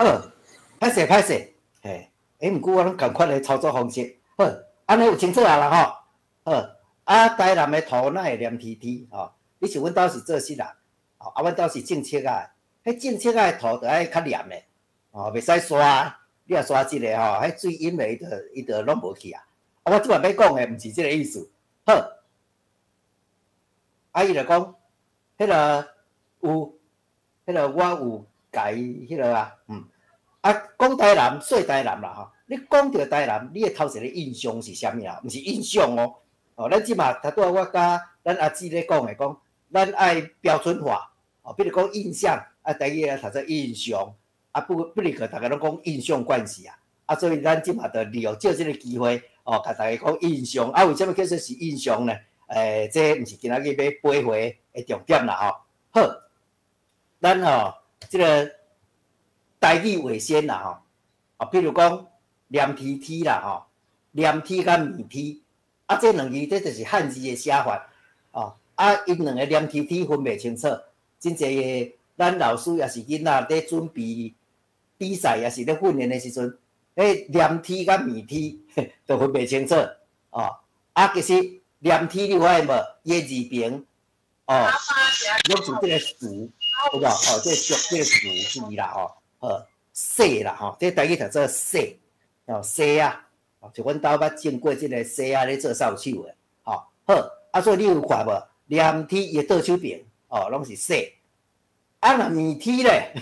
好，歹勢歹勢，嘿，欸，毋過我攏仝款的操作方式，好，按呢有清楚啊啦吼，好，啊，台南的塗哪會黏 T T 吼？你像阮兜是做穡人，哦，啊，阮兜是種粟仔，彼種粟仔的塗著愛較黏的，哦，袂使沙，你若沙一个吼，彼水淹落伊就攏無去啊。啊，我這擺欲講的毋是這个意思，好，啊，伊就講，彼个有，彼个我有共伊彼个啊，啊，講台南，說台南啦吼，你講著台南，你的頭一个印象是啥物啊？毋是印象哦，哦，咱這馬頭拄仔我佮咱阿姊咧講的，講咱愛標準化，哦，比如講印象，啊，台語啊讀做印象，啊，不如個逐家攏講印象關係啊，啊，所以咱這馬就利用藉這个機會，哦，共大家講印象，啊，為啥物叫做是印象呢？這毋是今仔日欲掰回的重點啦吼。好，咱吼這个台語為先啦吼，啊，比如講黏 T T 啦吼，黏 T 佮麵 T，啊，這兩字這就是漢字的寫法，哦，啊，𪜶兩个黏 T T 分袂清楚，真濟个咱老師抑是囡仔佇準備比賽，抑是咧訓練的時陣，彼黏 T 佮麵 T 都分袂清楚，哦，啊，其實黏 T 你有發現無？伊的字旁，哦，攏是這个詞，有無？哦，這个俗這个詞字啦，吼。好，踅啦吼，這台語讀做踅，哦，踅仔，哦，就阮兜捌種過這个踅仔咧做掃帚的，吼，好，啊，所以你有看無？黏 T 伊的倒手爿，哦，攏是踅，啊，若麵 T 咧，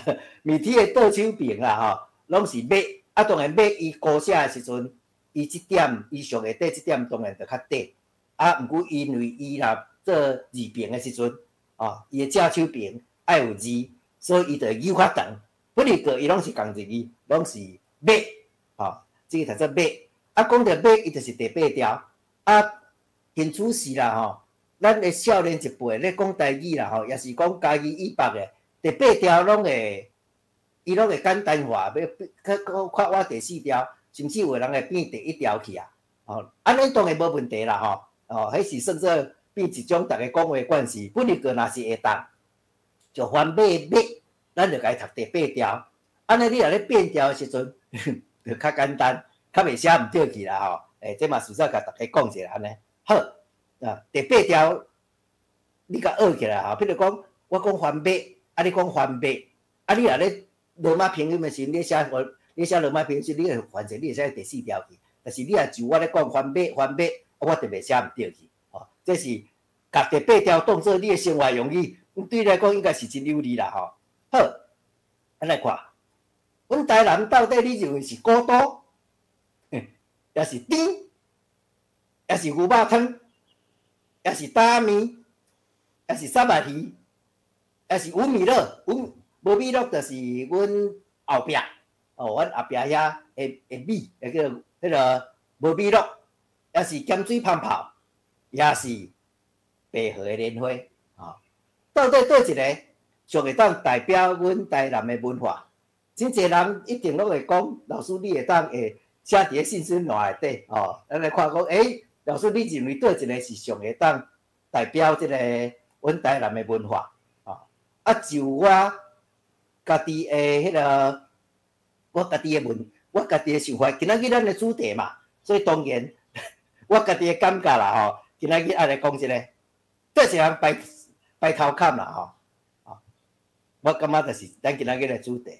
麵 T 的倒手爿啦，吼，攏是欲，啊，當然欲伊古寫的時陣，伊這點伊上下底這點當然就較短，啊，毋過因為伊若做字爿的時陣，哦，伊的正手爿愛有字，所以伊就會扭較長。不離個，伊攏是仝一字，攏是欲，吼，這个讀做欲。啊，講著欲，伊就是第八調。啊，興趣是啦，吼，咱的少年一輩咧講台語啦，吼，抑是講嘉義以北的第八調攏會，伊攏會簡單化，欲較較倚第四調，甚至有的人會變第一調去啊。吼，按呢當然無問題啦，吼，哦，彼是算做變一種逐家講話慣勢。不離個若是會當，就番欲欲。咱就共伊讀第八調，按呢你若咧變調的時陣，就較簡單，較袂寫毋對去啦吼。欸，這嘛順便共大家講一下按呢。好，啊，第八調你共學起來吼，比如講，我講番欲，啊，你講番欲，啊，你若咧羅馬拼音的時陣，你寫羅馬拼音時，你會反正你會寫第四調去。但是你若就我咧講番欲番欲，我就袂寫毋對去。吼，這是共第八調當做你的生活用語，對你來講應該是真有利啦吼。好，咱來看，阮台南到底你認為是古都，抑是甜，抑是牛肉湯，抑是擔仔麵，抑是虱目魚，抑是無米樂？無米樂就是阮後壁，哦，阮後壁遐的米，會叫彼个無米樂，抑是鹹水蜂炮，抑是白河的蓮花，吼，到底佗一个上會當代表阮台南的文化？真濟人一定攏會講，老師你會當會寫佇咧信息欄內底，吼，咱來看講，欸，老師你認為佗一个是上會當代表這个阮台南的文化？吼，啊，就我家己的彼个，我家己的問，我家己的想法，今仔日咱的主題嘛，所以當然我家己的感覺啦，吼，今仔日愛來講這个，佗一個人排排頭坎啦，吼。我感覺就是咱今仔日的主題，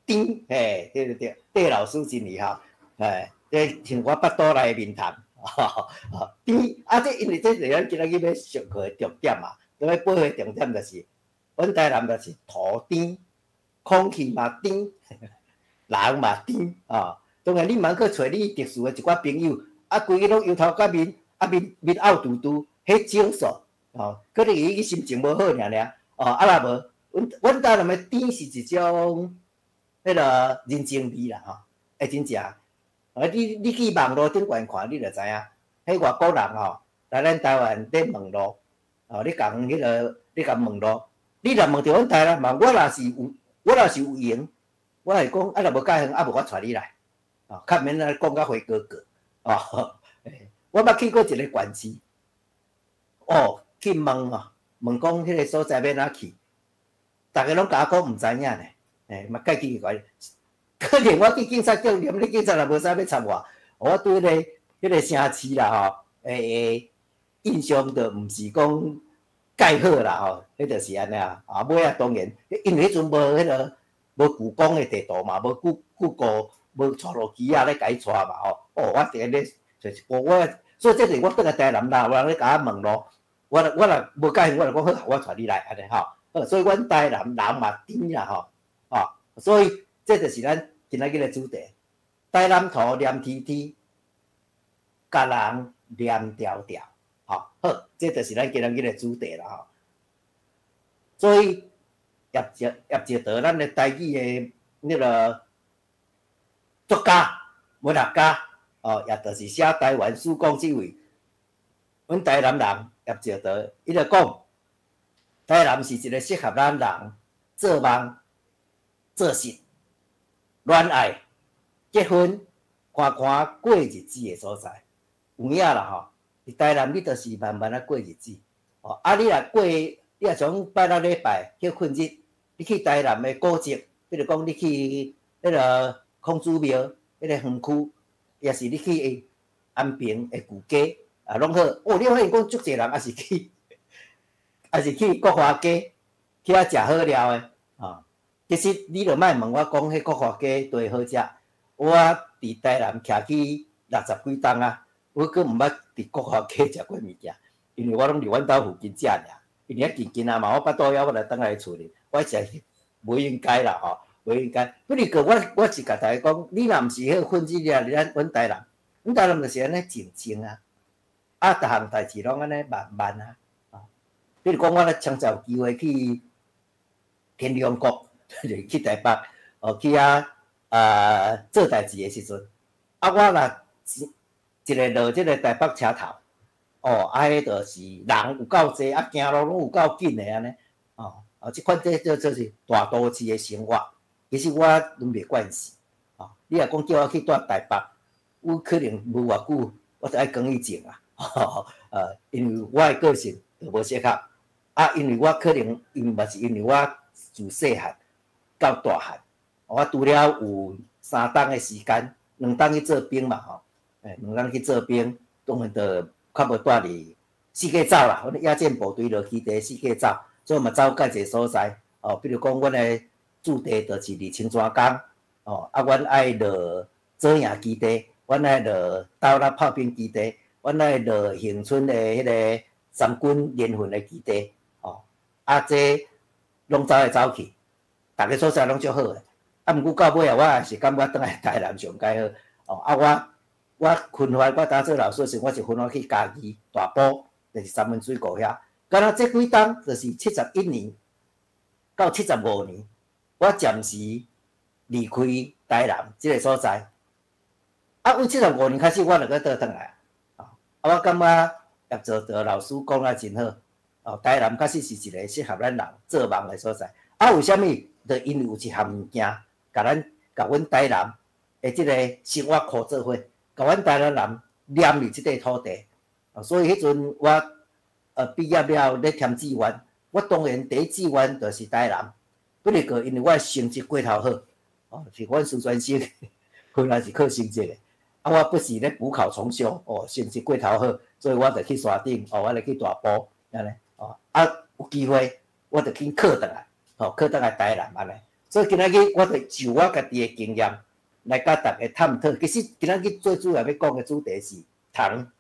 甜，嘿，對對對，戴老師真厲害，嘿，這像我腹肚內的面談，甜，啊，這因為這是咱今仔日欲上課的重點嘛，欲掰的重點就是，阮台南就是塗甜，空氣嘛甜，人嘛甜，啊，當然你毋通去揣你特殊的一寡朋友，啊，規个攏油頭革面，啊面面漚嘟嘟，彼少數，哦，可能伊心情無好爾爾，哦，啊若無。阮台南的甜是一種彼个人情味啦，吼，會真正。啊，你去網路頂懸看，你就知影，彼外國人吼來咱台灣咧問路，哦，你共彼个，你共問路，你若問著阮台南人，我若是有閒，我會講，啊，若無較遠，啊無我帶你來，哦，較免來講甲花哥哥，哦，我捌去過一个縣市，哦，去問哦，問講彼个所在欲按怎去？逐家攏共我講毋知影呢，欸，嘛介奇怪。可能我去警察局，連咧警察也無啥欲插我。我對彼個城市啦吼，印象就毋是講蓋好啦吼，彼就是按呢啊。啊，尾仔當然，因為彼陣無彼個無故宮的地圖嘛，無谷歌，無帶路機仔咧共伊帶嘛吼。哦，我佇咧就是我，所以這是我轉來台南啦，有人咧共我問路，我若無佮意，我就講好，我帶你來按呢吼。好，所以阮台南人嘛甜啦吼，吼，所以這就是咱今仔日的主題。台南塗黏黐黐，共人黏牢牢，吼，好，這就是咱今仔日的主題啦吼。所以葉石濤，咱的台語的那個作家、文學家，哦，也就是寫台灣史講這位，阮台南人葉石濤，伊就講，台南是一個適合咱人做夢、做事、戀愛、結婚、看看過日子的所在。有影啦吼，佇台南你就是慢慢仔過日子。哦，啊，你若過，你若像拜六禮拜歇睏日，你去台南的古蹟，比如講你去彼個孔子廟，彼個園區，抑是你去安平的舊街，啊，攏好。哦，你發現講足濟人也是去，也是去國華街去遐食好料的，啊。其實你著莫問我講，彼國華街多好食。我佇台南徛去六十幾冬啊，我閣毋捌佇國華街食過物件，因為我攏佇阮兜附近食爾。因為遐近近啊嘛，我腹肚枵，我來轉來厝裡，我食無應該啦吼，無應該。不過我是共大家講，你若毋是彼個分子爾，咱阮台南，阮台南就是按呢靜靜啊，啊，逐項代誌攏按呢慢慢啊。比如講，我咧親像有機會去天龍國，就是去台北，哦，去遐啊做代誌的時陣，啊，我若一個落這個台北車頭，哦，啊，彼就是人有夠濟，啊，行路攏有夠緊的按呢，哦，啊，這款這叫做是大都市的生活，其實我攏袂慣勢，哦，你若講叫我去蹛台北，我可能無偌久，我就愛更衣症啊，因為我的個性就無適合，啊，因為我可能因嘛是因為我自細漢到大漢，我除了有3冬的時間，2冬去做兵嘛吼，兩冬去做兵，當然就較無蹛佇四界走啦，阮野戰部隊落基地四界走，所以嘛走較濟所在，哦，比如講阮的駐地就是佇清泉崗，哦，啊，阮愛落左營基地，阮愛落斗六炮兵基地，阮愛落恆春的彼個三軍聯訓的基地，哦，啊，這攏走來走去，逐个所在攏足好的，啊，毋過到尾啊，我也是感覺轉來台南上蓋好，哦，啊，我分發我當做老師時，我是分發去嘉義大埔，就是三溫水庫遐。敢若這幾冬就是71年到75年，我暫時離開台南這個所在。啊，為75年開始，我就閣倒轉來。啊，我感覺葉石濤老師講得真好。哦，台南確實是一個適合咱人做夢的所在。啊，為啥物？就因為有一項物件，共咱共阮台南的這個生活箍做伙，共阮台南人黏佇這塊土地。所以彼陣我畢業了咧填志願，我當然第一志願就是台南。不過因為我的成績過頭好，哦，是阮師專生，原來是靠成績的。啊，我不是咧補考重修，哦，成績過頭好，所以我就去山頂，哦，我就去大埔，按呢，哦，啊，有機會我就去考轉來，哦，考轉來台南按呢。所以今仔日我就就我家己的經驗來佮大家探討。其實今仔日最主要欲講的主題是糖，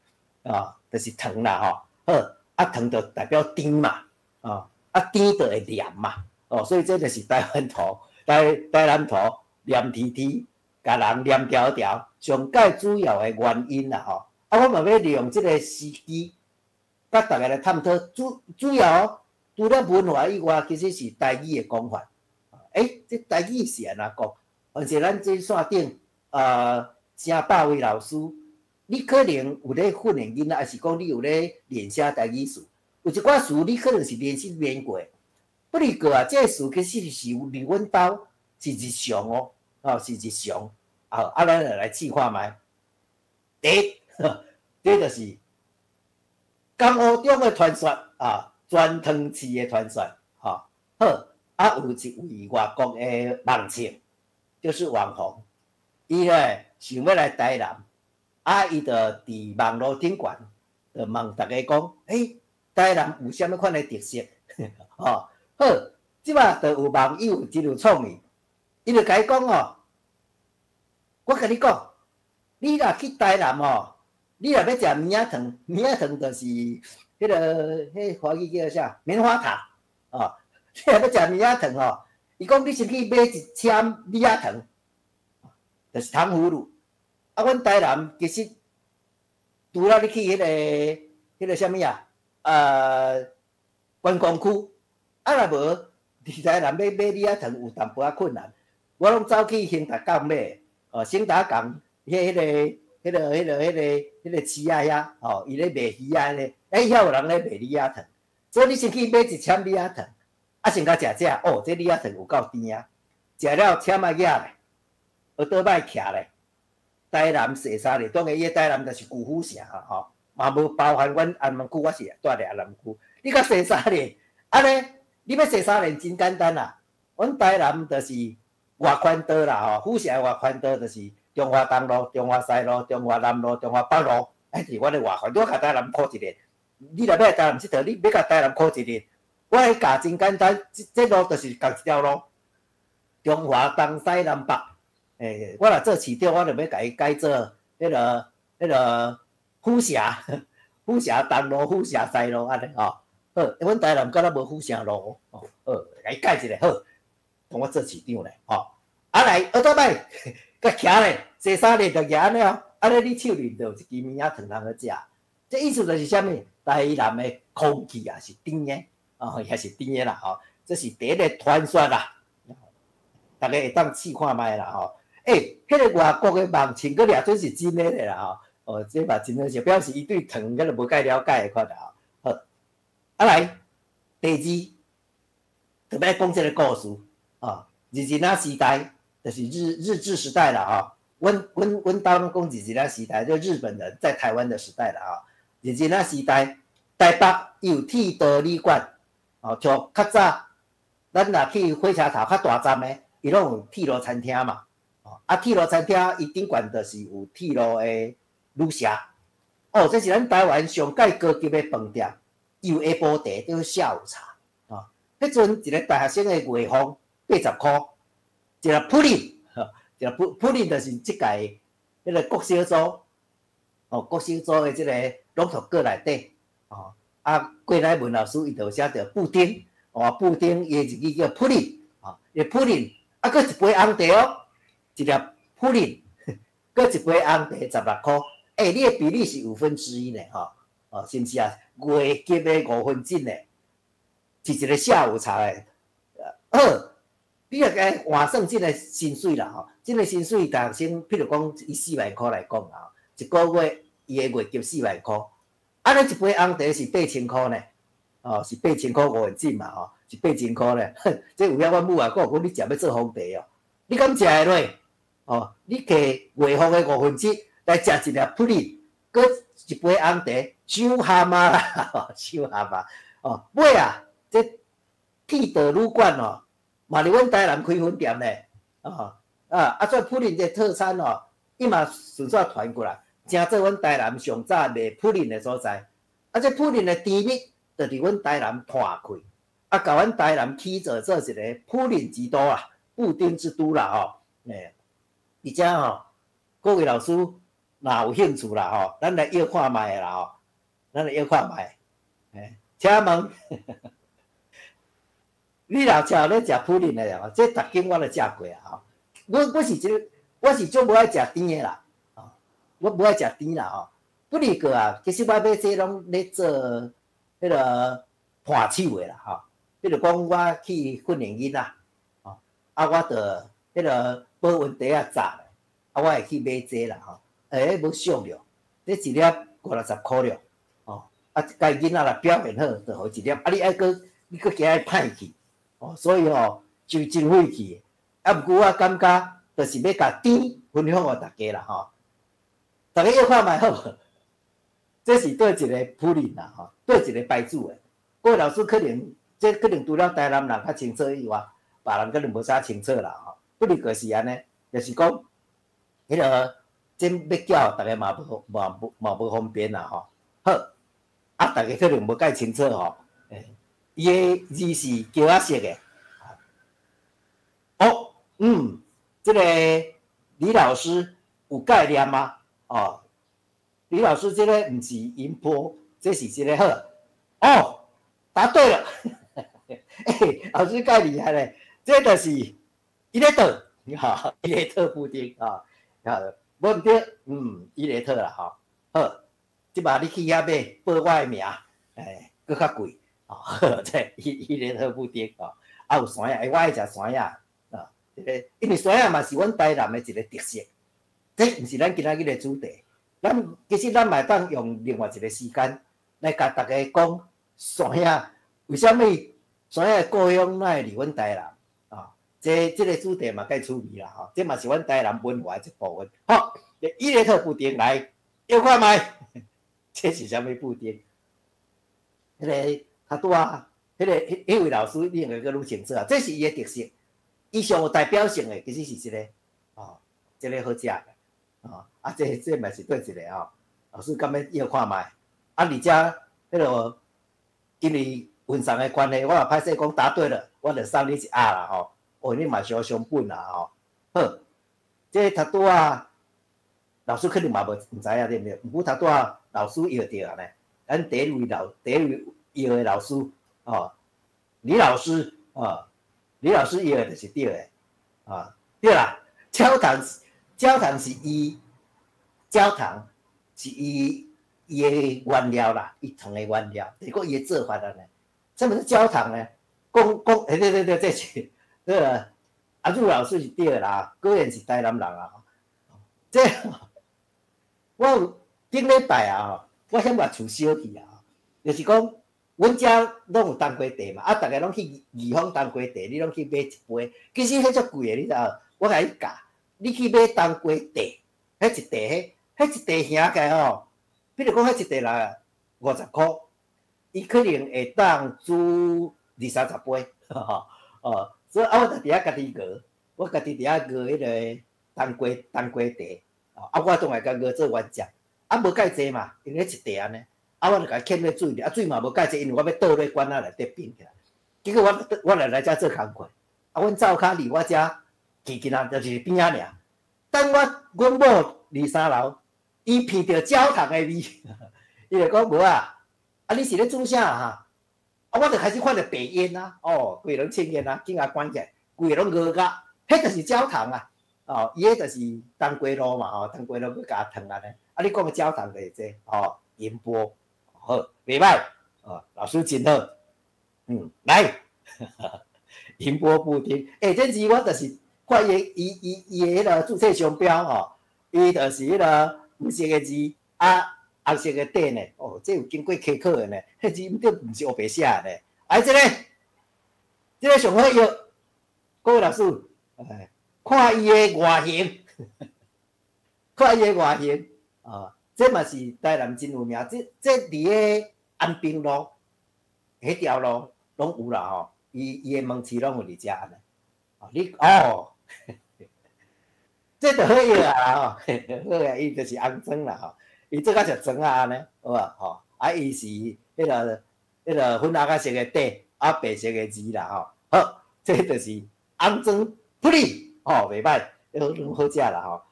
啊，就是糖啦，吼，好，啊糖就代表甜嘛，啊，啊甜就會黏嘛，哦，所以這就是台灣塗、台南塗黏黐黐，共人黏牢牢，上蓋主要的原因啦，吼。啊，我嘛欲利用這個時機，佮大家來探討主要除了文化以外，其實是台語的講法。這台語是按怎講？凡是咱這線頂成百位老師，你可能有咧訓練囡仔，抑是講你有咧練寫台語詞，有一寡詞你可能是練習練過。不過啊，這個詞其實是佇阮兜是日常哦，哦是日常。啊，啊，咱就來試看覓。第一，這就是江湖中的傳說啊，鑽糖糍的傳說，吼，好。啊，有一位外國的網冊，就是網紅，伊咧想欲來台南，啊，伊就佇網路頂懸，就問大家講，欸，台南有啥物款的特色？吼，好，這擺就有網友真有創意，伊就共伊講哦，我共你講，你若去台南吼，你若欲食棉仔糖，棉仔糖就是彼個彼華語叫啥？棉花糖，哦，你若欲食棉仔糖吼，伊講你先去買一簽米仔糖，就是糖葫蘆。啊，阮台南其實除了你去彼個啥物啊？觀光區，啊若無佇台南欲買米仔糖有淡薄仔困難。我攏走去興達港買，哦，興達港彼個市仔遐，吼，伊咧賣魚仔咧，欸，遐有人咧賣米仔糖，所以你先去買一簽米仔糖，啊，先共食食，哦，這米仔糖有夠甜啊！食了簽仔額咧，學倒擺徛咧，台南踅3日，當然伊的台南就是舊府城啊，吼，嘛無包含阮安南區，我是住佇安南區。你共踅三日，按呢，你欲踅三日真簡單啦。阮台南就是外環道啦，吼，府城外環道就是中華東路、中華西路、中華南路、中華北路，彼是阮的外環。你共台南箍一日，你若欲來台南𨑨迌，你欲共台南箍一日，我彼教真簡單，這這路就是仝一條路，中華東西南北。欸，我若做市長，我就欲共伊改做彼個府城東路、府城西路按呢吼。好，阮台南敢若無府城路，哦，好，共伊改一下好，當我做市長咧，吼。啊來，後倒擺，共徛咧，踅三日就舉按呢哦，按呢你手裡就有一支棉仔糖通好食。這意思就是啥物？台南的空氣也是甜的，哦，也是甜的啦，吼。這是第一个傳說啦，大家會當試看覓啦，吼。欸，彼個外國的網穿閣掠準是真的咧啦，吼。哦，這嘛真好笑，表示伊對糖敢若無介了解的款啦，吼。好，啊來，第二，特別講這個故事，哦，日治仔時代，就是日治時代啦，吼。阮兜攏講日治仔時代，就日本人在台灣的時代啦，吼。日治仔時代，台北伊有鐵道旅館，哦，像較早，咱若去火車頭較大站的，伊攏有鐵路餐廳嘛，哦，啊，鐵路餐廳伊頂懸就是有鐵路的旅社，哦，這是咱台灣上蓋高級的飯店，伊有下晡茶，叫下午茶，哦，彼陣一個大學生的月俸80箍，一粒普林，一粒普林就是這屆彼個國小組，哦，國小組的這個朗讀歌內底，哦，啊，郭乃文老師伊就寫著布丁，哦，布丁伊的日語叫普林，哦，伊普林，啊，閣一杯紅茶哦，一粒普林，閣一杯紅茶16箍，欸，你的比例是1/5呢，吼，哦，是毋是啊？月給的1/5呢，是一個下午茶的，好，你若共換算這個薪水啦，吼，這個薪水大學生，譬如講以4萬箍來講啊，一個月伊的月給4萬箍，按呢一杯紅茶是8000箍呢，哦，是8000箍5分子嘛，吼，是8000箍呢。這有影阮母啊，講講你食欲做皇帝哦，你敢食會落？哦，你摕月俸的1/5來食一粒普林，閣一杯紅茶，傷譀啊啦，傷譀啊！哦，尾啊，這鐵道旅館哦，嘛佇阮台南開分店咧，哦，啊，做普林這套餐哦，伊嘛順紲傳過來，成做阮台南上早賣普林的所在。啊，這普林的甜蜜，就佇阮台南傳開，啊，共阮台南起做做一個普林之都啊，布丁之都啦，吼，欸，而且吼，各位老師若有興趣啦，吼，咱來約看覓啦，吼，咱來約看覓，欸，請問，你若食咧食普林的吼，這逐間我都食過啊，吼，我是足無愛食甜的啦，吼，我無愛食甜啦，吼，不離過啊，其實我買這攏咧做彼個伴手的啦，吼，比如講我去訓練囡仔，吼，啊，我就彼個保溫袋仔紮，啊，我會去買這啦，吼，欸，無俗了，這一粒五六十箍了，哦，啊，共囡仔若表現好，就予伊一粒，啊，你愛閣你閣驚伊歹去，哦，所以吼就真費氣。啊，毋過我感覺就是欲共甜分享予大家啦，吼，大家約看覓好無？這是佗一个普林啦，吼，佗一个牌子的。各位老師可能這可能除了台南人較清楚以外，別人可能無啥清楚啦，吼。不過就是按呢，就是講，彼個這欲叫逐家嘛無嘛無嘛無方便啦吼。好，啊，逐家可能無介清楚吼。欸，伊的字是膠仔色的。哦，這個李老師有概念嗎？哦，李老師這個毋是音波，這是這個好。哦，答對了。欸，老師介厲害咧，這就是伊咧特，哈，伊咧特布丁啊，啊，無毋對，伊咧特啦，吼，好，這擺你去遐買，報我的名，欸，閣較貴，哦，這伊咧特布丁，哦，啊有山仔，欸，我愛食山仔，啊，這個因為山仔嘛是阮台南的一個特色，這毋是咱今仔日的主題，咱其實咱嘛會當用另外一個時間來共大家講山仔，為啥物山仔的故鄉哪會佇阮台南？啊，這個主題嘛介趣味啦，吼，這嘛是阮台南文化的一部分。好，伊咧特布丁來，搖看覓，這是啥物布丁？彼個較拄仔，彼個彼彼位老師你應該閣愈清楚啊。這是伊的特色，伊上有代表性的其實是這個，哦，這個好食的，哦，啊，這嘛是對一個吼。老師敢欲搖看覓？啊，而且彼個因為運送的關係，我也歹勢講答對了，我就送你一盒啦吼。哦，你嘛傷傷笨啦吼。好，這個頭拄仔老師可能嘛無毋知影對毋對？毋過頭拄仔老師搖著啊呢。咱第一位老第一位搖的老師，哦，李老師，哦，李老師搖的就是對的，啊，對啦，焦糖焦糖是伊焦糖是伊伊的原料啦，伊糖的原料，就是講伊的做法按呢。啥物是焦糖呢？講講，欸，對對對，這是這個阿祖老師是對的啦，果然是台南人啊。這我有頂禮拜啊，吼，我嫌我厝燒去啊，就是講，阮遮攏有冬瓜茶嘛，啊，逐家攏去義豐冬瓜茶，你攏去買一杯，其實彼足貴的，你知無？我共你教，你去買冬瓜茶，彼一袋，彼一袋兄起來吼，比如講彼一袋啦50箍，伊可能會當煮二三十杯，哦，所以啊，我就佇遐家己熬，我家己佇遐熬彼個冬瓜冬瓜茶，啊，我當會共熬做原汁，啊，無介濟嘛，因為彼一袋按呢，啊，我就共伊欠咧水，啊，水嘛無介濟，因為我欲倒咧罐仔內底冰起來。結果我我來來遮做工課，啊，阮灶跤離我遮近近啊，就是邊仔爾。等我阮某二三樓，伊聞著焦糖的味，伊就講無啊，啊你是咧煮啥啊？啊，我就開始看著白煙啊，哦，規个攏青煙啊，緊共關起來，規个攏熬甲，彼就是焦糖啊，哦，伊彼就是冬瓜露嘛，吼，冬瓜露閣共燙按呢。啊，你講的焦糖就是這個，哦，銀波，好，袂歹，哦，老師真好，來，銀波布丁，欸，這字我就是看伊伊伊伊的彼個註冊商標吼，伊就是彼個黃色的字，啊，紅色的底呢，哦，這有經過考考的呢，彼字毋對，毋是烏白寫的呢。啊，這個，這個上好藥，各位老師，哎，看伊的外形，看伊的外形，啊，這嘛是台南真有名，這這佇个安平路，彼條路攏有啦吼，伊伊的門市攏有佇遮按呢。哦，你哦，這就好藥啊吼，好啊，伊就是紅磚啦吼，伊做較像磚仔按呢，有無吼？啊，伊是彼個彼個粉紅仔色的底，啊白色的字啦吼。好，這就是紅磚布丁，吼，袂歹，攏好食啦吼。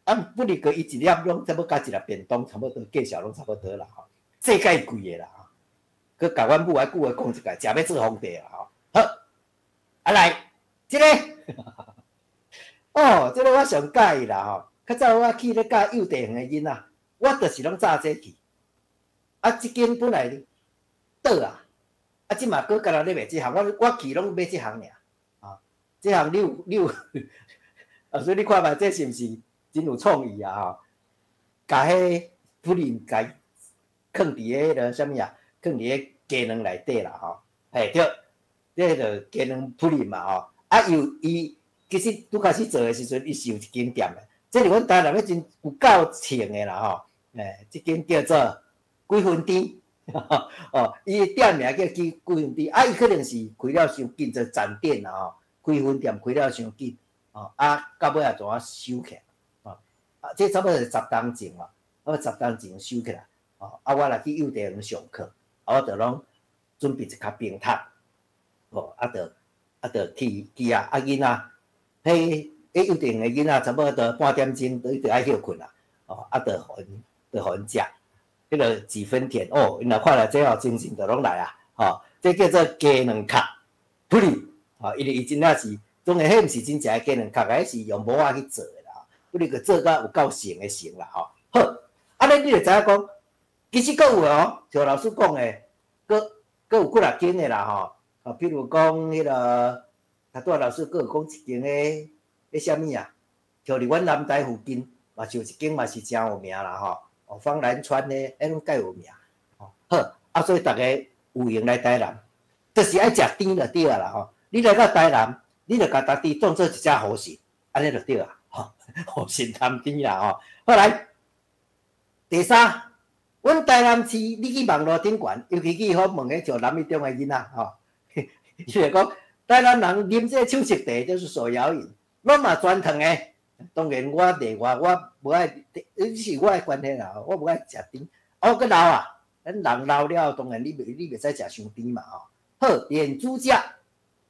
啊，不哩個伊一粒攏差不多佮一粒便當差不多，價錢攏差不多啦吼。這介貴的啦吼，閣共阮母愛久話講一擺，食欲做皇帝啦吼。好，啊來，這個，哦，這個我上佮意啦吼。較早我去咧教幼稚園的囡仔，我就是攏炸這去。啊，這間本來倒啊，啊，這嘛閣干焦咧賣這項，我我去攏買這項爾。啊，這項你有你有，啊，所以你看覓，這是毋是真有創意啊？吼，共彼布丁共囥佇彼個啥物啊？囥佇彼雞卵內底啦，吼，嘿對，這就雞卵布丁嘛，吼，啊，又伊其實拄開始做的時陣，伊是有一間店的，這是阮台南咧真有夠穿的啦，吼，欸，這間叫做幾分甜，哦，伊的店名叫幾幾分甜，啊，伊可能是開了傷緊，做站店啦，吼，幾分店開了傷緊，哦，啊，到尾仔怎啊收起來？哦，啊，這差不多是10冬前嘛，我10冬前收起來，哦，啊，我來去幼稚園上課，啊，我就攏準備一跤冰桶，哦，啊，就啊，就去去啊，啊，囡仔，彼彼幼稚園的囡仔差不多半點鐘，就愛歇睏啊，哦，啊，就予𪜶，就予𪜶食，彼個幾分甜哦，𪜶若看著這哦，精神就攏來啊，吼，這叫做雞卵殼，噗哩，吼，因為伊真正是，當然彼毋是真正的雞卵殼，彼是用模仔去做的啦，不哩閣做甲有夠成的成啦，吼，好，按呢你就知影講，其實閣有哦，像老師講的，閣閣有幾若間的啦，吼，啊，比如講彼個，頭拄仔老師閣有講一間彼彼啥物啊，像佇阮南台附近嘛是有一間嘛是誠有名啦，吼，哦，芳蘭村的，彼攏蓋有名，吼，好，啊，所以逐家有閒來台南，就是愛食甜就對啊啦，吼，你來到台南，你就共家己當做一隻雨神，按呢就對啊，吼，雨神談甜啦，吼，好來，第三，阮台南市，你去網路頂懸，尤其去訪問彼像南一中的囡仔，吼，伊就講台南人啉這個手速茶就是手搖飲，攏嘛全糖的。當然我例外，我無愛，這是我的關係啦，我無愛食甜。哦，閣老啊，咱人老了，當然你袂使食傷甜嘛，吼。好，連煮食、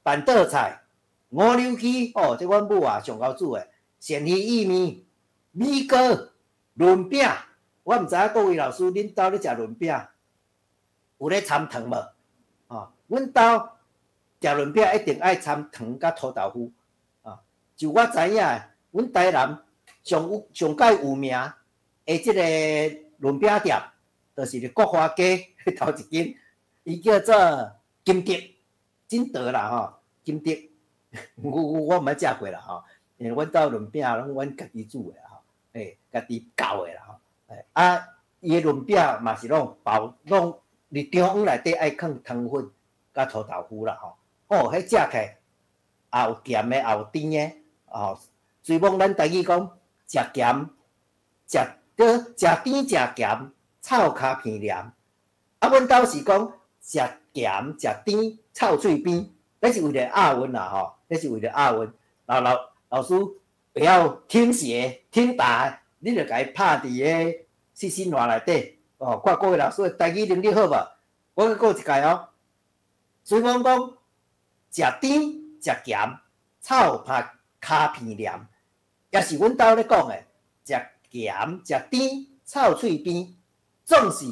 辦桌菜、五柳枝，哦，這阮母啊上𠢕煮的，鱔魚意麵、米糕、潤餅。我毋知影各位老師恁兜咧食潤餅有咧摻糖無？吼，阮兜食潤餅一定愛摻糖佮塗豆腐。啊，就我知影的，阮台南上有上蓋有名的這个潤餅店，就是佇國華街頭一間，伊叫做金德，金德啦吼，金德。我毋捌食過啦吼，因為阮兜潤餅攏阮家己煮的吼，欸，家己攪的啦吼。啊，伊的潤餅嘛是攏包，攏佇腸黃內底愛囥糖粉佮塗豆腐啦吼。哦，彼食起來也有鹹的，也有甜的，哦。雖罔咱台語講食鹹，食對食甜食鹹，臭跤鼻黏。啊，阮兜是講食鹹食甜，臭喙邊，彼是為了押韻啦吼，彼是為了押韻。老老老師會曉聽寫聽打，你就共伊拍佇彼細心話內底。哦，看各位老師的台語能力好無？我閣講一擺哦。雖罔講食甜食鹹，臭拍跤鼻黏，也是阮兜咧講的，食鹹食甜，臭喙邊，總是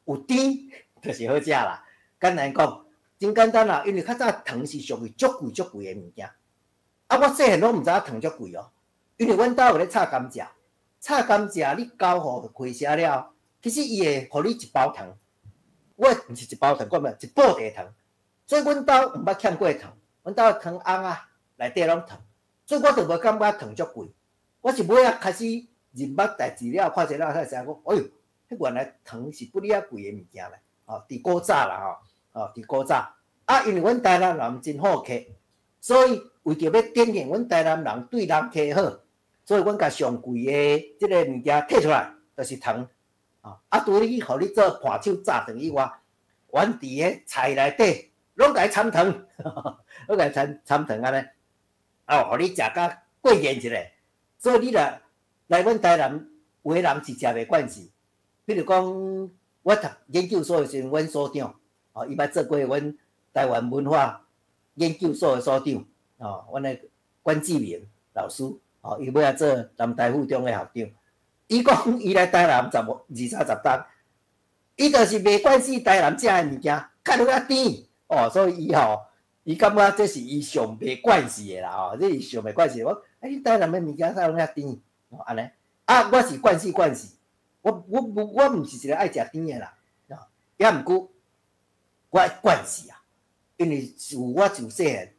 有甜就是好食啦。簡單講，真簡單啦，因為較早糖是屬於足貴足貴的物件。啊，我細漢攏毋知影糖足貴哦，因為阮兜有咧插甘蔗，插甘蔗你交予會社了，其實伊會予你一包糖，我毋是一包糖，講咩？一布袋糖。所以阮兜毋捌欠過糖，阮兜糖甕仔內底攏糖，所以我就無感覺糖足貴。我是尾仔開始認捌代誌了，看者了才知影講，哎喲，彼原來糖是不哩仔貴的物件咧。哦，佇古早啦吼，哦，佇古早。啊，因為阮台南人真好客，所以為著欲展現阮台南人對人客好，所以阮共上貴的這个物件摕出來，就是糖。啊，除了去予你做伴手炸糖以外，阮佇彼菜內底攏共伊摻糖，攏共伊摻摻糖按呢，啊，予你食甲過癮一下。所以你若來阮台南，有的人是食袂慣勢。比如講，我讀研究所的時陣，阮所長，哦，伊捌做過阮台灣文化研究所的所長，哦，阮的關志明老師，哦，伊尾仔做南台附中的校長。伊講伊來台南十五二三十冬，伊就是袂慣勢台南食的物件，較落較甜，哦，所以伊吼，伊感覺這是伊上袂慣勢的啦，吼，這是上袂慣勢。我，啊，你台南的物件啥攏遐甜，哦，按呢，啊，我是慣勢慣勢，我毋是一個愛食甜的人，哦，抑毋過我慣勢啊，因為自我自細漢，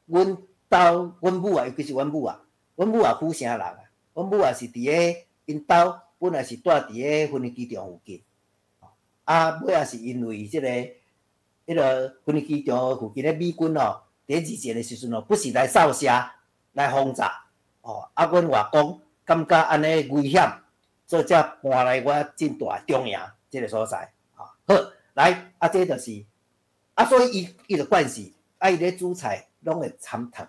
阮兜阮母啊，尤其是阮母啊，阮母也府城人啊，阮母也是佇咧𪜶兜本來是住佇咧芬尼機場附近，啊，尾仔是因為這个彼个芬尼機場附近的美軍哦，佇二戰的時陣哦，不時來掃射、來轟炸，哦，啊，阮外公感覺按呢危險，所以才搬來我真蹛中營這个所在，吼，好，來，啊，這就是，啊，所以伊伊就慣勢，啊，伊咧煮菜攏會摻糖，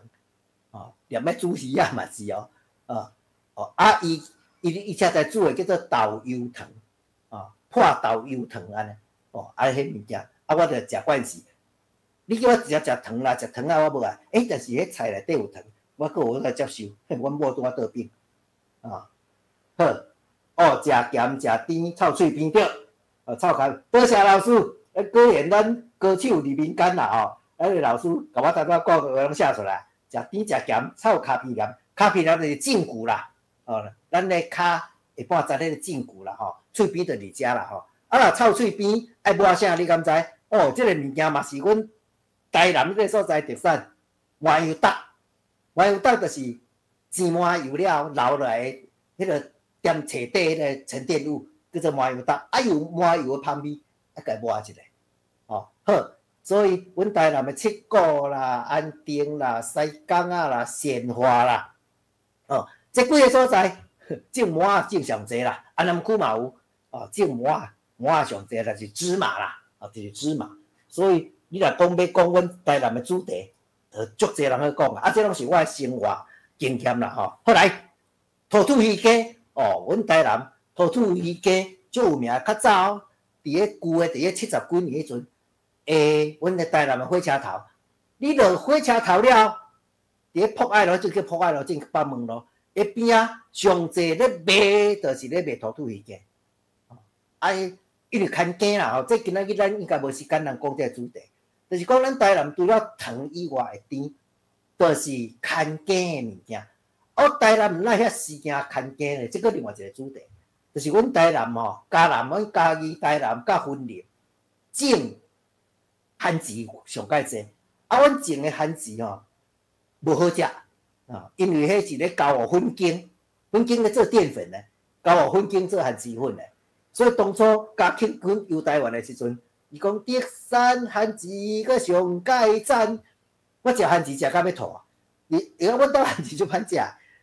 哦，連咧煮魚仔嘛是哦，哦哦啊伊伊伊車在煮的叫做豆油糖，哦，破豆油糖按呢，哦，啊彼物件，啊我就食慣勢。你叫我直接食糖啦，食糖仔我無愛，欸，但是彼菜內底有糖，我閣有法接受。嘿，阮某拄仔倒轉，啊，好，哦，食鹹食甜，臭喙邊對，哦，臭鹹，多謝老師，果然咱高手佇民間啦吼，彼個老師共我頭拄仔講的話攏寫出來，食甜食鹹，臭跤皮鹽，跤皮鹽就是正骨啦，哦，咱的跤下半截彼個脛骨啦吼，喙邊就佇遮啦吼，啊若臭喙邊愛抹啥你敢知？哦，這個物件嘛是阮台南這個所在特產，麻油觸，麻油觸就是煎麻油了後留落來的彼個踮揣底彼個沉澱物，叫做麻油觸，啊有麻油的香味，啊共抹一下，哦好，所以阮台南的七股啦、安定啦、西港仔啦、善化啦，哦，這幾个所在種麻仔種上濟啦，安南區嘛有，哦種麻仔，麻仔上濟，就是芝麻啦，哦就是芝麻，所以。你若講欲講阮台南的主題，就足濟人去講啊！啊，這攏是我的生活經驗啦吼。好來，土土魚羹哦，阮台南土土魚羹足有名，較早哦，佇咧舊的佇咧70幾年彼陣，欸，阮的台南的火車頭，你落火車頭了後，佇咧博愛路，這叫博愛路，進北門路，彼邊仔上濟咧賣，就是咧賣土土魚羹。啊，因為牽羹啦吼，這今仔日咱應該無時間通講這個主題。就是講，咱台南除了糖以外的甜，就是牽羹的物件。哦，台南哪遐時件牽羹咧？這閣另外一個主題，就是阮台南吼，嘉南、阮嘉義、台南佮雲林種番薯上蓋濟。啊，阮種的番薯吼無好食啊，因為彼是咧交予粉間，粉間咧做澱粉的，交予粉間做番薯粉的。所以當初嘉慶軍遊台灣的時陣，伊講竹山番薯閣上蓋讚，我食番薯食到欲吐啊！伊伊講阮兜番薯足歹食，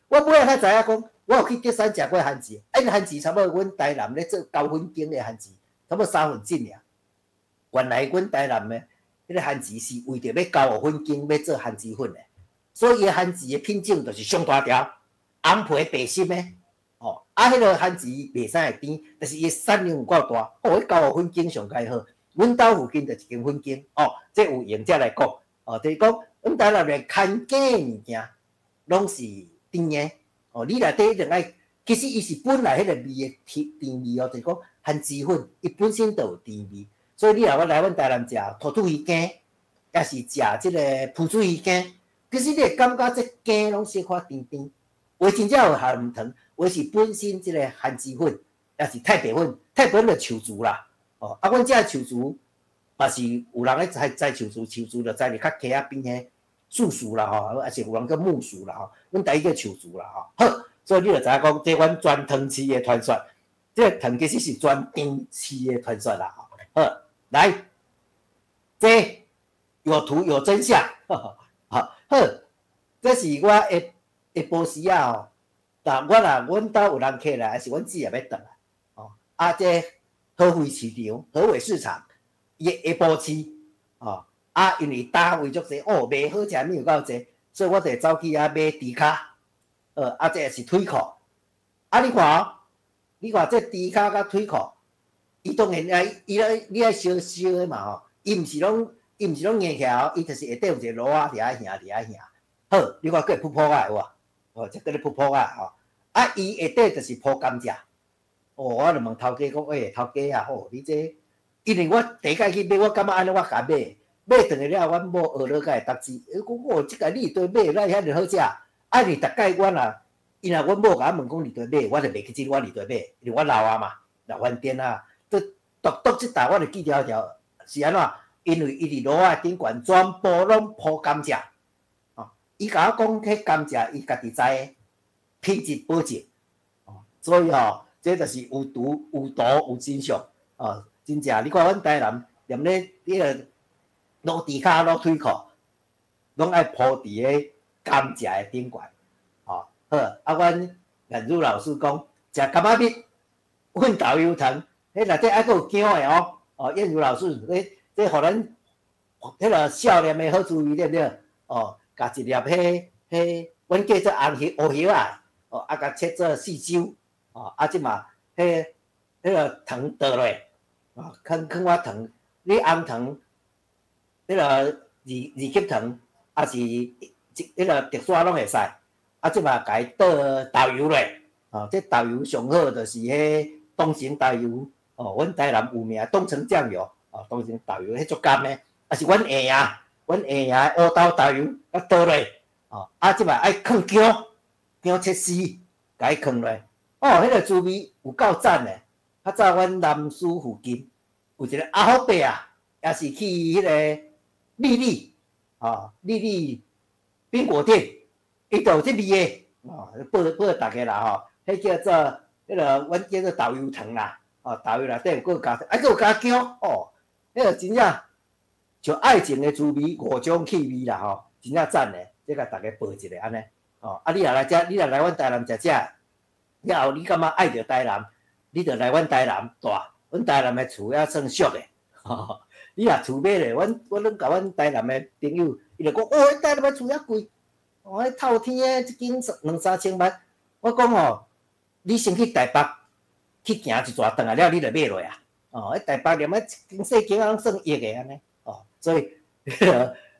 我尾仔才知影講，我有去竹山食過番薯，啊𪜶番薯差不多阮台南咧做高粉間的番薯，差不多三分之爾。原來阮台南的彼個番薯是為著欲交予粉間欲做番薯粉的，所以伊番薯的品種就是上大條，紅皮白心的。哦，啊，彼個番薯袂使會甜，但是伊的產量有夠大，哦，彼交予粉間上蓋好。阮兜附近就一間粉間，哦，這有閒才來講，哦，就是講阮台南連牽羹的物件，攏是甜的，哦，你內底一定愛，其實伊是本來彼個味的甜甜味哦，就是講番薯粉，伊本身就有甜味，所以你若欲來阮台南食土土魚羹，抑是食這個浮水魚羹，其實你會感覺這羹攏小可甜甜，有的真正有含糖，有的是本身這個番薯粉，抑是太白粉，太白粉就樹薯啦。哦，啊，阮遮樹薯嘛是有人咧栽栽樹薯，樹薯就栽佇較溪仔邊彼樹薯啦吼，抑是有人叫木薯啦吼，阮台語叫樹薯啦吼。好，所以你就知影講，這阮全糖市的傳說，這個糖其實是全甜市的傳說啦吼。好，來，這有圖有真相，好，好，這是我下下晡時仔吼，但我若阮兜有人客來，還是阮姊也欲轉來，哦，啊這。合肥市場，合肥市場，伊下晡市，哦，啊，因為摊位足濟，哦，賣好食的物有夠濟，所以我就會走去遐買豬跤，啊，這是腿褲，啊，你看哦，你看這豬跤佮腿褲，伊當然愛，伊愛你愛燒燒的嘛吼，伊毋是攏硬起來哦，伊就是下底有一個爐仔佇遐燃佇遐燃。好，你看閣會噗噗仔有無？哦，這閣咧噗噗仔吼，啊，伊下底就是鋪甘蔗。哦，我就問頭家講，欸，頭家啊，吼，你這，因為我第一擺去買，我感覺按呢我共買，買轉來了後，阮某學了才會答之，伊講哦，這个你佇佗買，哪會遐爾好食？啊，因為逐擺我若，伊若阮某共我問講佇佗買，我就袂記得我佇佗買，因為我老啊嘛，老飯店啊，獨獨這搭我就記牢牢，是按怎？因為伊佇爐仔頂懸全部攏鋪甘蔗，哦，伊共我講彼甘蔗伊家己栽的，品質保證，哦，所以吼。這就是有圖有圖有真相，哦，真正你看阮台南踮咧彼個滷豬跤滷腿褲，攏愛鋪佇个甘蔗的頂懸，哦，好，啊，阮顏如老師講，食柑仔蜜，粉豆油糖，彼內底猶閣有薑的哦，哦，燕如老師，這這予咱彼個少年的好滋味對毋對？哦，共一粒彼彼彼阮叫做紅葉烏葉仔，哦，啊，共切做四周，哦，啊，這嘛，彼彼个糖倒落，哦，囥囥我糖，你紅糖，彼个二二級糖，抑是彼个竹沙攏會使，啊，這嘛共伊倒豆油落，哦，這豆油上好就是彼東成豆油，哦，阮台南有名東成醬油，哦，東成豆油彼足甘的，抑是阮下爺，阮下爺烏豆豆油，啊倒落，哦，啊，這嘛愛囥薑，薑切絲，共伊囥落，哦，彼个滋味有夠讚的。較早阮南勢附近有一个阿福伯啊，也是去彼个麗麗，哦，麗麗冰果店，伊就有這味的，哦，報報逐家啦吼，彼叫做彼个阮叫做豆油糖啦，哦，豆油內底有閣加，啊，閣有加薑，哦，彼个真正像愛情的滋味，五種氣味啦吼，真正讚的，這共逐家報一下按呢，哦，啊，你若來遮，你若來阮台南食食，了後你感覺愛著台南，你就來阮台南蹛，阮台南的厝猶算俗的，吼，你若厝買咧，阮我攏共阮台南的朋友，伊就講，哦，台南的厝遐貴，哦，彼透天的一間兩三千萬，我講吼，你先去台北去行一逝轉來了，你就買落啊，哦，彼台北連仔一間細間仔攏算億的按呢，哦，所以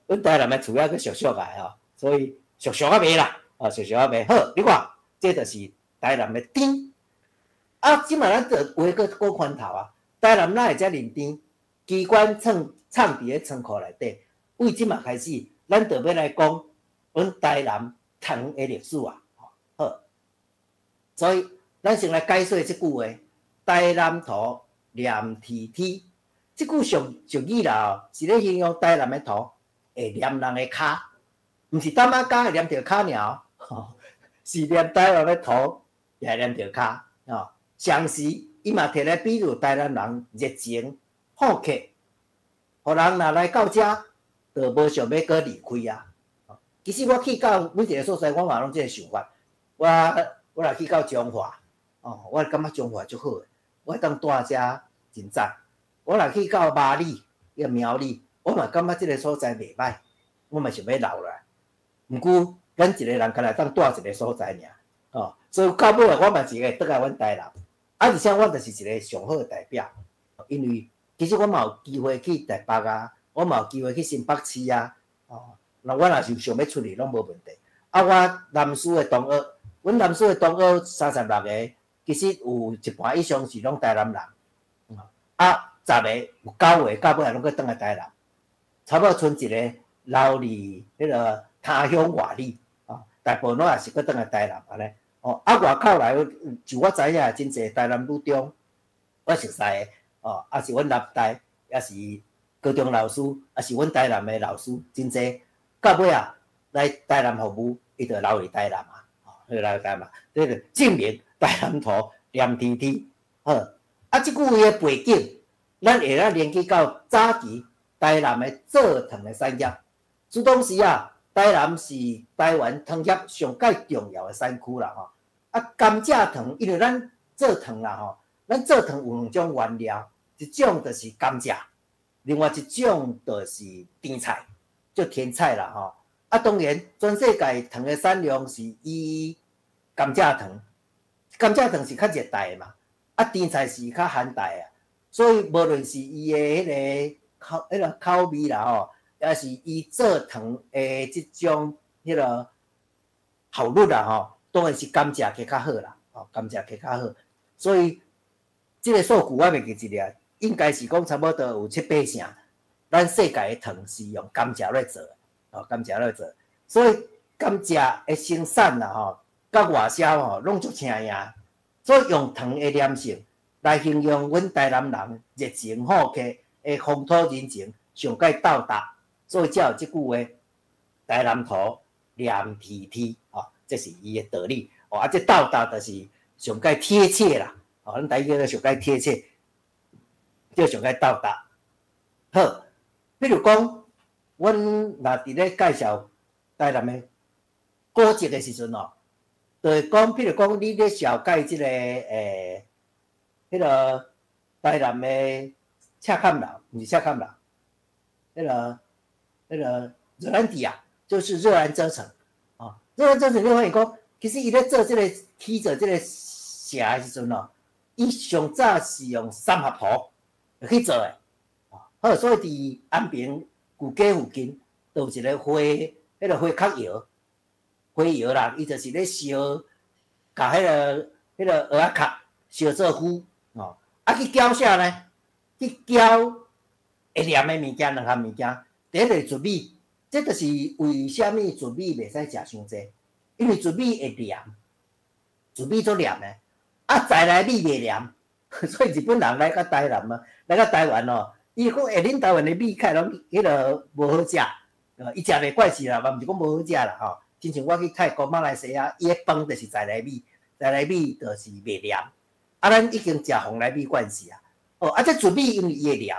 阮台南的厝猶閣俗俗的吼，所以俗俗仔賣啦，哦，俗俗仔賣，好，你看，這就是台南的甜。啊，這馬咱就話閣講番頭啊，台南哪會遮爾甜？機關藏藏佇咧倉庫內底，為這馬開始，咱就欲來講阮台南糖的歷史啊。好，所以咱先來解說這句話：台南塗黏鐵鐵。這句俗俗語啦，吼，是咧形容台南的塗會黏人的跤，毋是淡仔膠會黏著跤爾，是黏台南的塗也會黏著跤，吼。同時，伊嘛摕來比喻台南人熱情好客，予人若來到遮，就無想欲閣離開啊。其實我去到每一个所在，我嘛攏這个想法。我我若去到彰化，哦，我感覺彰化足好的，我會當蹛遮真讚。我若去到峇里，抑苗栗，我嘛感覺這个所在袂䆀，我嘛想欲留落來。毋過，咱一个人干焦會當蹛一个所在爾，哦，所以到尾啊，我嘛是會轉來阮台南。啊，而且我就是一个上好的代表，因為其實我嘛有機會去台北啊，我嘛有機會去新北市啊，哦，那我若是想欲出去，攏無問題。啊，我南師的同學，阮南師的同學36個，其實有一半以上是攏台南人，啊，10個有九個到尾仔攏閣轉來台南，差不多賰一個留佇彼个他鄉外里，啊，大部分攏也是閣轉來台南按呢。哦，啊，外口來，就我知影，真濟台南女中，我熟似的，哦，抑是阮南大，抑是高中老師，抑是阮台南的老師，真濟。到尾啊，來台南服務，伊就留佇台南啊，哦，留佇台南，這個證明台南塗黏天天，好。啊，這句話的背景，咱會當連結到早期台南的做糖的產業。自當時啊，台南是台灣糖業上蓋重要的產區啦，吼。啊，甘蔗糖，因為咱做糖啦吼，咱做糖有兩種原料，一種就是甘蔗，另外一種就是甜菜，就甜菜啦吼。啊，當然，全世界糖的產量是以甘蔗糖，甘蔗糖是較熱帶的嘛，啊，甜菜是較寒帶的，所以無論是伊的彼个口、彼个口味啦吼，抑是伊做糖的這種彼个效率啦吼。當然是甘蔗加較好啦，吼，甘蔗加較好，所以這个數據我袂記得啊，應該是講差不多有七八成，咱世界的糖是用甘蔗來做的，哦，甘蔗來做，所以甘蔗的生產啦吼，佮外銷吼攏足請贏，所以用糖的黏性來形容阮台南人熱情好客的風土人情上蓋到達，所以才有這句話：台南塗黏天天，吼。這是伊的道理，哦，啊，這到達就是上蓋貼切啦，哦，咱台語叫做上蓋貼切，叫上蓋到達。好，比如講，阮若佇咧介紹台南的古蹟的時陣哦，就會講，比如講，你咧紹介這个彼个台南的赤崁樓，毋是赤崁樓，彼个彼个熱蘭地啊，就是熱蘭遮城。所以這陣你發現講，其實伊咧做這個起做這個城的時陣哦，伊上早是用三合土去做的。好，所以佇安平舊街附近，就有一個火，彼個火殼窯，火窯啦，伊就是咧燒，共彼個蚵仔殼燒做灰，哦，啊去攪啥呢？去攪會黏的物件，兩項物件，第一個是糯米，這就是為啥物糯米袂使食傷濟，因為糯米會黏，糯米足黏的，啊在來米袂黏，所以日本人來到台南啊，來到台灣哦，伊講欸，恁台灣的米較攏彼個無好食，伊食袂慣勢啦，嘛毋是講無好食啦吼。親像我去泰國、馬來西亞，伊的飯就是在來米，在來米就是袂黏。啊，咱已經食蓬萊米慣勢啊。哦，啊，這糯米因為伊會黏，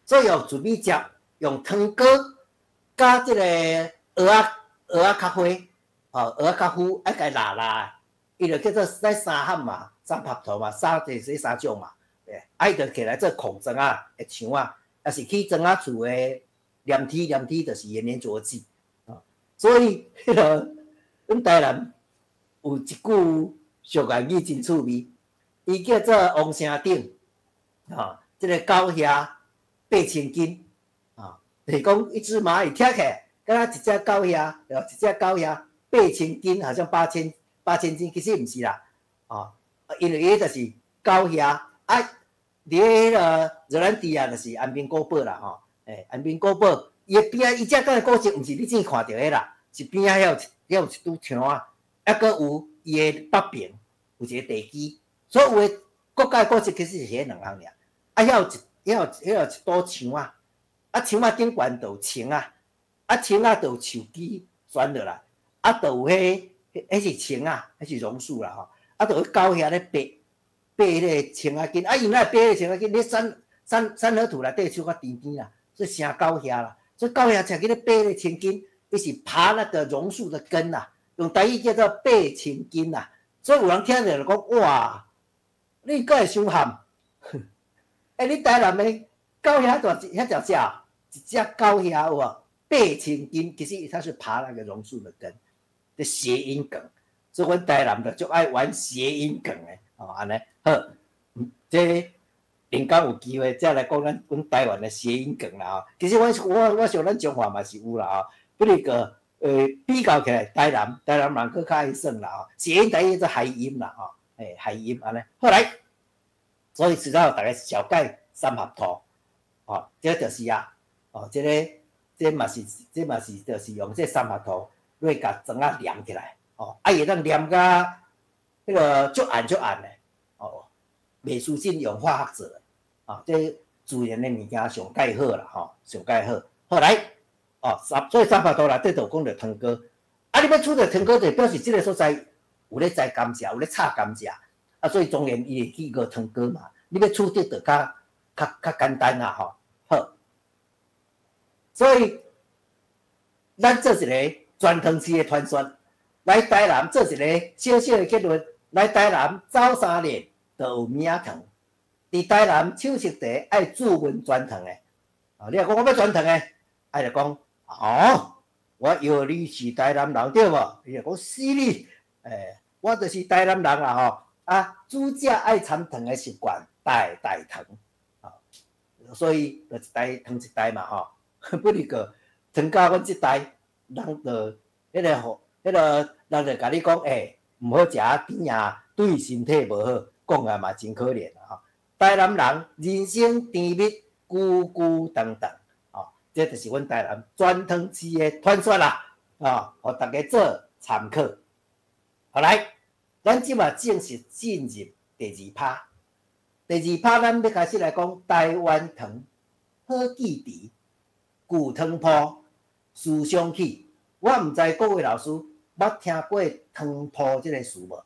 所以用糯米汁，用糖果佮這個蚵仔殼花，哦，蚵仔殼糊，愛共抐抐，伊就叫做咱三合嘛，三合土嘛，三就是這三種嘛。啊，伊就摕來做孔磚仔的牆仔，抑是起磚仔厝的黏體，黏體就是伊的黏著劑。所以，彼個阮台南有一句俗諺語真趣味，伊叫做王城頂，吼，這個狗額8,000斤，啊，就是講一隻螞蟻聽起來，敢若一隻狗額，對吧？一隻狗額八千斤，好像8000斤，其實毋是啦，哦，因為伊就是狗額啊，佇彼個熱蘭地亞就是安平古堡啦，吼，欸，安平古堡。伊的邊仔，伊這間古蹟毋是你只看著的啦，是邊仔遐有遐有一堵牆仔，抑閣有伊的北邊有一個地基，所有的國家古蹟其實是彼兩項爾。啊，遐有一堵牆仔，啊牆仔頂懸就有青仔，啊青仔就有樹枝鑽落來，啊就有彼彼是青仔，彼是榕樹啦吼，啊就有狗遐咧爬爬彼個青仔根，啊伊哪會爬彼個青仔根？你三合土內底小可甜甜啦，所以成狗額啦。所以狗額才去咧爬彼個青根，伊是爬那個榕樹的根啦，用台語叫做爬青根啦。所以有人聽著就講：哇，你敢會傷譀？欸，你台南的狗遐大隻，遐大隻，一隻狗額有無？爬青根，其實它是爬那個榕樹的根，這諧音梗。所以阮台南就足愛玩諧音梗的，哦，按呢好，這另工有機會再來講咱阮台灣的諧音梗啦吼。其實我想咱中華嘛是有啦吼，不過比較起來，台南人閣較愛耍啦吼，諧音台語做諧音啦吼，欸，諧音按呢。好來，所以主要大家小解三合土，哦，這就是啊，哦，這個這嘛是就是用這三合土來共磚仔黏起來，哦，啊，伊會當黏甲彼個足硬足硬的，哦，袂輸陣用化學做的，啊，這自然的物件上蓋好啦，吼，上蓋好。好來，哦，所以三合土內底就有講著糖果，啊，你欲取著糖果就表示這個所在有咧栽甘蔗，有咧插甘蔗，啊，所以當然伊會去熬糖果嘛。你欲取得就較簡單啦，吼。好，所以咱做一個全糖市的傳說，來台南做一個小小的結論，來台南走3日就有物仔糖。佇台南手術茶愛注文專糖的，啊，你若講我欲專糖的，啊就講，哦，我約你是台南人對無？伊就講是哩，欸，我就是台南人啦吼。啊，煮食愛摻糖的習慣，代代糖，啊，所以就一代傳一代嘛吼。不如個傳到阮這代，人就彼個吼，彼個人就共你講，欸，毋好食甜仔，對身體無好，講來嘛真可憐啊吼。台南人人生甜蜜，久久長長，哦，這就是阮台南全糖市的傳說啦，啊，予大家做參考。好來，咱這馬正式進入第二趴。第二趴，咱欲開始來講台灣糖好記佇舊糖鋪思想起。我毋知各位老師捌聽過糖鋪這個詞無？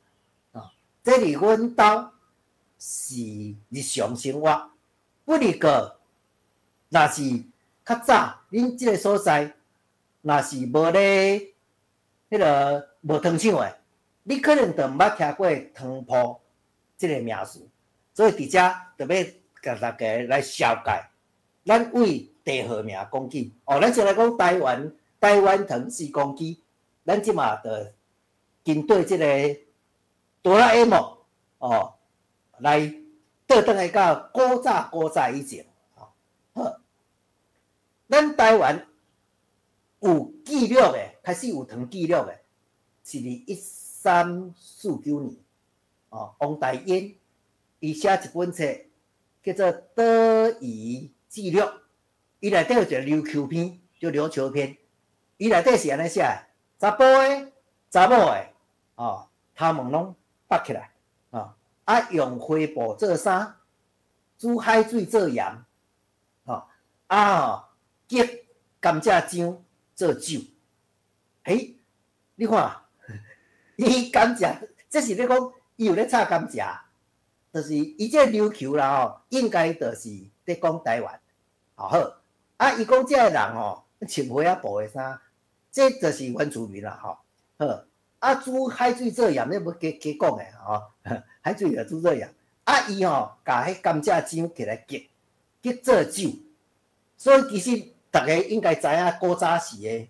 啊，這佇阮兜是日常生活。不過，若是較早，恁這個所在若是無咧彼個無糖廠的，你可能就毋捌聽過糖鋪這個名詞。所以佇遮特欲共大家來紹介，咱為地號名講起。哦，咱先來講台灣，台灣糖四公區，咱這馬就針對這个哆啦 A 夢哦，來倒轉來到古早古早以前，吼，好，咱台灣有記錄的，開始有糖記錄的，是佇1349年，哦，王大閔伊寫一本冊叫做《島夷志略》，伊內底有一个琉球篇，叫琉球篇，伊內底是按呢寫的：查埔的、查某的，哦，頭毛攏拔起來，哦，啊，用花布做衫，煮海水做鹽，吼，啊吼，結甘蔗漿做酒。欸，你看，伊甘蔗，這是咧講，伊有咧插甘蔗，就是伊這個琉球啦吼，應該就是咧講台灣，吼好。啊，伊講這个人吼，穿花仔布的衫，這就是原住民啦吼。好，啊，煮海水做鹽，你欲加加講的吼，海水就煮做鹽。啊，伊吼，共彼甘蔗漿起來結結做酒，所以其實逐家應該知影古早時的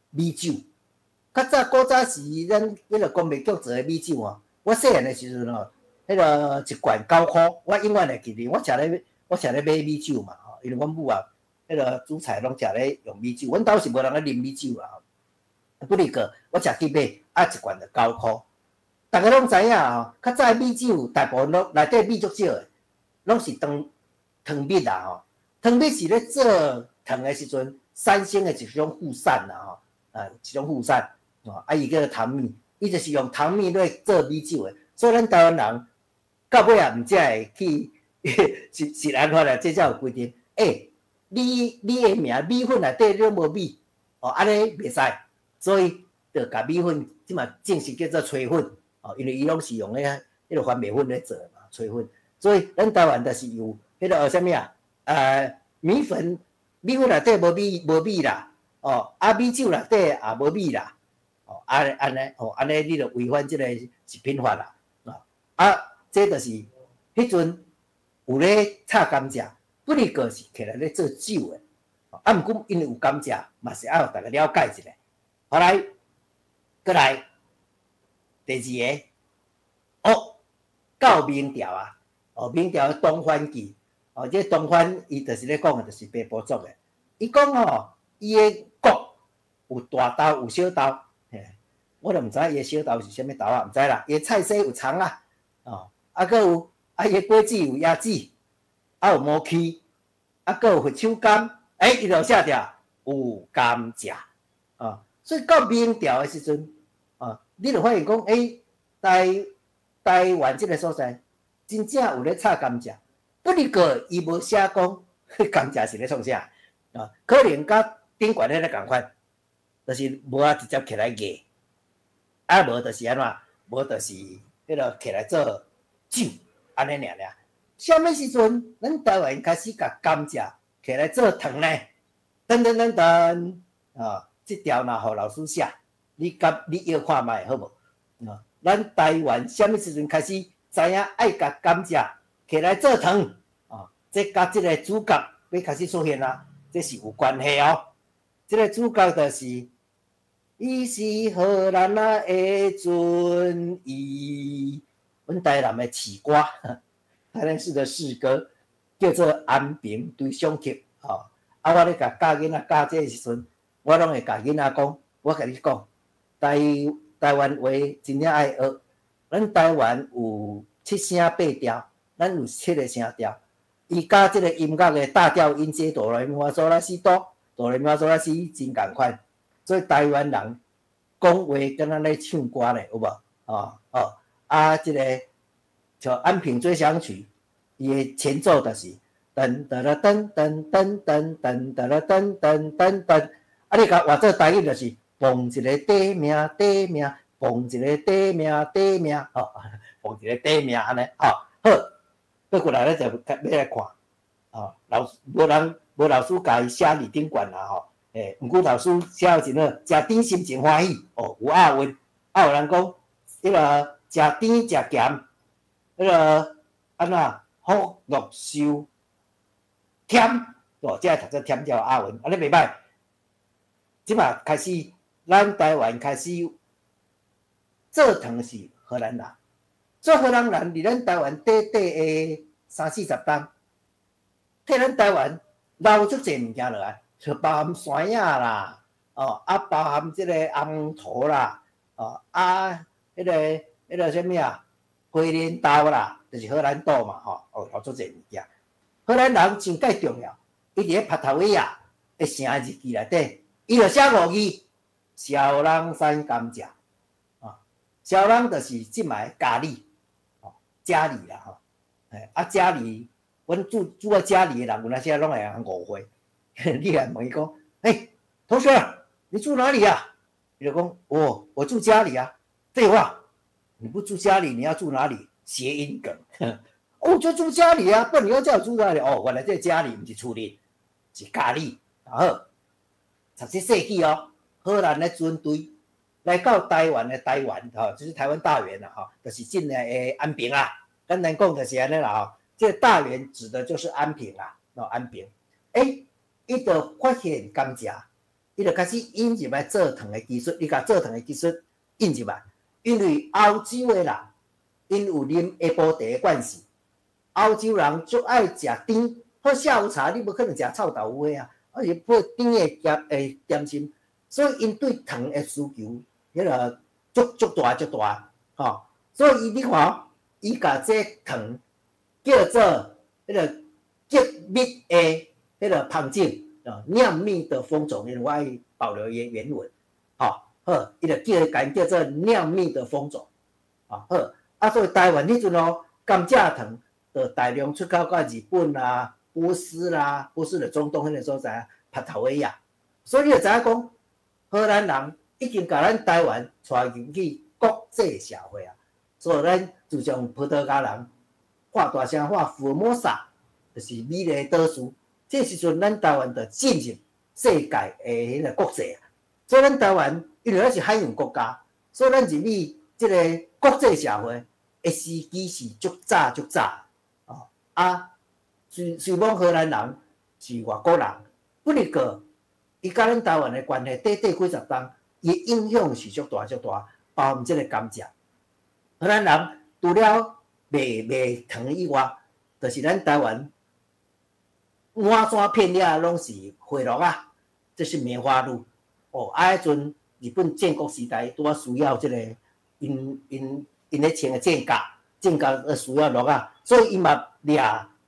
米酒。較早古早時，咱彼個工業局做的米酒吼，我細漢的時陣吼，彼个一罐9箍，我永遠會記得。我成咧買米酒嘛吼，因為阮母啊，彼个煮菜攏食咧用米酒，阮兜是無人咧啉米酒啊。不過我食去買，啊一罐就九箍。逐家攏知影吼，較早的米酒大部分攏內底米足少的，攏是糖糖蜜啦吼。糖蜜是咧做糖的時陣產生的一種副產啦吼，啊一種副產。哦，啊伊叫做糖蜜，伊就是用糖蜜來做米酒的，所以咱台灣人到尾也毋才會去是是按怎啦？這才有規定。欸，你的名米粉內底攏無米，哦，按呢袂使，所以就共米粉這馬正式叫做炊粉，哦，因為伊攏是用彼個番麥粉咧做嘛，炊粉。所以咱台灣就是有彼個啥物啊？米粉米粉內底無米無米啦，哦，啊米酒內底也無米啦。哦，按按呢，哦，按呢，你就違反這个食品法啦，啊，這就是彼陣有咧插甘蔗，不過是起來咧做酒的，啊，毋過因為有甘蔗，嘛是愛予逐家了解一下。後來，閣來第二个，哦，到明朝啊，哦，明朝的東番記，哦，這個東番伊就是咧講的，就是平埔族的，伊講吼，伊的穀有大豆有小豆。我都毋知伊的小豆是啥物豆啊，毋知啦。伊的菜色有蔥啊，哦，啊，閣有啊，伊的果子有椰子，啊有魔柿，啊閣有佛手柑，欸，伊就寫著有甘蔗，啊，所以到明朝的時陣，啊，你就發現講，欸，台灣這个所在真正有咧插甘蔗，不過伊無寫講甘蔗是咧創啥，啊，可能佮頂懸彼个仝款，就是無啊直接起來壓。啊，無就是按怎？無就是彼个起來做酒，按呢爾爾。啥物時陣，咱台灣開始共甘蔗起來做糖呢？噔噔噔噔，啊，這條若予老師寫，你佮你臆看覓好無？啊，咱台灣啥物時陣開始知影愛共甘蔗起來做糖？啊，這佮這个主角欲開始出現啊，這是有關係哦。這个主角就是。伊是荷蘭仔的鱒魚，阮台南的市歌，台南市的市歌叫做《安平追想曲》吼。啊，我咧共教囡仔教這个時陣，我攏會共囡仔講，我共你講，台灣話真正愛學。咱台灣有七聲八調，咱有七个聲調。伊佮這个音樂的大調音階哆來咪發嗦拉西哆，哆來咪發嗦拉西真仝款。所以台灣人講話敢若咧唱歌咧，有無？哦哦，啊，這个像《安平追想曲》，伊的前奏就是噔噔噔噔噔噔噔噔噔噔噔噔，啊，你共換做台語就是蹦一個短命短命，蹦一個短命短命，吼，蹦一個短命按呢，吼，好，閣過來咱就欲來看，哦，老無人無老師共伊寫佇頂懸啦，吼。欸，毋過老師寫有一個食甜心情歡喜，哦，有押韻。啊，有人講，彼个食甜食鹹，彼个按怎福祿壽添，哦，這个讀做添才有押韻，按呢袂䆀。這馬開始，咱台灣開始做糖是荷蘭人，所以荷蘭人佇咱台灣短短的三四十冬，替咱台灣留足濟物件落來，就包含山仔啦，哦，啊包含這個紅桃啦，哦啊，彼個啥物啊，花蓮豆啦，就是荷蘭豆嘛，吼，哦，留足濟物件。荷蘭人真蓋重要，伊佇咧巴達維亞的城日記內底，伊就寫五字：蕭朗產甘蔗。啊，蕭朗就是這擺嘉義，哦，嘉義啦，吼，欸，啊嘉義，阮住佇嘉義的人，有當時攏會通誤會。你來問伊講，欸，同學，你住哪裡啊？伊就講，我住家裡啊。廢話，你不住家裡，你要住哪裡？諧音梗。我就住家裡啊，不然你要叫我住哪裡？哦，原來這個家裡毋是厝裡，是嘉義。好，17世紀哦，荷蘭的船隊來到台灣的台灣，吼，就是台灣大員啦，吼，就是今日的安平啊。簡單講就是按呢啦，吼，這個大員指的就是安平啊，哦，安平。欸，伊就發現甘蔗，伊就開始引入來做糖的技術，伊共做糖的技術引入來，因為歐洲的人，𪜶有啉下晡茶的慣勢。歐洲人足愛食甜，喝下午茶，你無可能食臭豆腐啊，而是配甜的點心，所以𪜶對糖的需求，彼個足足大足大，吼，所以伊你看，伊共這糖叫做彼個結蜜的彼個蜂種，哦，釀蜜的蜂種，因為我愛保留伊的原文，吼，好，伊就叫共叫做釀蜜的蜂種，啊好，啊所以台灣彼陣哦，甘蔗糖就大量出口到日本啦、波斯啦、波斯的中東彼個所在啊，巴達維亞，所以你就知影講，荷蘭人已經共咱台灣帶入去國際社會啊。所以咱自從葡萄牙人喊大聲喊福爾摩沙，就是美麗島嶼，這時陣咱台灣就進入世界的彼個國際啊。所以咱台灣因為咱是海洋國家，所以咱入去這個國際社會的時機是足早足早。啊，雖講荷蘭人是外國人，不過伊佮咱台灣的關係短短幾十冬，伊的影響是足大足大，包含這個甘蔗。荷蘭人除了賣糖以外，就是咱台灣滿山遍野攏是花露仔，這是梅花鹿。哦，啊，彼陣日本建國時代拄仔需要這個𪜶𪜶𪜶咧穿的戰甲，戰甲需要鹿仔，所以伊嘛掠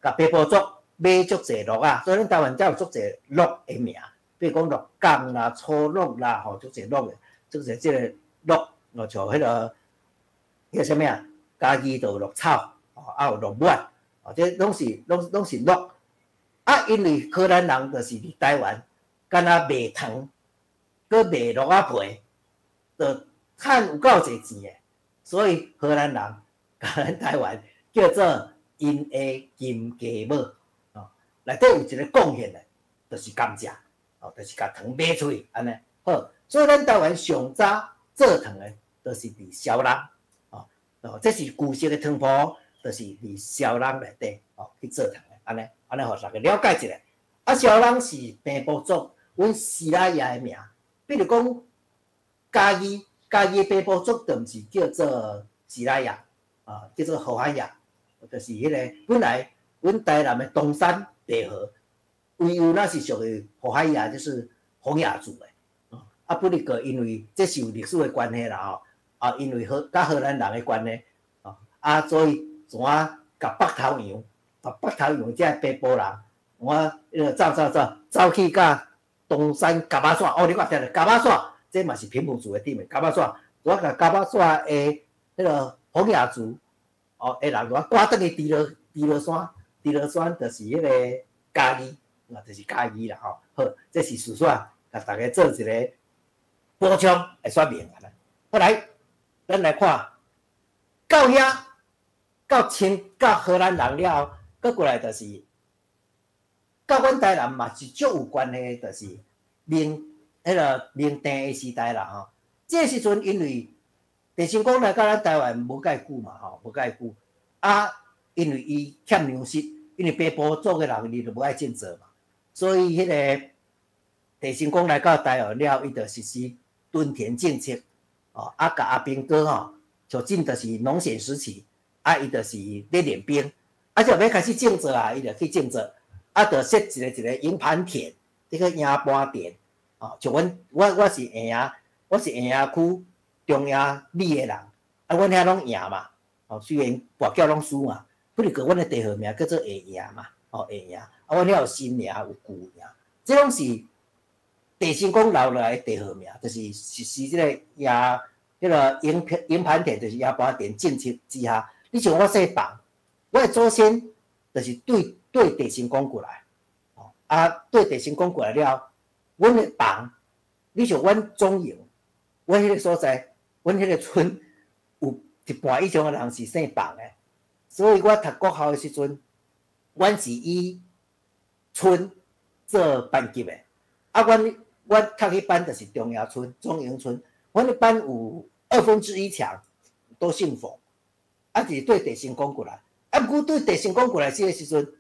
共平埔族買足濟鹿仔，所以咱台灣才有足濟鹿的名，比如講鹿港啦、初鹿啦，吼，足濟鹿的，足濟這個鹿，哦，像彼個啥物啊，嘉義就有鹿草，哦，啊有鹿丸，哦，這攏是鹿。啊，因為荷蘭人就是佇台灣，敢若賣糖，閣賣鹿仔皮，就趁有夠濟錢的，所以荷蘭人共咱台灣叫做𪜶的金雞母，哦，內底有一個貢獻的，就是甘蔗，哦，就是共糖賣出去，按呢好，所以咱台灣上早做糖的，就是佇蕭朗，哦，哦，這是舊式的糖鋪，就是佇蕭朗內底，哦，去做糖的，按呢，按呢，予大家了解一下。啊，蕭朗是平埔族，阮西拉雅的名，比如講嘉義，嘉義平埔族就毋是叫做西拉雅，啊，叫做河海亞，就是彼個本來阮台南的東山白河，唯有那是屬於河海亞，就是洪雅族的。啊，不過因為這是有歷史的關係啦吼，啊，因為佮荷蘭人的關係，啊，所以怎啊共北頭洋，北頭洋這平埔人，我彼個走走走走去佮東山蛤仔山，哦，你看聽著蛤仔山，這嘛是平埔族的地名，蛤仔山，我共蛤仔山的彼個洪雅族，哦，的人，我趕轉去豬猡山，豬猡山就是彼個嘉義，啊，就是嘉義啦吼。好，這是事實，共大家做一個補充的說明啊。好來，咱來看到遐，到清到荷蘭人了後，閣過來就是佮阮台南嘛是足有關係，就是明彼個明鄭的時代啦吼。這個時陣因為鄭成功來到咱台灣無蓋久嘛吼，無蓋久啊，因為伊欠糧食，因為平埔族的人伊就無愛振作嘛，所以彼個鄭成功來到台灣了後，伊就實施屯田政策，哦，啊，佮阿兵哥吼，就進就是農閒時期，啊，伊就是咧練兵，啊，就欲開始種作啊，伊就去種作，啊，就設一個一個營盤田，這個營盤田，哦，像阮我是下營，我是下營區中營里的人，啊，阮遐攏贏嘛，哦，雖然跋筊攏輸嘛，不過阮的地號名叫做下營嘛，哦，下營，啊，阮遐有新營有舊營，這攏是鄭成功留落來的地號名，就是實施這個營，彼個營營盤田，就是營盤田政策之下。你像我姓彭，我的祖先就是對對鄭成功過來，哦，啊，對鄭成功過來了，阮的彭，你像阮中營，阮彼個所在，阮彼個村有一半以上的人是姓彭的，所以我讀國校的時陣，阮是以村做班級的，啊，阮阮讀彼班就是中營村、中營村，阮彼班有1/2牆都姓馮，啊，是對鄭成功過來，啊，毋過對鄭成功過來這個時陣，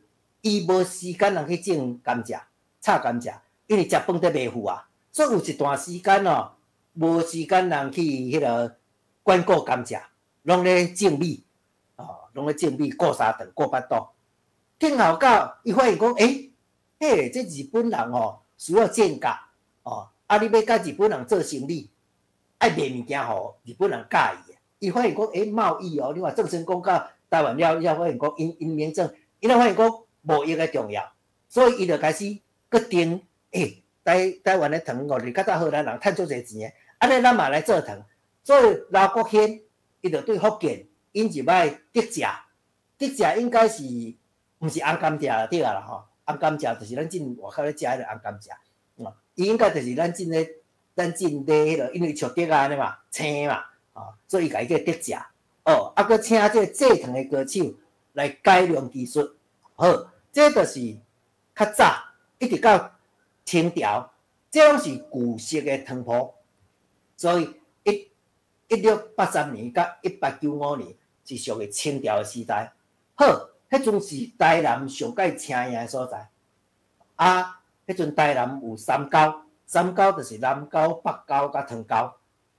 伊無時間通去種甘蔗、插甘蔗，因為食飯佇賣付啊，所以有一段時間哦，無時間人去彼個管顧甘蔗，攏咧種米，哦，攏咧種米顧三頓顧腹肚。聽後到伊發現講，欸，嘿，這日本人哦需要建國，哦，啊，你欲佮日本人做生意，愛賣物件予日本人佮意的。伊發現講，欸，貿易哦，你看鄭成功到台灣了，伊才發現講，𪜶𪜶明鄭，伊才發現講貿易的重要，所以伊就開始閣定，欸，台台灣的糖哦，是較早荷蘭人趁足濟錢的，按呢咱嘛來做糖。所以劉國軒伊就對福建引入來竹蔗，竹蔗應該是毋是紅甘蔗對啊啦吼，紅甘蔗就是咱進外口咧食彼個紅甘蔗，哦，伊應該就是咱進咧，咱進咧彼個，因為樹竹仔按呢嘛，青嘛，哦，所以伊共伊叫竹蔗，哦，啊，閣請這個製糖的高手來改良技術，好，這就是較早一直到清朝，這攏是舊式的糖鋪，所以一1683年佮1895年是屬於清朝的時代。好，彼陣是台南上蓋請名的所在。啊，彼陣台南有三溝，三溝就是南溝、北溝佮湯溝。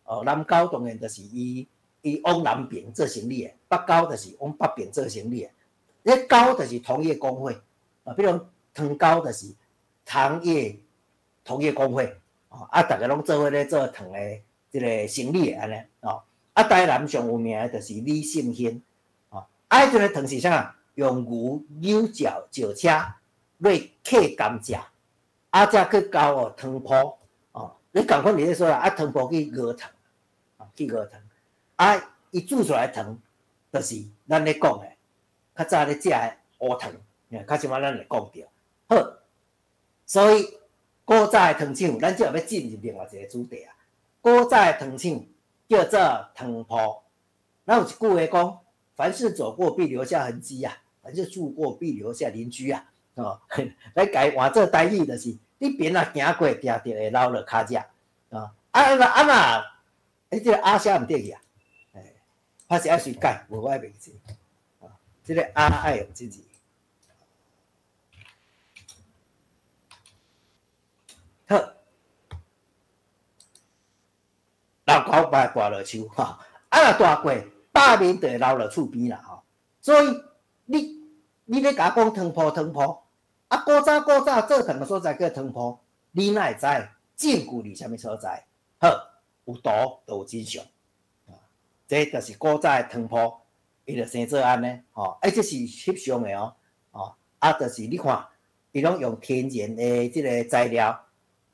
哦，南溝當然就是伊伊往南邊做生意的，北溝就是往北邊做生意的。彼溝就是同業公會，啊，比如講湯溝就是糖業同業公會，哦，啊，逐家攏做伙咧做糖的這個生意的按呢，哦，啊，台南上有名的就是李勝興，哦，啊，彼陣的糖是啥？用牛扭轎轎車落客甘蔗，啊，才去交予糖鋪，哦，你仝款佇咧說啦，啊，糖鋪去熬糖，啊，去熬糖，啊，伊煮出來的糖，就是咱咧講的，較早咧食的烏糖，較這擺咱會講著。好，所以古早的糖廠，咱這欲進入另外一個主題啊。古早的糖廠叫做糖鋪，咱有一句話講：凡事走過必留下痕跡啊，凡事住過必留下鄰居啊。哦，來共伊換做台語就是：你邊仔行過，定定會留落跤跡。啊啊啊若，欸，這個阿寫毋對去啊？欸，還是愛隨改，無我愛袂記。啊，這個阿愛用這字。好，老狗嘛會跋落樹吼，啊若大過百面就會留落厝邊啦吼。所以你你欲共我講糖鋪糖鋪，啊古早古早做糖的所在叫糖鋪，你哪會知證據佇啥物所在？好，有圖就有真相。這就是古早的糖鋪，伊就生做按呢吼。欸，這是翕相的哦，吼啊，就是你看，伊攏用天然的這個材料，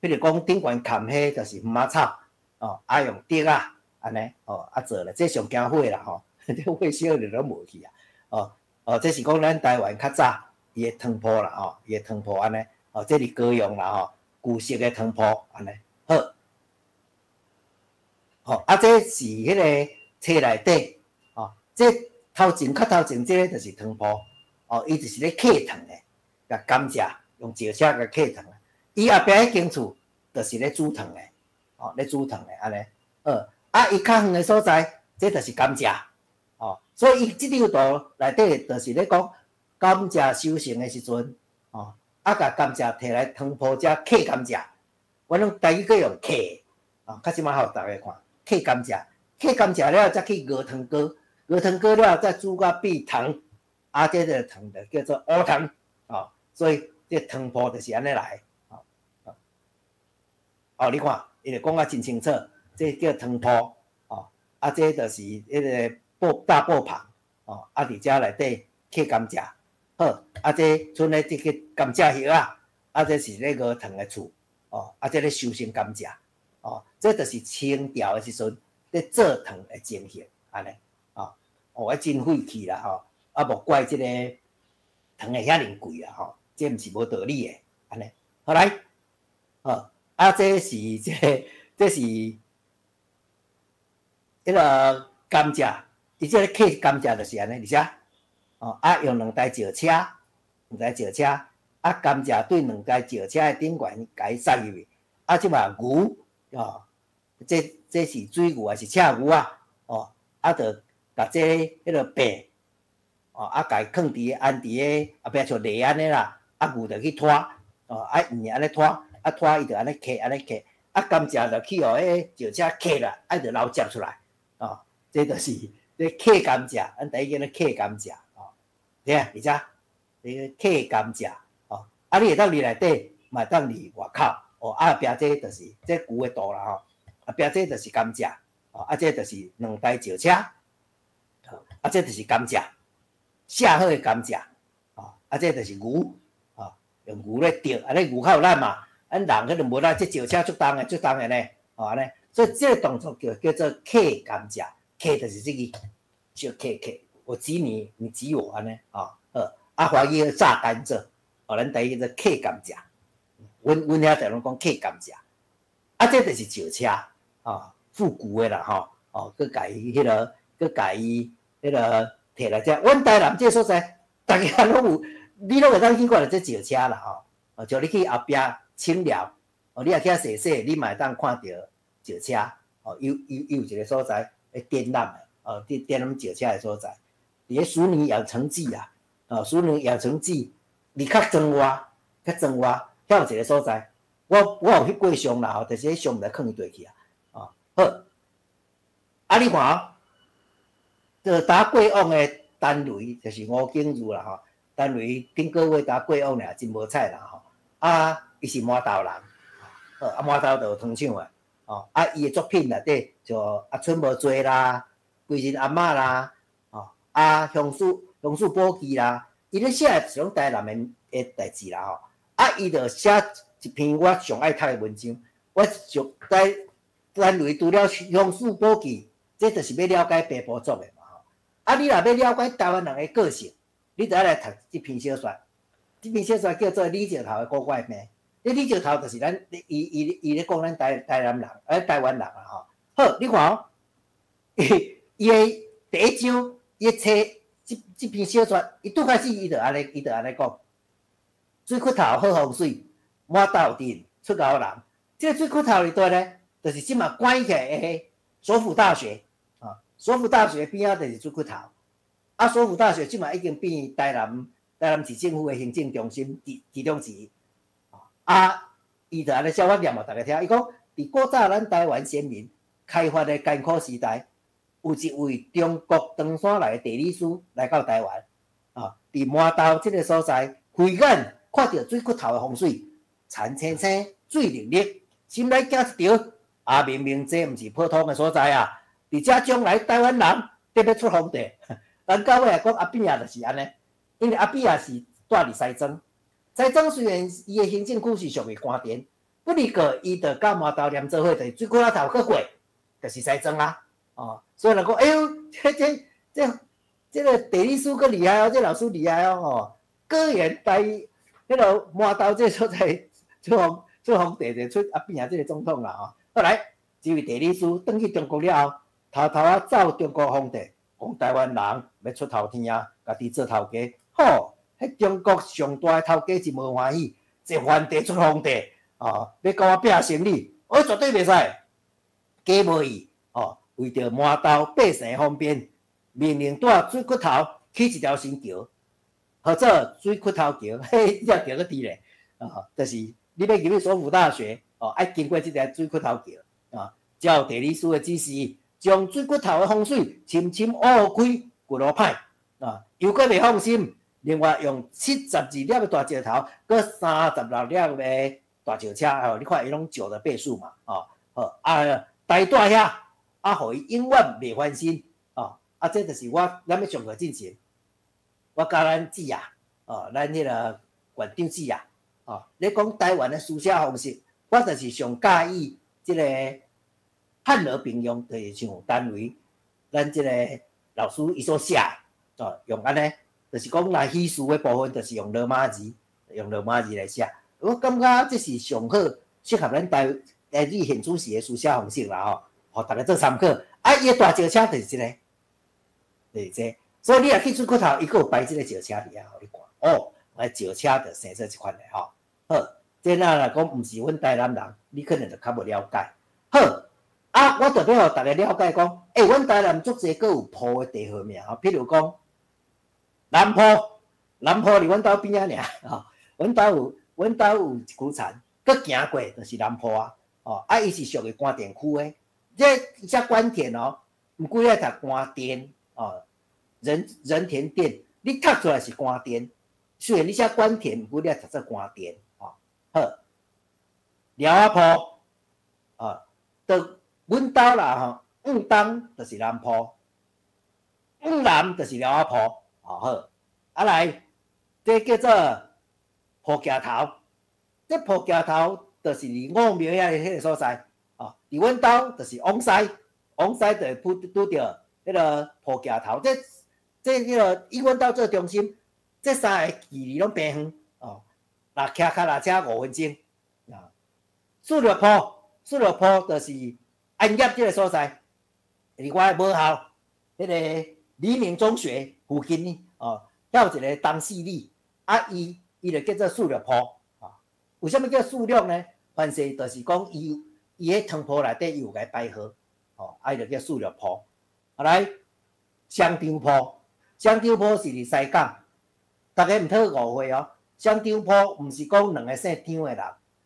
比如講頂懸崁彼就是芋仔草，哦，啊用竹仔按呢，哦啊做咧，這上驚火啦吼，這火燒著攏無去啊，哦哦，這是講咱台灣較早伊的糖鋪啦吼，伊的糖鋪按呢，哦，這是高雄啦吼，舊式的糖鋪按呢，好，吼啊，這是彼個冊內底，哦，這頭前較頭前這个就是糖鋪，哦，伊就是咧刻糖的，共甘蔗用轎車共刻糖。伊後壁彼間厝就是咧煮糖的，哦，咧煮糖的按呢，好，啊，伊較遠的所在，這就是甘蔗，哦，所以伊這張圖內底就是咧講甘蔗收成的時陣，哦，啊，共甘蔗提來糖鋪遮刻甘蔗，我攏台語閣用刻，哦，較這擺予逐家看，刻甘蔗。崁甘蔗了，才去熬糖糕，熬糖糕了再煮甲變糖，啊，這个糖就叫做烏糖，哦，所以這糖鋪就是按呢來，哦，哦，你看，伊就講甲真清楚，這叫糖鋪，哦，啊，這就是彼个布大布棚，哦，啊，佇遮內底崁甘蔗，好，啊，這賰咧這個甘蔗葉仔，啊，這是咧熬糖的厝，哦，啊，這咧收成甘蔗，哦，這就是清朝的時陣咧做糖的情形，按呢，哦，哦，真費氣啦，吼，啊，莫怪這个糖會遐爾貴啦，吼，這毋是無道理的，按呢，好來，好，啊，這是這个，這是彼个甘蔗，伊這个崁甘蔗就是按呢，而且，哦，啊，用兩台轎車，兩台轎車，啊，甘蔗對兩台轎車的頂懸共伊塞入去，啊，這馬牛，哦，這這是水牛還是赤牛啊？哦，啊，就共這彼个爿，哦，啊，共伊囥佇安佇个後壁像犁按呢啦，啊，牛就去拖，哦，啊，毋按呢拖，啊，拖伊就按呢崁，按呢崁，啊，甘蔗就去予彼個轎車崁啦，啊，就流汁出來，哦，這就是咧崁甘蔗，咱台語叫咧崁甘蔗，哦，對啊，而且咧崁甘蔗，哦，啊，你會當佇內底，嘛會當佇外口，哦，啊，後壁這就是這牛的肚啦吼，後壁這就是甘蔗，哦，啊，這就是兩台轎車，啊，這就是甘蔗，寫好的甘蔗，哦，啊，這就是牛，哦，用牛咧啄，按呢牛較有力嘛，咱人可能無力，這轎車足重的，足重的呢，哦，按呢，所以這個動作叫叫做崁甘蔗，崁就是這個，就崁崁，我擠你，你擠我按呢，哦，好，啊，華語叫榨甘蔗，哦，咱台語叫做崁甘蔗，阮阮遐就攏講崁甘蔗，啊，這就是轎車，哦，復古的啦吼，哦，閣共伊彼个，閣共伊彼个提來遮，阮台南這個所在，逐家攏有，你攏會當去看著這轎車啦吼，哦，像你去後壁清寮，哦，你若去遐踅踅，你嘛會當看著轎車，哦，有有有一個所在咧展覽的，哦，佇展覽轎車的所在，佇咧《淑女養成記》啊，哦，《淑女養成記》離較莊外，較莊外，遐有一個所在，我我有翕過相啦吼，但是彼相毋知囥佇佗去啊，哦，好，啊，你看哦，就搭過往的陳雷就是吳景如啦吼，陳雷頂個月搭過往爾，真無彩啦吼，啊，伊是麻豆人，好，啊，麻豆就有糖廠的，哦，啊，伊的作品內底就啊，春無濟啦，歸仁阿嬤啦，哦，啊，鄉事鄉事簿記啦，伊咧寫的是攏台南的的代誌啦吼，啊，伊就寫一篇我上愛讀的文章，我上台陳雷除了鄉事簿記，這就是欲了解平埔族的嘛吼，啊，你若欲了解台灣人的個性，你就愛來讀這篇小說，這篇小說叫做《李石頭的古怪病》。這李石頭就是咱伊伊伊咧講咱台台南人，欸，台灣人啊吼。好，你看哦，伊伊的第一章，伊冊這這篇小說，伊拄開始伊就按呢，伊就按呢講：水窟頭好風水，麻豆鎮出𠢕人。這個水窟頭佇佗呢？就是這馬關起來的首府大學啊，首府大學邊仔就是水窟頭。啊，首府大學這馬已經變台南台南市政府的行政中心其其中之一。啊，伊就按呢寫，我念予逐家聽。伊講，佇古早咱台灣先民開發的艱苦時代，有一位中國唐山來的地理師來到台灣，啊，佇麻豆這个所在，慧眼看著水窟頭的風水，田青青，水綠綠，心內驚一跳，啊，明明這毋是普通的所在啊！佇遮將來台灣人得欲出皇帝，咱到尾來講阿扁仔就是按呢，因為阿扁仔是蹛佇西莊。西莊雖然伊的行政區是屬於官田，不過伊就佮麻豆連做伙，就是水窟仔頭閣過，就是西莊啊。哦，所以人講，哎喲，這這這這个地理師閣厲害哦，這老師厲害哦，吼，果然台彼个麻豆這所在出皇出皇帝就出阿扁仔這个總統啦吼。後來這位地理師轉去中國了後，偷偷仔走中國皇帝，講台灣人欲出頭天啊，家己做頭家，吼。彼中國上大的頭家真無歡喜，這皇帝出皇帝，哦，欲共我拼生理，我絕對袂使，假無伊，哦，為著麻豆百姓方便，命令蹛水窟頭起一條新橋，號做水窟頭橋，嘿，這條橋閣佇咧，哦，就是你欲入去首府大學，哦，愛經過這條水窟頭橋，啊，照地理師的指示，將水骨頭的風水深深挖開骨路歹啊，又閣袂放心，另外用72粒的大石頭，閣36粒的大石車，吼，你看伊攏石的倍數嘛，吼，好啊，台帶遐啊，予伊永遠袂翻身，哦，啊，這就是我咱欲上課進前，我佮咱姊啊，哦，咱彼个館長姊啊，哦，咧講台灣的書寫方式，我就是上佮意這个漢羅並用，就是像單位，咱這個老師伊所寫的，哦，用按呢，就是講來喜事的部分，就是用羅馬字，用羅馬字來寫。我感覺這是上好適合咱台台語現主時的書寫方式啦吼，予逐家做參考。啊，伊的大石車就是這个，就是這個。所以你若去水骨頭，伊閣有擺這个石車佇遐，予你看。哦，來石車就生做這款的吼。好，這若若講毋是阮台南人，你可能就較無了解。好，啊，我特別予逐家了解講，欸，阮台南足濟閣有埔的地號名，吼，譬如講南埔，南埔佇阮兜邊仔爾，吼，阮兜有一區田，閣行過就是南埔啊，哦，啊，伊是屬於官田區的，這遮官田哦，毋過你愛讀官田哦，仁田店，你讀出來是官田，雖然你寫官田，毋過你愛讀做官田，哦，好，寮仔埔，哦，到阮兜啦吼，往東就是南埔，往南就是寮仔埔，哦好，啊來，這叫做埔徛頭，這埔徛頭就是佇五廟遐彼个所在，哦，佇阮兜就是往西，往西就會拄著彼个埔徛頭，這彼个以阮兜做中心，這三个距離攏平遠，哦，若騎跤踏車5分鐘，啊，四六埔，四六埔就是安業這个所在，佇我的母校，彼个黎明中學附近呢，哦，遐有一个東勢里，啊，伊就叫做四六埔，啊，為啥物叫四六呢？凡是就是講伊伊彼湯鋪內底伊有共擺好，哦，啊，伊就叫四六埔。啊來，雙張埔，雙張埔是佇西港，逐家毋通誤會哦。雙張埔毋是講兩个姓張的人，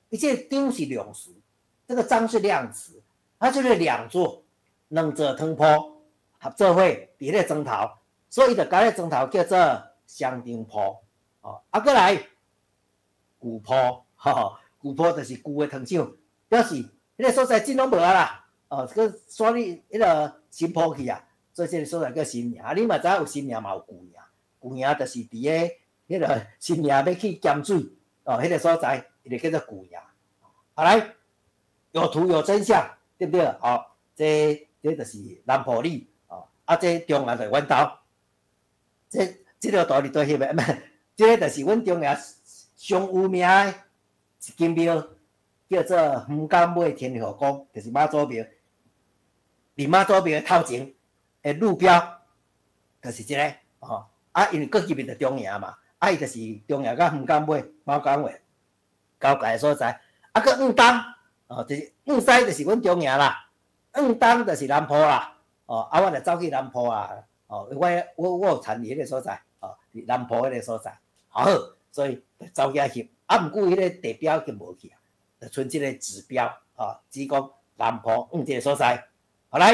伊這個張是量詞，這個張是量詞，它就是兩座兩座湯鋪合做伙佇彼個莊頭，所以伊就共彼個莊頭叫做雙張埔。哦，啊，閣來舊埔，吼，舊埔就是舊的糖廠，表示彼個所在真攏無啊啦，哦，閣徙去彼个新埔去啊，所以這个所在叫新營。啊，你嘛知影有新營嘛有舊營，舊營就是佇个彼个新營欲去鹹水，哦，彼个所在，伊就叫做舊營。啊來，有圖有真相，對毋對？哦，這就是南埔里，哦，啊，這中營就是阮兜，這條圖佇佗翕的？毋，這个就是阮中營上有名的一間廟，叫做橫崗尾天后宮，就是媽祖廟。佇媽祖廟的頭前的路標，就是這个，吼。啊，因為過入去就中營嘛，啊，伊就是中營佮橫崗尾、貓崗尾交界的所在。啊，閣往東，哦，就是往西就是阮中營啦，往東就是南埔啦，哦，啊，我就走去南埔啊，哦，我有田佇彼个所在，哦，佇南埔彼个所在，好，所以就走去遐翕。啊，毋過彼个地標已經無去啊，就賰這个指標，哦，只講南埔往這个所在。好來，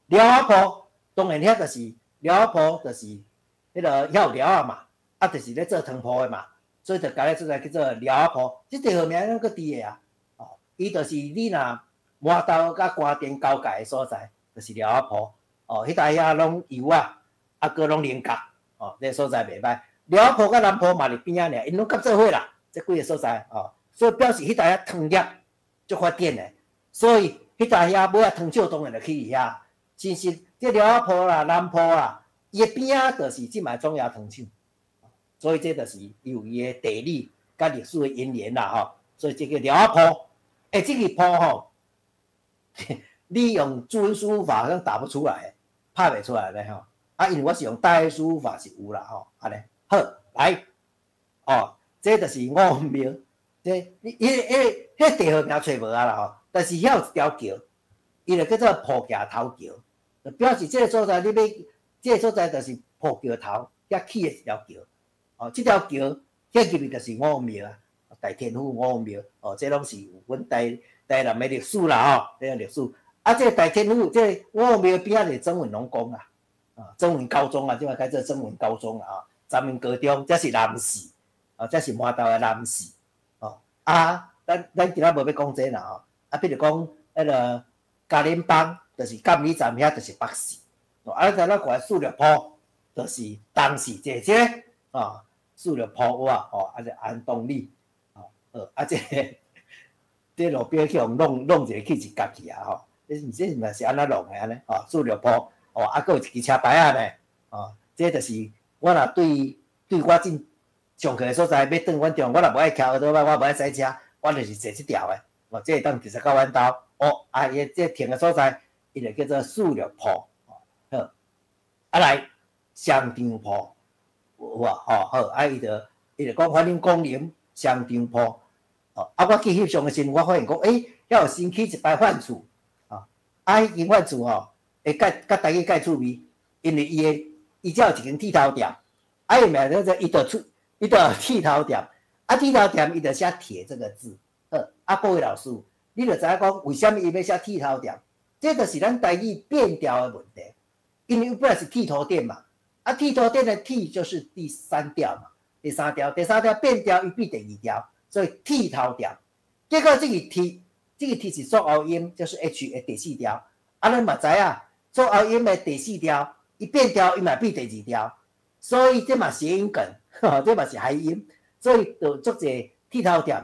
寮仔埔，當然遐就是寮仔埔，就是彼个遐有寮仔嘛，啊，就是咧做湯鋪的嘛，所以就共彼所在叫做寮仔埔。這地號名攏閣佇的啊，哦，伊就是你若麻豆佮官田交界的所在，就是寮仔埔。哦，彼搭遐攏油仔，啊，閣攏菱角，哦，這个所在袂䆀。寮仔埔佮南埔嘛佇邊仔爾，𪜶攏合做伙啦，這幾个所在，哦，所以表示彼搭遐糖業足發展的，所以彼搭遐買仔糖廠當然就去佇遐。其實這寮仔埔啦、南埔啦，伊的邊仔就是這擺中亞糖廠，所以這就是伊有伊的地理佮歷史的淵源啦，吼。所以這個寮仔埔，欸，這個埔吼，你用注音輸入法好像打不出來，拍袂出來咧吼。啊，因為我是用大寫輸入法是有啦，吼，按呢好來，哦，這就是五廟，這你彼個地號名揣無啊啦吼，但是遐有一條橋，伊就叫做埔徛頭橋，就表示這個所在你欲，這個所在就是埔橋頭遐起的一條橋，哦，這條橋遐入去就是五廟啊，大天府五廟，哦，這攏是有阮台南的歷史啦吼，這個歷史。啊，這個大天府，這個我廟邊仔是曾文農工啊，啊，曾文高中啊，這擺改做曾文高中啦啊，三民高中，這是南勢，啊，這是麻豆的南勢，哦，啊，咱今仔無欲講這啦吼，啊，比如講彼个嘉林幫，就是監理站遐，就是北勢，哦，啊，咱咱看四六埔，就是東勢，這這個，啊，四六埔有啊，哦，啊，這安東里，哦，好，啊，這個，這路邊去予弄弄一个去一角去啊，吼。這毋這嘛是按怎弄的按呢？哦，四六埔，哦，啊，閣有一支車牌仔呢，哦，這就是我若對對我進上課的所在欲轉阮中，我若無愛騎歐多擺，我無愛駛車，我就是坐這條的，哦，這會當直接到阮兜，哦，啊，伊這停的所在，伊就叫做四六埔，哦，好，啊來雙張埔，有無？吼好，啊，伊就講反正公林雙張埔，哦，啊，我去翕相的時陣，我發現講，欸，遐有新起一排飯厝。啊，彼間飯厝吼，會蓋佮台語蓋趣味，因為伊的伊遮有一間剃頭店，啊，伊名叫做伊就出，伊就剃頭店，啊，剃頭店伊就寫鐵這個字，好，啊，各位老師，你就知影講為啥物伊欲寫剃頭店？這就是咱台語變調的問題，因為本來是剃頭店嘛，啊，剃頭店的剃就是第三調嘛，第三調，第三調變調伊變第二調，所以剃頭店，結果這個剃。這個剃是濁喉音，就是 H 的第四調。啊，咱嘛知影，濁喉音的第四調，伊變調，伊嘛變第二調，所以這嘛諧音梗，這嘛是諧音。所以就足濟剃頭店，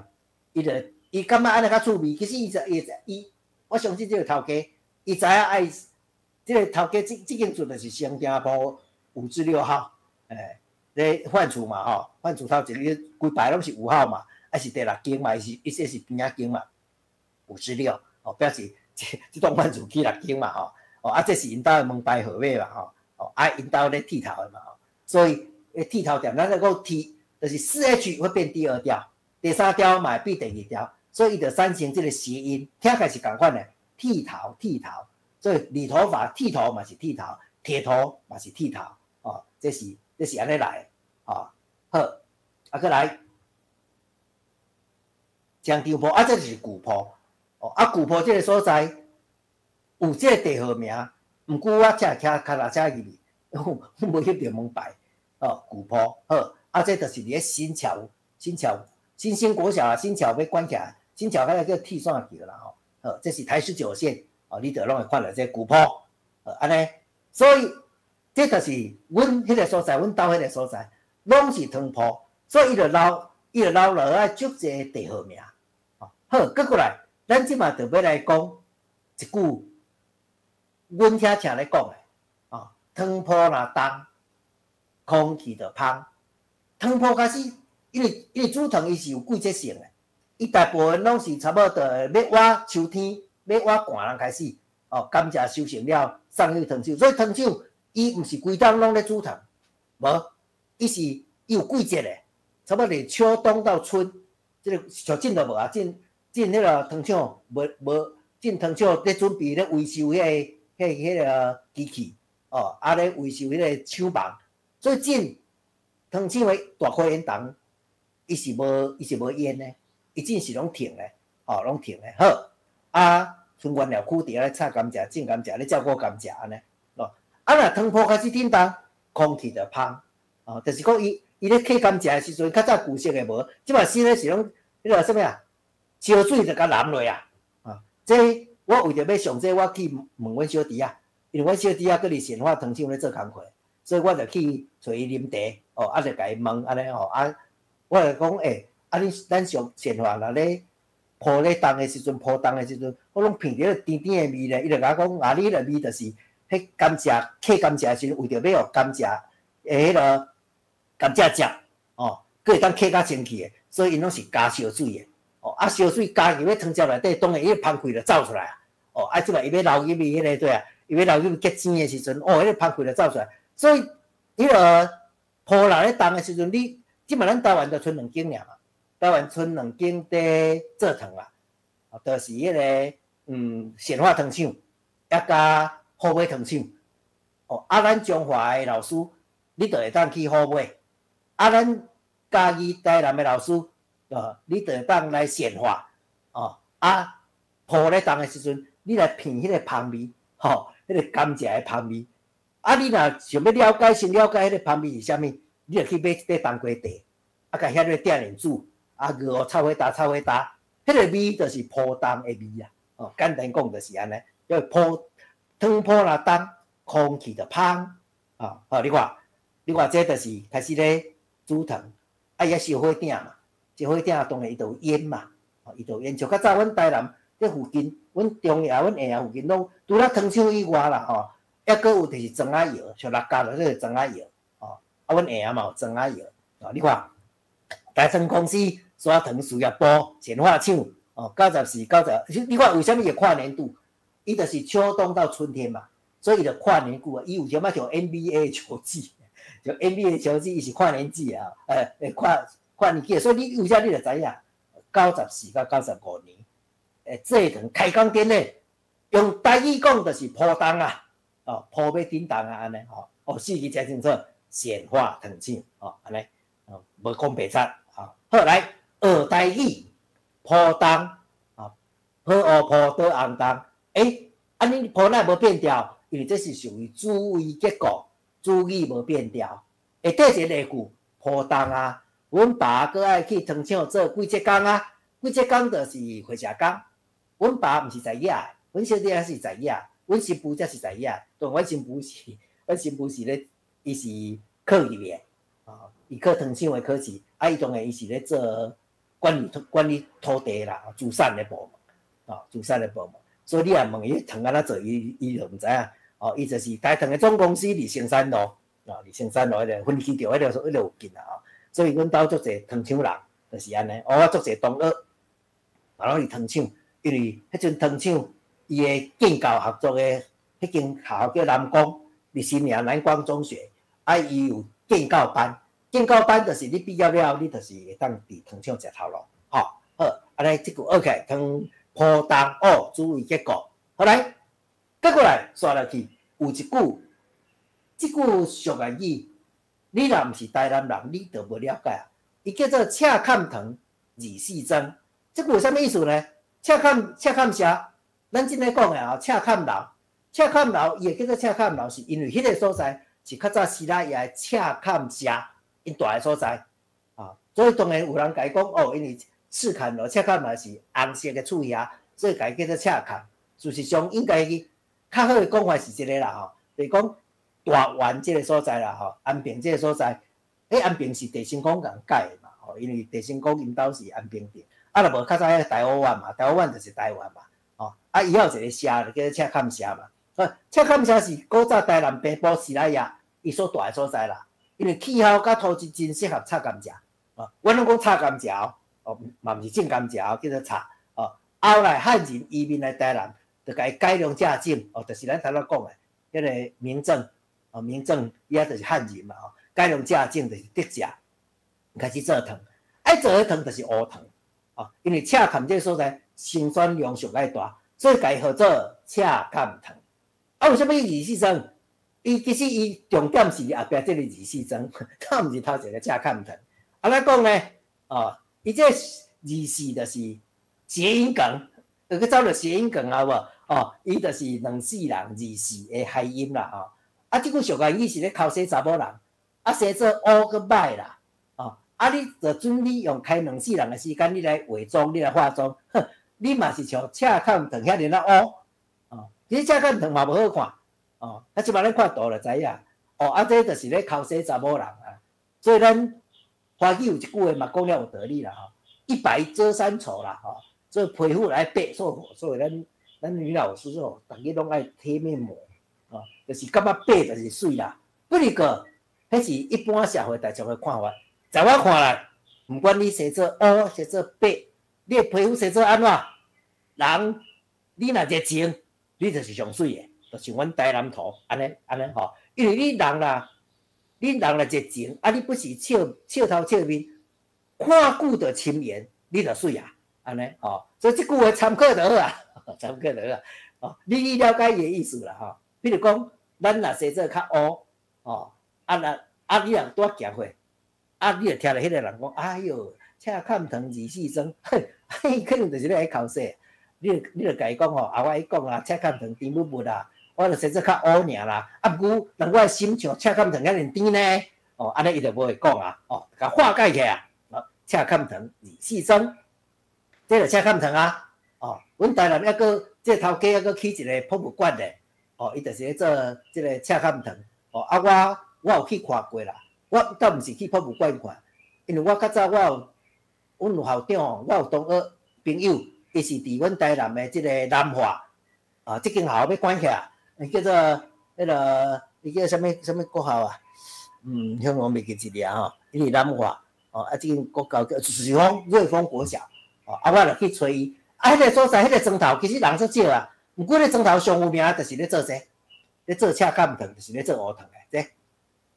伊就伊感覺按呢較趣味。其實伊就伊伊，我相信這個頭家，伊知影愛這個頭家這這間厝就是雙埕埔5之6號，欸，咧飯厝嘛吼，飯厝頭前個規排攏是5號嘛，啊是第六間嘛，伊是伊這是邊仔間嘛。5之6，哦，表示這這棟飯厝起六間嘛，吼，哦，啊，這是𪜶兜的門牌號碼嘛，吼，哦，啊，𪜶兜咧剃頭的嘛，吼，所以，剃頭店，咱來講剃，就是4H 會變第二調，第三調嘛會變第二調，所以伊就產生這個諧音，聽起來是仝款的，剃頭剃頭，所以理頭髮剃頭嘛是剃頭，鐵頭嘛是剃頭，哦，這是按呢來的，哦，好，啊，閣來，雙張埔，啊，這就是舊埔。哦，啊，舊埔這個所在有這個地號名，毋過我才會騎跤踏車入去，我無翕著門牌。哦，舊埔好，啊，這就是佇咧新橋、新橋、新興國小啊，新橋欲關起來，新橋彼個叫鐵線橋啦吼。好，這是台19線，哦，你著攏會看著這舊埔，按呢，所以這就是阮彼個所在，阮兜彼個所在，攏是湯埔，所以伊就留，伊就留落來足濟地號名。哦，好，閣過來。咱這馬就欲來講一句，阮遐聽咧講的，哦，湯埔若凍，空氣就芳。湯埔開始，因為煮湯伊是有季節性的，伊大部分攏是差不多欲倚秋天，欲倚寒人開始，哦，甘蔗收成了，送去湯廠，所以湯廠伊毋是規冬攏咧煮湯，無，伊是伊有季節的，差不多秋冬到春，這個像進都無啊，進。進彼个湯廠無無進湯廠咧準備咧維修彼个彼彼个機器，哦，啊咧維修彼个廠房，所以進湯廠的大火煙筒，伊是無煙的，伊進是攏停的，哦，攏停的。好，啊，賰原料區佇遐咧插甘蔗、種甘蔗、咧照顧甘蔗按呢，哦，啊若湯埔開始振動，空氣就芳，哦，就是講伊伊咧刻甘蔗的時陣，較早舊式的無，這擺新的是攏彼個啥物啊？燒水就共淋落啊！啊，這我為著欲上這，我去問阮小弟仔，因為阮小弟仔閣佇善化湯廠咧做工課，所以我就去揣伊啉茶，哦，啊就共伊問按呢吼，啊，我就講欸，啊恁咱上善化若咧鋪咧凍的時陣，鋪凍的時陣，我攏聞著甜甜的味咧，伊就共我講，啊，你彼個味就是彼甘蔗刻甘蔗的時陣，為著欲予甘蔗的彼個甘蔗汁，哦，閣會當刻較清氣的，所以𪜶攏是加燒水的。哦，啊，燒水加入咧湯汁內底，當然伊個芳氣就走出來啊。哦，啊，這擺伊欲流入去彼個對啊，伊欲流入去結晶的時陣，哦，彼個芳氣就走出來。所以，彼個埔若咧凍的時陣，你這擺咱台灣就賰兩間爾嘛，台灣賰兩間佇做湯啦，哦，就是彼個善化湯廠，抑佮虎尾湯廠。哦，啊，咱彰化的老師，你就會當去虎尾；啊，咱嘉義、台南的老師，哦，你就會當來善化。哦，啊，埔咧凍的時陣，你來聞彼個芳味，吼，彼個甘蔗的芳味。啊，你若想欲了解，先了解彼個芳味是啥物，你就去買一塊冬瓜茶，啊，共遐咧點連煮，啊，熬臭火焦臭火焦，彼個味就是鋪東的味啊。哦，簡單講就是按呢，因為鋪糖鋪若凍，空氣就芳。啊，好，你看，你看這就是開始咧煮糖，啊，伊愛燒火鼎嘛，燒火鼎當然伊就有煙嘛，哦，伊就有煙。像較早阮台南這附近，阮中亞、阮下附近攏除了糖廠以外啦，吼，抑閣有就是磚仔窯，像六甲就這個磚仔窯，哦，啊，阮下嘛有磚仔窯，哦，你看，台糖公司砂糖事業部酰化廠，哦，94、90，你看為啥物會跨年度？伊就是秋冬到春天嘛。所以伊就跨年季啊，伊有啥物像 NBA 球季，就 NBA 球季伊是跨年季啊，跨年季，所以你有啥你就知影，94到95年，製糖開工典禮，用台語講就是鋪東啊，哦，鋪欲振動啊，按呢吼，哦，四字真清楚，酰化糖廠，哦，按呢，哦，無講白賊，吼，好來學台語，鋪東，啊，鋪烏鋪倒紅東，欸，按呢鋪哪無變調？因為這是屬於主謂結構，主語無變調。下底一個例句，鋪東啊，阮爸閣愛去糖廠做幾節工啊？幾節工就是火車工。阮爸毋是在遐，阮小弟仔是在遐，阮新婦才是在遐。當阮新婦是，阮新婦是咧，伊是考入的，哦，伊考糖廠的考試，啊，伊當然伊是咧做管理土地啦，資產的部門，哦，資產的部門。所以你若問伊糖按怎做，伊就毋知影。哦，伊就是台糖的總公司佇成山路，哦，佇成山路彼個分岐橋彼個附近啊。所以阮兜足濟糖廠人，就是按呢。哦，我足濟同學，嘛攏佇糖廠，因為彼陣糖廠伊的建教合作的彼間學校叫南光，佇新營南光中學，啊，伊有建教班，建教班就是你畢業了後，你就是會當佇糖廠食頭路，吼，好，按呢這句學起來，糖鋪東哦，主謂結構，好來，過來煞落去，有一句，這句俗語，你若毋是台南人，你就無了解啊。伊叫做赤崁糖二四莊，這句有啥物意思呢？赤崁赤崁社，咱這个講的啊，赤崁樓，赤崁樓，伊會叫做赤崁樓，是因為彼個所在是較早西拉雅的赤崁社𪜶蹛的所在啊，所以當然有人共伊講哦，因為赤崁樓、赤崁樓是紅色的厝遐，所以共伊叫做赤崁。事實上應該較好的講法是這个啦吼，就是講大員這個所在啦吼，安平這個所在，彼安平是鄭成功共蓋的嘛吼，因為鄭成功𪜶兜是安平鎮，啊若無較早彼個大烏丸嘛，大烏丸就是台灣嘛，吼，啊伊還有一個社就叫做赤崁社嘛，赤崁社是古早台南北部西拉雅伊所蹛的所在啦，因為氣候佮土質真適合插甘蔗，哦，阮攏講插甘蔗哦，嘛毋是種甘蔗，叫做插，哦，後來漢人移民來台南，就共伊改良蔗種，哦，就是咱頭拄講的，彼個明鄭，哦，明鄭伊仔就是漢人嘛，吼，改良蔗種就是竹蔗，開始做糖，愛做彼糖就是烏糖，哦，因為赤崁這個所在生產量上愛大，所以共伊號做赤崁糖。啊，為啥物二四莊？伊其實伊重點是後壁這個二四莊，倒毋是頭一個赤崁糖。按怎講呢？哦，伊這二四就是諧音梗，就去走著諧音梗啊無？哦，伊就是兩四人二四的諧音啦吼。啊，這句俗語是咧剾洗查某人，啊，生做烏閣歹啦，哦，啊，你就準你用開兩世人的時間，你來化妝，你來化妝，哼，你嘛是像赤崁糖遐爾仔烏，哦，其實赤崁糖嘛無好看，哦，啊，這擺咱看圖就知影，哦，啊，這就是咧剾洗查某人啊，所以咱華語有一句話嘛講了有道理啦吼，一白遮三醜啦吼，所以皮膚來白，所以咱女老師哦，逐日攏愛貼面膜，哦，就是感覺白就是媠啦。不過，彼是一般社會大眾的看法，在我看來，毋管你生做烏，生做白，你的皮膚生做按怎，人你若熱情，你就是上媠的，就像阮台南圖按呢按呢吼，因為你人啦，你人若熱情，啊你不是笑笑頭笑面，看久就深緣，你就媠啊，按呢吼，所以這句話參考就好啊，參考就好啊，哦，你了解伊的意思啦吼。比如講，咱若生做較烏，哦，啊若啊你若拄仔行過，啊你就聽著彼個人講，哎喲，赤崁糖二四莊，嘿，可能就是咧剾洗。你就共伊講吼，啊，我伊講啊，赤崁糖甜蜜蜜啦，我就生做較烏爾啦。啊，毋過人我的心像赤崁糖遐爾甜呢，哦，按呢伊就無會講啊，哦，共化解起來啊，赤崁糖二四裝，這就赤崁糖啊，哦，阮台南抑閣這頭家抑閣起一个博物館咧，哦，伊就是咧做這个赤崁糖，哦，啊，我有去看過啦，我倒毋是去博物館看，因為我較早我有，阮有校長，我有同學朋友，伊是佇阮台南的這个南華，啊，這間學校欲關起來，叫做彼个，伊叫啥物啥物國校啊？香港袂記一個吼，伊佇南華，哦，啊，這間國校叫瑞豐瑞豐國小，哦，啊，我就去揣伊，啊，彼个所在，彼个莊頭其實人足少啊，毋過彼个莊頭上有名就是咧做這，咧做赤崁糖，就是咧做烏糖的，這，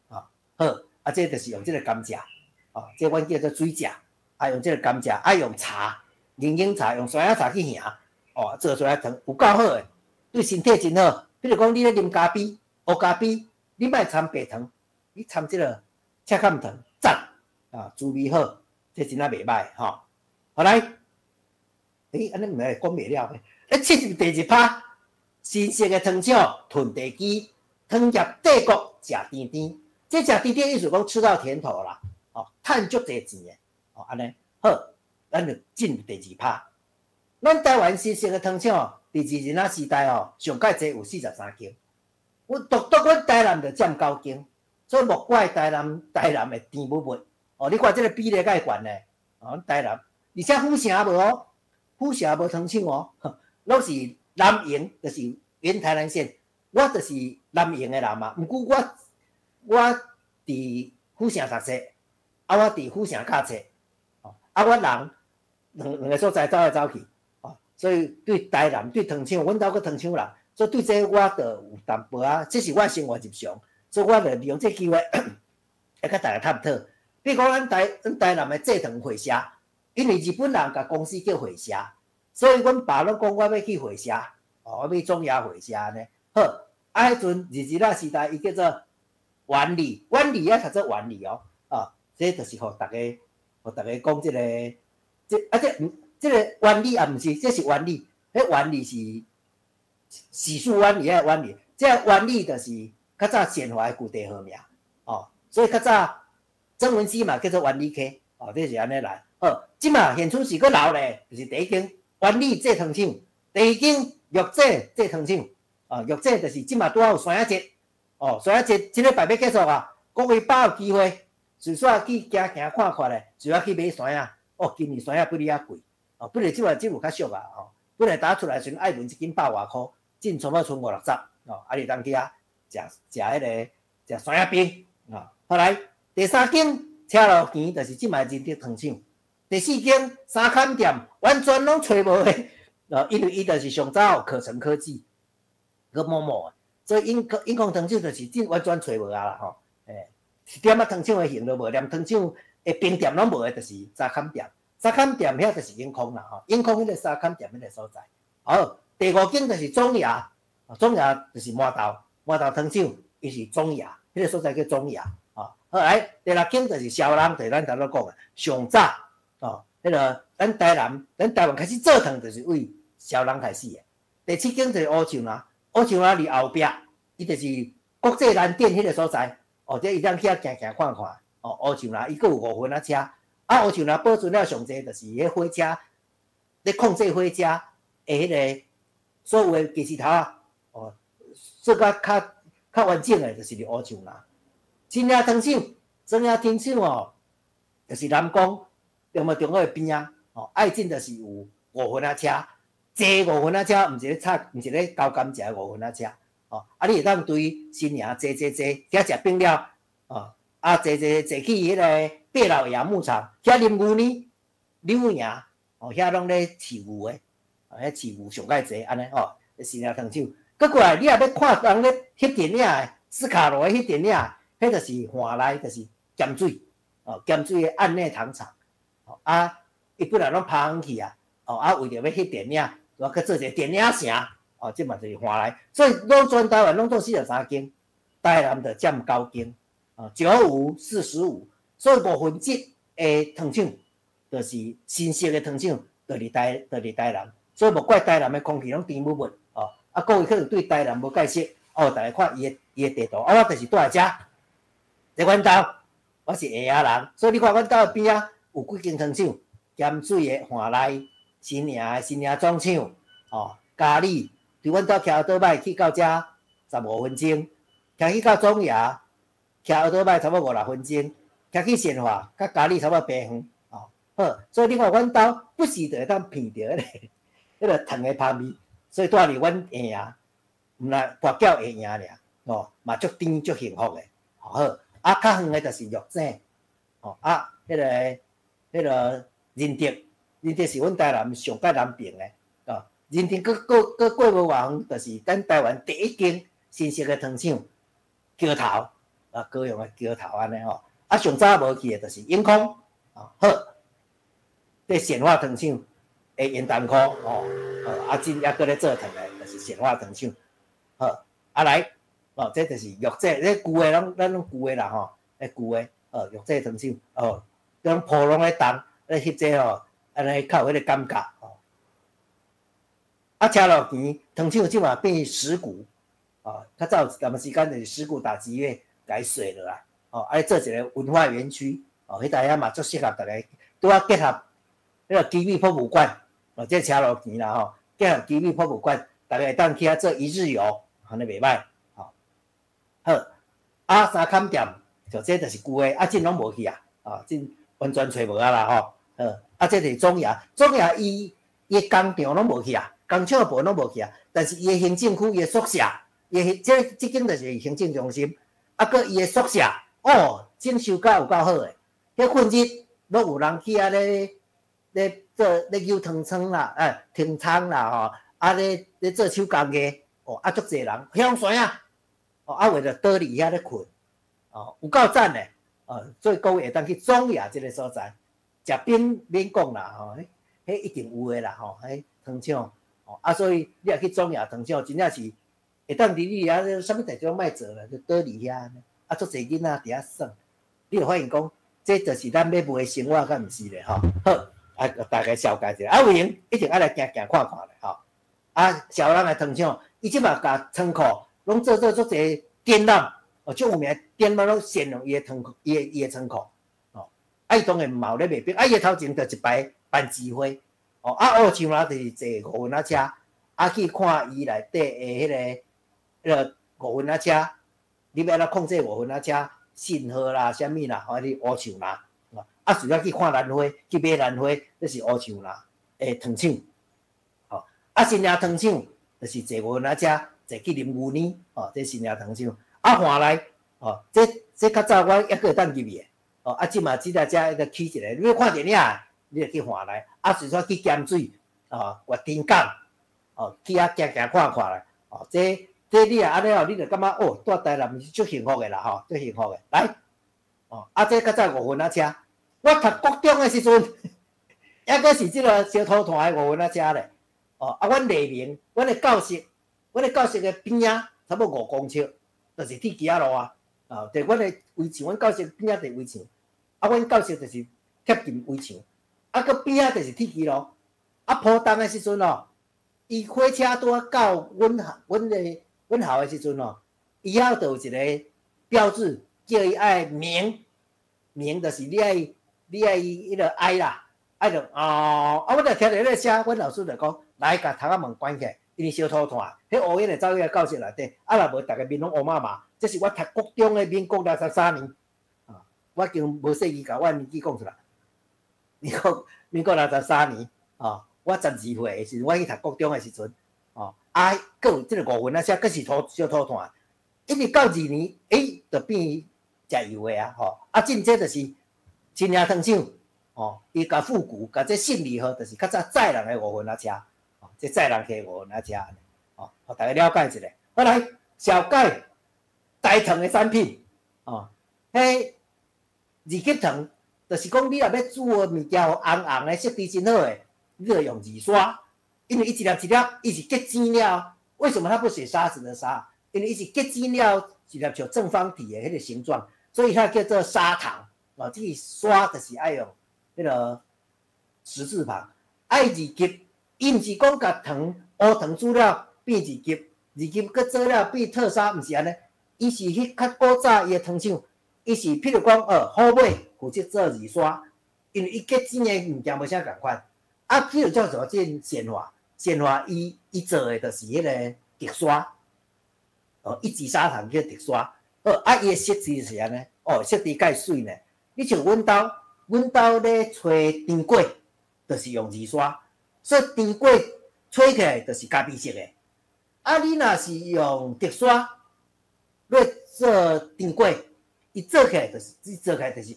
哦，好，啊，這就是用這个甘蔗，哦，這阮叫做水蔗，啊，用這个甘蔗，啊，用茶，龍井茶，用山仔茶去營，哦，做出來糖有夠好的，對身體真好。比如講，你咧啉咖啡，烏咖啡，你莫摻白糖，你摻這个赤崁糖，讚，啊，滋味好，這真正袂䆀吼。好來，欸，按呢毋會講袂了咩？欸，進入第二趴，新式的糖廠囤地基，糖業帝國食甜甜，這食甜甜意思講吃到甜頭啦，哦，趁足濟錢的，哦，按呢好，咱就進入第二趴。咱台灣新式的糖廠，佇日治時代哦，上蓋濟有43間，阮獨獨阮台南就佔9間，所以莫怪台南的甜蜜蜜。哦，你看這个比例介懸咧，哦，阮台南，而且府城無哦，府城無糖廠哦，攏是南營，就是原台南縣，我就是南營的人嘛。毋過我佇府城讀冊，啊，我佇府城教冊，哦，啊，我人兩個所在走來走去，哦，所以對台南對糖廠，阮兜閣糖廠人，所以對這我就有淡薄仔，這是我生活日常，所以我就利用這機會來佮大家探討。比如講，咱台南的製糖會社，因為日本人共公司叫會社，所以阮爸攏講我欲去會社，哦，我欲中亞會社呢。好，啊，彼陣日治時代，伊叫做原理，原理啊，讀做原理哦，啊，這就是予逐家，予逐家講這個，這啊這毋，這个原理也毋是，這是原理，彼原理是洗漱灣裡的原理，這个原理就是較早建華的舊地號名，哦，所以較早曾文溪嘛叫做原理溪，哦，這是按呢來。好，這馬現處是閣留咧，就是第一間原理製糖廠，第二間玉製製糖廠，哦，玉製就是這馬拄好有山仔節，哦，山仔節這禮拜欲結束啊，各位把握機會，隨煞去行行看看咧，隨仔去買山仔，哦，今年山仔比你較貴，哦，本來這馬這有較俗啊，哦，本來打出來時陣愛文一斤百外箍，進差不多賰五六十，哦，啊，你當去遐食食彼个食山仔冰，哦，後來第三間車路墘就是這馬仁德糖廠，第四間三崁店完全攏揣無的，哦，因為伊就是上早有可成科技，閣某某的，所以永康糖廠就是真完全揣無啊啦吼，欸，一點仔糖廠的形都無，連糖廠的冰店攏無的，就是三崁店，三崁店遐就是永康啦吼，永康彼個三崁店彼個所在。好，第五間就是中亞，中亞就是饃頭糖廠，伊是中亞，彼個所在叫中亞，哦，好來，第六間就是蕭人，就是咱頭拄講的上早，哦，彼個咱台南，咱台灣開始做糖就是為蕭人開始的。第七間就是烏樹林，烏樹林佇後壁，伊就是國際藍店彼個所在，哦，這伊當去遐行行看看，哦，烏樹林伊閣有5分仔車，啊，烏樹林保存了上濟就是彼火車，咧控制火車的彼個所有的機器頭啊，哦，做甲較較完整的，就是佇烏樹林。新營糖廠，新營糖廠哦，就是南宮中無中學的邊仔，哦，愛進就是有五分仔車，坐五分仔車，毋是咧插，毋是咧交甘蔗的五分仔車，哦，啊，你會當對新營坐坐坐，遐食冰了，哦，啊，坐坐坐去彼个八老爺牧場，遐啉牛奶，柳營，哦，遐攏咧飼牛的，哦，遐飼牛上蓋濟按呢吼，新營糖廠。閣過來，你若欲看人咧翕電影的，斯卡羅的翕電影，彼就是岸內，就是鹹水，哦，鹹水的案內糖廠，哦，啊，伊本來攏拍遠去啊，哦，啊，為著欲翕電影，煞閣做一个電影城，哦，這嘛就是岸內，所以攏全台灣攏總43間，台南就佔9間，哦，9545，所以五分之一的糖廠，就是新式的糖廠，就佇台，就佇台南，所以無怪台南的空氣攏甜澌澌哦。啊，各位可能對台南無解釋，哦，逐家看伊的伊的地圖，啊，我就是住佇遮，佇阮兜，我是下雅人，所以你看阮兜的邊仔有幾間糖廠，鹹水的環內、新營的新營總廠，哦，嘉里，對阮兜騎歐多擺去到遮15分鐘，騎去到總營，騎歐多擺差不多五六分鐘，騎去善化，佮嘉里差不多平遠，哦，好，所以你看阮兜不時就會當聞著彼個糖的香味，所以住佇阮下雅，毋若跋筊下雅爾，哦，嘛足甜足幸福的，好，啊，較遠的就是玉井，哦，啊，彼個仁德，仁德是阮台南上蓋南邊的，哦，仁德閣閣閣過無偌遠，就是咱台灣第一間新式的糖廠，橋頭，啊，高雄的橋頭按呢吼，啊，上早無去的就是永康，哦，好，這善化糖廠的鹽蛋箍，哦，啊，真猶閣咧做糖的，就是善化糖廠，好，啊來，哦，這就是玉井，這舊的攏咱攏舊的啦吼，彼舊的，哦，玉井糖廠，哦，種鋪攏咧動，咧翕這吼，按呢較有彼個感覺，吼。啊，車路墘糖廠這馬變石鼓，哦，較早有一段時間就是石鼓打擊樂共伊洗落來，哦，啊做一個文化園區，哦，彼搭遐嘛足適合逐家，拄仔結合彼個奇美博物館，哦，這車路墘啦吼，結合奇美博物館，逐家會當去遐做一日遊，按呢袂䆀，吼。好，啊三崁店，就這就是舊的，啊這攏無去啊，啊這完全揣無啊啦吼，好，啊這就是總營，總營伊伊的工廠攏無去啊，工廠的部分攏無去啊，但是伊的行政區、伊的宿舍，伊的這這間就是行政中心，啊閣伊的宿舍，哦，整修甲有夠好的，彼困日攏有人去遐咧咧做咧搝糖倉啦，哎，糖倉啦吼，啊咧咧做手工藝，哦，啊足濟人，遐攏山仔，哦，啊為著倒佇遐咧睏，哦，有夠讚的，哦，所以各位會當去總營這個所在，食冰免講啦吼，彼彼一定有的啦吼，彼糖廠，哦，啊所以你若去總營糖廠，真正是會當佇你遐啥物代誌攏莫做啦，就倒佇遐，啊足濟囡仔佇遐耍，你會發現講，這就是咱欲賣的生活，敢毋是咧吼？好，啊大概紹介一下，啊有閒一定愛來行行看看咧吼。啊，小人的糖廠，伊這馬共倉庫攏做做足濟展覽，哦，足有名展覽攏善用伊的倉庫，伊的伊的倉庫，哦，啊伊當然嘛有咧賣冰，啊伊的頭前就一排番薯花，哦，啊烏樹林就是坐五輪仔車，啊去看伊內底的彼個五輪仔車，你欲按怎控制五輪仔車信號啦，啥物啦，吼，你烏樹林，啊，除了去看蘭花，去買蘭花，這是烏樹林的糖廠，吼，啊新營糖廠就是坐五輪仔車，坐去啉牛奶，哦，這新營糖廠，啊換來，哦，這這較早我猶閣會當入去的，哦，啊這馬這台車閣起一個，你欲看電影，你就去換來，啊，隨煞去鹹水，哦，月津港，哦，去遐行行看看啦，哦，這這你若按呢哦，你就感覺哦，住台南是足幸福的啦吼，足幸福的。來，哦，啊，這較早五輪仔車，我讀國中的時陣，猶閣是這個燒土炭的五輪仔車咧，哦，啊，阮麗明，阮的教室，阮的教室的邊仔差不多5公尺，就是鐵枝仔路啊，啊，佇阮的圍牆，阮教室邊仔佇圍牆，啊，阮教室就是貼近圍牆，啊，閣邊仔就是鐵枝路，啊，浦東的時陣哦，伊火車拄仔到阮校，阮的阮校的時陣哦，伊遐就有一個標誌，叫伊愛鳴，鳴就是你愛你愛彼個哀啦，愛就哦，啊，阮就聽著彼個聲，阮老師就講，來共窗仔門關起來，因為燒土炭，彼烏煙會走去教室內底，啊，若無逐个面攏烏麻麻。這是我讀國中的民國63年，啊，我已經無細意共我年紀講出來。民國63年，哦，我12歲的時陣，我去讀國中的時陣，哦，啊，閣有這個五輪仔車，閣是土燒土炭，一直到2年，欸，就變食油的啊，吼，啊，進這就是新營糖廠，哦，伊共復古，共這勝利號，就是較早載人的五輪仔車，哦，這載人客五輪仔車，哦，予大家了解一下。好來，紹介台糖的產品，哦，彼二級糖，就是講你若欲煮的物件紅紅的色澤真好的，你就用二砂，因為伊一粒一粒，伊是結晶了。為什麼它不寫沙子的沙？因為伊是結晶了，一粒像正方體的彼個形狀，所以它叫做砂糖。哦，這個砂就是愛用彼個石字旁，愛二級伊毋是講共糖烏糖煮了變二級，二級閣做了變特砂，毋是按呢。伊是彼較古早伊的糖廠，伊是譬如講，虎尾負責做二沙，因為伊結晶的物件無啥仝款。啊，譬如像什麼這善化，善化伊做的就是彼个特沙，哦，一級砂糖叫特沙。好，啊，伊的設置是按呢，哦，設置蓋媠呢。你像阮兜，阮兜咧揣甜粿，就是用二沙，所以甜粿揣起來就是咖啡色的。啊，你若是用特沙咧做甜粿，伊做起來就是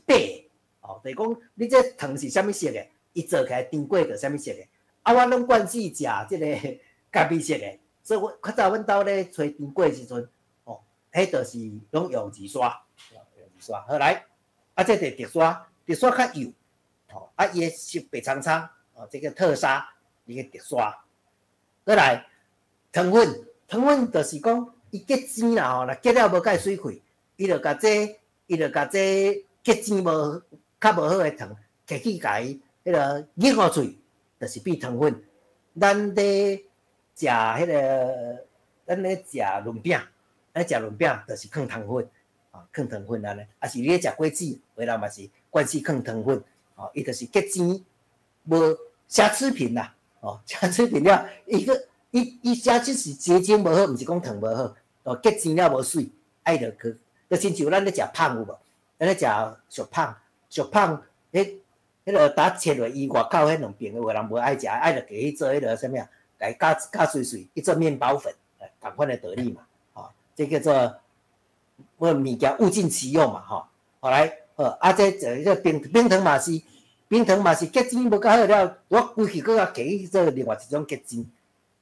白的。哦，就是講你這糖是啥物色的，伊做起來甜粿就啥物色的。啊，我攏慣勢食這个咖啡色的，所以我較早阮兜咧揣甜粿時陣，哦，彼就是攏用二沙，用二沙。好來，啊，這就是特沙，特沙較幼，哦，啊，伊的色白蒼蒼，哦，這個特砂，伊個特沙。閣來，糖粉，糖粉就是講伊結晶啦吼，若結了無蓋媠氣，伊就共這結晶無較無好的糖，摕去共伊彼个熱予喙，就是變糖粉。咱咧食潤餅，咱食潤餅就是囥糖粉，啊，囥糖粉按呢，啊是你咧食果子，有的人嘛是慣勢囥糖粉，哦，伊就是結晶無瑕疵品啦，哦，瑕疵品了，伊閣伊伊瑕疵是結晶無好，毋是講糖無好，哦，結晶了無媠，愛著去，就親像咱咧食麭有無？咱咧食熟麭，熟麭，彼个打切落，伊外口彼兩爿有的人無愛食，愛著加去做彼个啥物啊？共伊絞絞媠媠，去做麵包粉，仝款的道理嘛，吼，這叫做我物件物盡其用嘛，吼。後來，好，啊，這這冰冰糖嘛是，冰糖嘛是結晶無夠好了，我規氣閣共加去做另外一種結晶，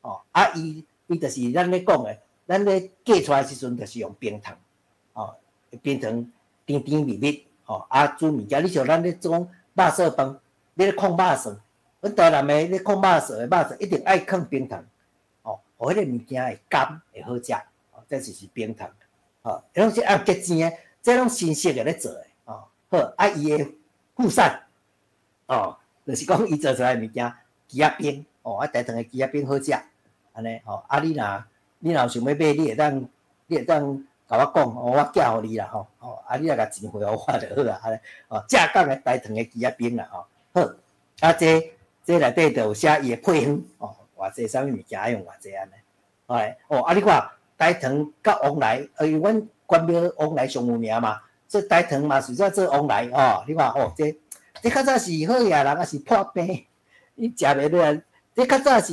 哦，啊，伊就是咱咧講的，咱咧計出來時陣就是用冰糖，哦，冰糖甜甜蜜蜜，吼，啊，煮物件，你像咱咧講肉燥飯，你咧炕肉蒜，阮台南的咧炕肉蒜的肉蒜一定愛囥冰糖，哦，予彼个物件會甘會好食，哦，這就是冰糖，吼，攏是按結晶的，這攏新式的咧做的，哦，好，啊，伊的副產，哦，就是講伊做出來的物件，枝仔冰，哦，啊，台糖的枝仔冰好食，按呢，吼，啊，你若有想欲買，你會當共我講，哦，我寄予你啦，吼，哦，啊，你若共錢匯予我就好啊，按呢，哦，正港的台糖的枝仔冰啦，吼，好，啊，這內底就有寫伊的配方，哦，偌濟啥物物件愛用偌濟按呢，哎，哦，啊，你看台糖佮旺來，因為阮關廟旺來上有名嘛，所以台糖嘛是做做旺來，哦，你看，哦，這較早是好野人，抑是破病，你食袂落來，這較早是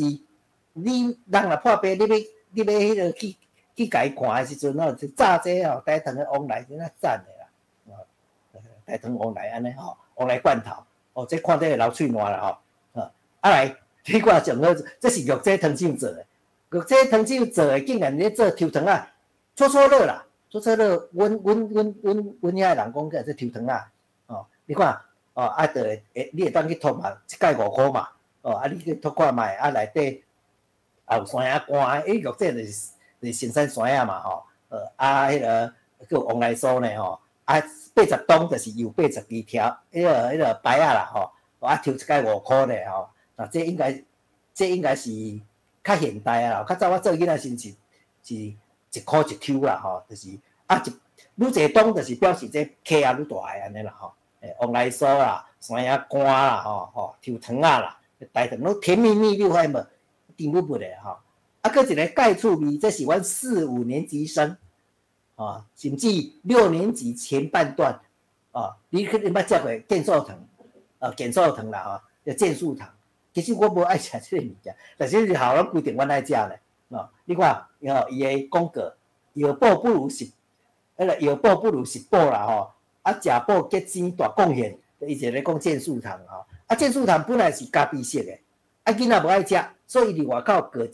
你人若破病，你欲彼个去共伊看的時陣哦，就炸這哦，台糖的旺來真正讚的啦，哦，台糖旺來按呢吼，旺來罐頭，哦，這看得會流喙瀾啦吼，啊來，你看上好，這是玉姐糖廠做的，玉姐糖廠做的竟然咧做抽糖仔，搓搓樂啦，搓搓樂，阮遐人講起來這抽糖仔，哦，你看，哦，啊，就會，你會當去託嘛，一蓋5箍嘛，哦，啊，你去託看覓，啊，內底也有山仔乾，欸，玉姐就是生產山仔嘛，吼，啊，彼个閣有旺來酥呢，吼，啊，80檔就是油80支條，彼个牌仔啦，吼，啊，抽一蓋5箍呢，吼，啊，這應該是較現代啊啦，較早我做囡仔時是1箍一抽啦，吼，就是啊一愈濟檔就是表示這客仔愈大个按呢啦，吼，欸，旺來酥啦，山仔乾啦，吼吼，抽糖仔啦，台糖攏甜蜜蜜，你有發現無？甜蜜蜜的吼。啊，閣一个蓋趣味，這是阮四五年級生，啊，甚至六年級前半段，啊，你可能捌食過健素糖，啊，健素糖啦，吼，叫健素糖。其實我無愛食這个物件，但是學校攏規定阮愛食咧，哦，你看，吼，伊的廣告，藥補不如食，彼个藥補不如食補啦，吼，啊，食補結晶大貢獻，伊就咧講健素糖吼，啊，健素糖本來是咖啡色的，啊，囡仔無愛食，所以伊佇外口蓋一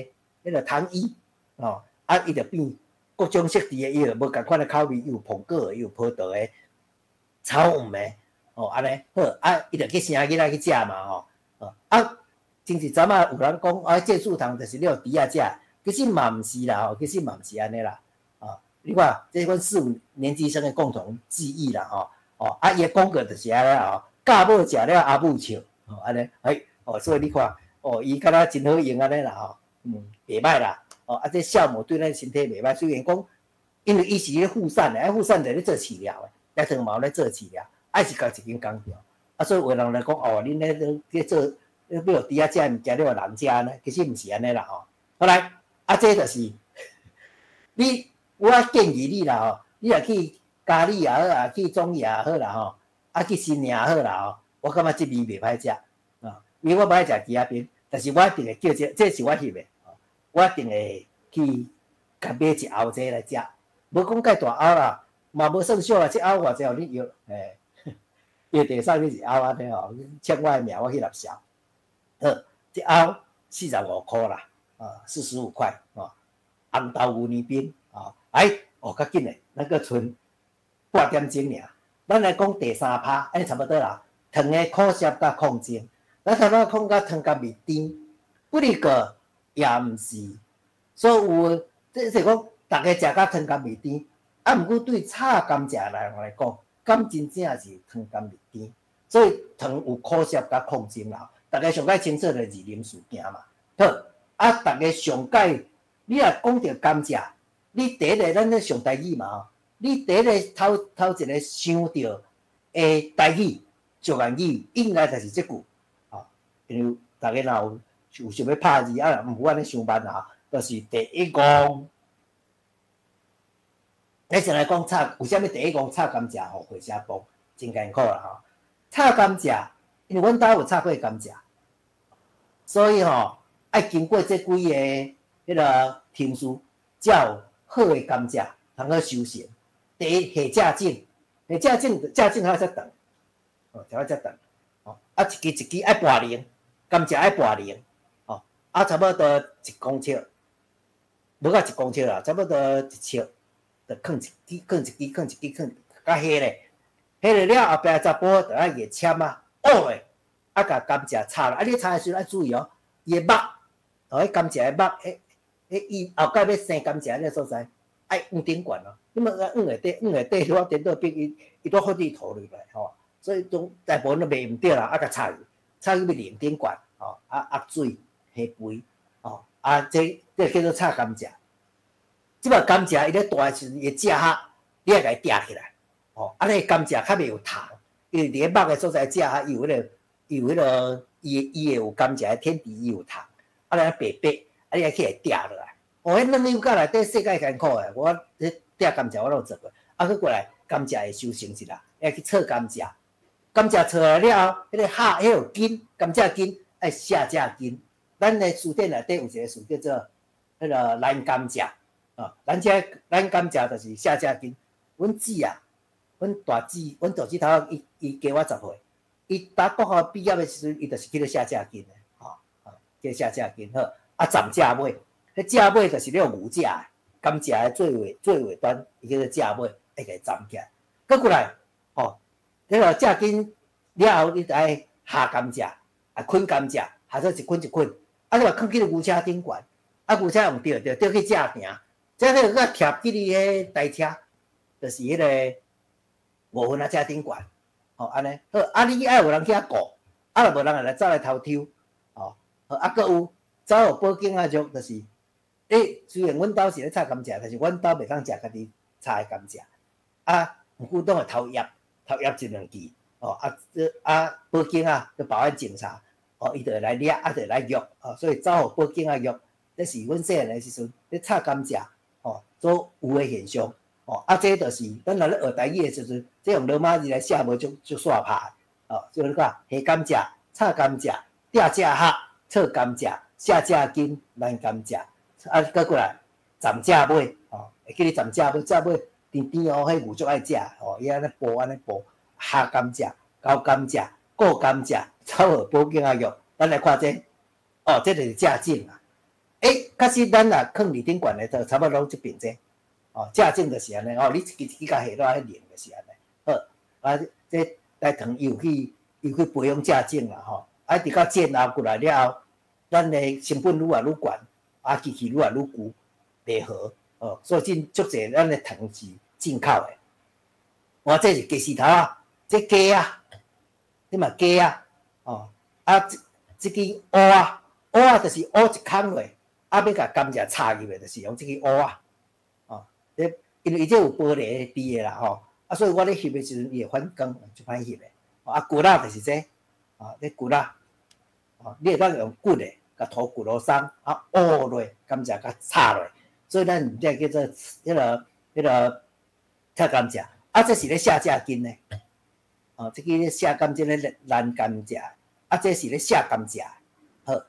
个彼个糖衣，吼，啊，伊就變各種色調的，伊就無仝款的口味，有蘋果的，有葡萄的，草莓的，哦，按呢好，啊，伊就去城囡仔去食嘛，吼，啊，真濟陣仔有人講啊，健素糖就是你予豬仔食，其實嘛毋是啦，吼，其實嘛毋是按呢啦，哦，你看，這是阮四五年級生的共同記憶啦，吼，哦，啊，伊的廣告就是按呢吼，教某食了阿母笑，吼，按呢，哎，哦，所以你看，哦，伊敢若真好用按呢啦吼，袂䆀啦，哦，啊，這酵母對咱身體袂䆀，雖然講，因為伊是咧副產的，啊，副產就咧做飼料的，來糖嘛咧做飼料，啊是仝一間工廠，啊，所以有人來講，哦，恁咧咧做，咧欲予豬仔食物件，你予人食呢？其實毋是按呢啦吼。好來，啊，這就是你，我建議你啦吼，你若去佳里也好啊，去中義也好啦吼，啊去新營也好啦吼，我感覺這味袂歹食啊，因為我無愛食枝仔冰，但是我一定會叫這，這是我翕的，我一定會去共買一甌這來食，無講蓋大甌啦，嘛無算少啦，這甌偌濟予你藥，嘿，藥地送你一甌按呢吼，簽我的名，我去納數。好，這甌45箍啦，啊，45塊啊，紅豆牛奶冰啊，哎，哦，較緊的，咱閣賰半點鐘爾，咱來講第三趴，按呢差不多啦。糖的苦澀佮抗爭，咱頭拄講甲糖甘味甜，不過也毋是所有的，這是講逐个食甲糖甘味甜，啊，毋過對炒甘蔗的人來講，敢真正是糖甘味甜，所以糖有苦澀佮抗爭啦。逐家上蓋清楚的二林事件嘛，好，啊，逐家上蓋，你若講著甘蔗，你第一个咱咧上台語嘛吼，你第一个頭頭一个想著的台語。俗諺語應該就是這句，吼，因為逐家若有想欲拍字啊，毋好按呢傷慢啊，就是第一戇。咱先來講炒，為啥物第一戇炒甘蔗予火車磅真艱苦啦吼？炒甘蔗，因為阮兜有炒過甘蔗，所以吼愛經過這幾个彼个程序，才有好的甘蔗通好收成。第一，下蔗種，下蔗種，蔗種還遮長。哦，才會遮長，哦，啊，一支一支愛跋龍，甘蔗愛跋龍，哦，啊，差不多一公尺，無到一公尺啦，差不多一尺，就囥一支，囥一支，囥一支，囥，較下咧，下咧了後壁查埔就愛熱籤啊，挖落，啊，共甘蔗插落，啊，你插的時陣愛注意哦，伊的肉，哦，彼甘蔗的肉，彼彼伊後蓋欲生甘蔗彼个所在，愛往頂懸哦，你莫啊往下底，往下底我顛倒變伊伊拄好佇塗入來吼。所以總大部分攏袂毋對啦，啊，共插去，插去欲淋頂懸，吼，啊，壓水、下肥，吼，啊，這這叫做插甘蔗。這擺甘蔗伊咧大的時陣，伊蔗殼，你愛共伊摘起來，吼，啊，你甘蔗較袂有蟲，因為佇咧肉的所在蔗殼，伊有彼個，伊有彼個，伊伊會有甘蔗的天敵，伊有蟲，啊，你白白，啊，你愛去共摘落來。哦，彼軟幼甲內底世界艱苦的，我咧摘甘蔗我攏有做過，啊，閣過來甘蔗會收成一啦，愛去採甘蔗。甘蔗採來了後，彼個葉，彼個有根，甘蔗根愛卸蔗根。咱的詞典內底有一個詞叫做彼個爛甘蔗，啊，咱這爛甘蔗就是卸蔗根。阮姊啊，阮大姊，阮大姊頭仔伊伊加我10歲，伊打國校畢業的時陣，伊就是去咧卸蔗根的，吼，去卸蔗根好，啊，斬蔗尾，彼蔗尾就是咧牛蔗的，甘蔗的最尾最尾端，伊叫做蔗尾，愛共伊斬起來。閣過來，吼。彼個蔗根了後，你就愛下甘蔗，啊捆甘蔗，下做一捆一捆，啊你嘛囥去牛車頂懸，啊牛車用吊吊吊去蔗埕，這個閣貼去你彼台車，就是彼個五分仔車頂懸，吼按呢好，啊你愛有人去遐顧，啊若無人會來走來偷抽，吼，好啊閣有走予保警仔局，就是，欸，雖然阮兜是咧插甘蔗，但是阮兜袂當食家己插的甘蔗，啊，毋過攏會偷葉。偷葉一兩支，哦啊，這啊保警啊，這保安警察，哦，伊就會來掠，啊就會來虐，哦，所以走予保警仔虐，這是阮細漢的時陣咧插甘蔗，哦，所有的現象，哦，啊，這就是咱若咧學台語的時陣，這用羅馬字來寫無足足煞拍的，哦，所以你看下甘蔗、插甘蔗、摘蔗殼、採甘蔗、卸蔗根、爛甘蔗，啊，閣過來斬蔗尾，哦，會記咧斬蔗尾，蔗尾。甜甜哦，彼牛足愛食吼，伊按呢剝按呢剝，下甘蔗、勾甘蔗、顧甘蔗，走予保警仔約。咱來看這個，哦，這就是蔗種啊。欸，確實咱若囥佇頂懸的，就差不多攏這爿這。哦，蔗種就是按呢，哦，你一支一支共下落來，彼龍就是按呢。好，啊，這來糖又去又去培養蔗種啦，吼。啊，直到戰後過來了後，咱的成本愈來愈懸，啊，機器愈來愈舊，袂好。哦，所以真足濟咱的糖是進口的。哇，這是雞絲頭啊，這雞啊，這嘛雞啊，哦，啊，這這支烏啊，挖仔就是挖一空落，啊，欲共甘蔗插入去，就是用這支挖仔，哦，因為伊這有玻璃佇的啦吼，啊，所以我咧翕的時陣，伊會反光，就歹翕的。啊，掘仔就是這，哦，這掘仔，哦，你會當用掘的，共土掘落鬆，啊，挖落甘蔗共插落，所以咱這叫做彼個插甘蔗。啊，這是咧卸蔗筋的，哦，這支咧卸甘蔗咧爛甘蔗，啊，這是咧卸甘蔗，好，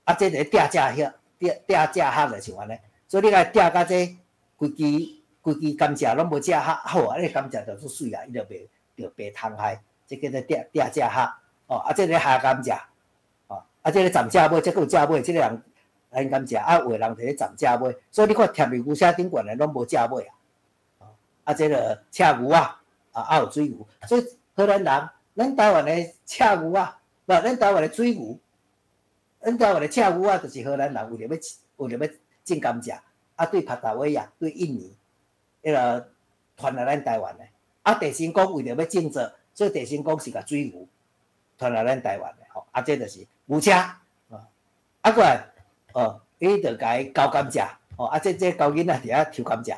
啊，這咧拆蔗葉，拆拆蔗殼就是按呢，所以你共拆甲這規支規支甘蔗攏無蔗殼，好啊，你甘蔗就足媠啊，伊就袂著白蟲害，這叫做拆拆蔗殼，哦，啊，這咧下甘蔗，哦，啊，這咧斬蔗尾，這閣有蔗尾，這个人爛甘蔗，啊，有的人佇咧斬蔗尾，所以你看貼佇牛車頂懸的攏無蔗尾啊。啊，這个赤牛仔，啊，啊有水牛，所以荷蘭人，咱台灣的赤牛仔，無，咱台灣的水牛，咱台灣的赤牛仔，就是荷蘭人為著欲種甘蔗，啊，對巴達維亞、對印尼，彼个傳來咱台灣的。啊，鄭成功為著欲種蔗，所以鄭成功是共水牛傳來咱台灣的，吼，啊，這就是牛車，啊，過來，哦，伊就共伊交甘蔗，哦，啊，這狗囡仔佇遐抽甘蔗，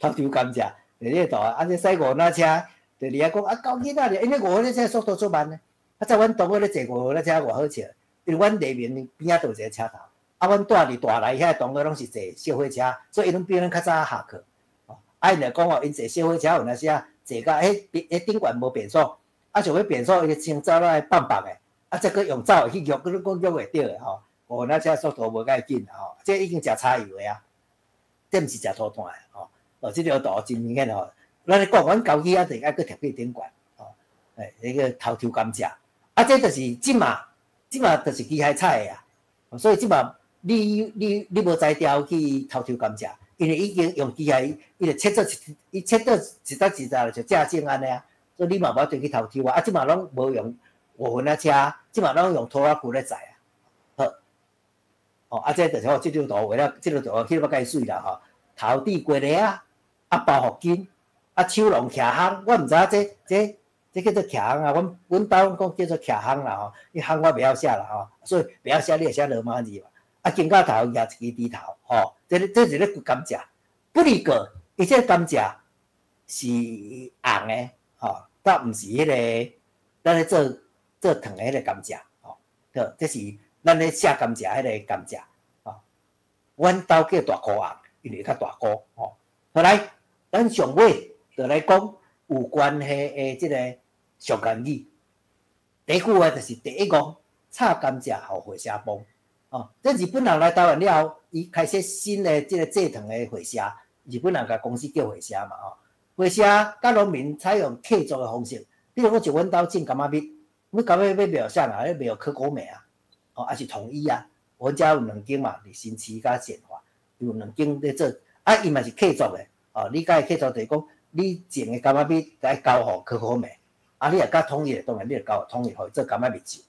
偷抽甘蔗，佇咧度啊，這駛五輪車，就佇遐講啊，狗囡仔，因為五輪車速度足慢的，啊，在阮同學咧坐五輪車偌好笑，因為阮內面邊仔都有一個車頭，啊，阮住佇大內遐同學攏是坐小火車，所以𪜶攏比阮較早下課，啊，𪜶就講哦，𪜶坐小火車有當時啊，坐甲彼頂懸無變速，啊，想欲變速，伊就先走落來放放的，啊，再閣用走的去約，閣閣約會著的吼。五輪車速度無介緊吼，這已經食柴油的啊，這毋是食塗炭的吼。哦，這條圖真明顯吼。咱咧講，阮家己仔就愛閣貼去頂懸，吼，欸，彼個偷抽甘蔗，啊，這就是這馬，這馬就是機械採的啊。所以這馬你無才調去偷抽甘蔗，因為已經用機械，伊就切做一，伊切做一節一節就正正按呢啊，所以你嘛無法度去偷抽啊。啊，這馬攏無用五輪仔車，這馬攏用拖拉機咧載啊。好，哦，啊，這就是吼，這張圖畫了，這張圖翕了介媠啦吼。頭戴雞螺仔，啊，包袱巾，啊，手攏徛烘，我毋知影這叫做徛烘啊，阮兜講叫做徛烘啦吼，伊烘我袂曉寫啦吼，所以袂曉寫你會寫羅馬字嘛。啊，肩胛頭舉一支豬頭，吼，這是咧掘甘蔗。不離過，伊這甘蔗是紅的，吼，倒毋是彼个咱咧做做糖的彼个甘蔗，吼，對，這是咱咧卸甘蔗彼个甘蔗，吼。阮兜叫大箍紅，因為較大箍，吼。後來，咱上尾就來講有關係的這个俗諺語。第一句話就是第一戇插甘蔗予會社磅。哦，這日本人來台灣了後，伊開設新的這个製糖的會社，日本人共公司叫會社嘛，吼。會社佮農民採用契作的方式，比如講像阮兜種柑仔蜜，阮柑仔蜜欲賣予啥人？欲賣予可可美啊，哦，抑是統一啊。阮遮有兩間嘛，佇新市佮善化有兩間咧做，啊，伊嘛是契作的，哦，你佮伊契作就是講，你種的柑仔蜜愛交予可可美，啊，你若佮統一的，當然你就交予統一，予伊做柑仔蜜酒，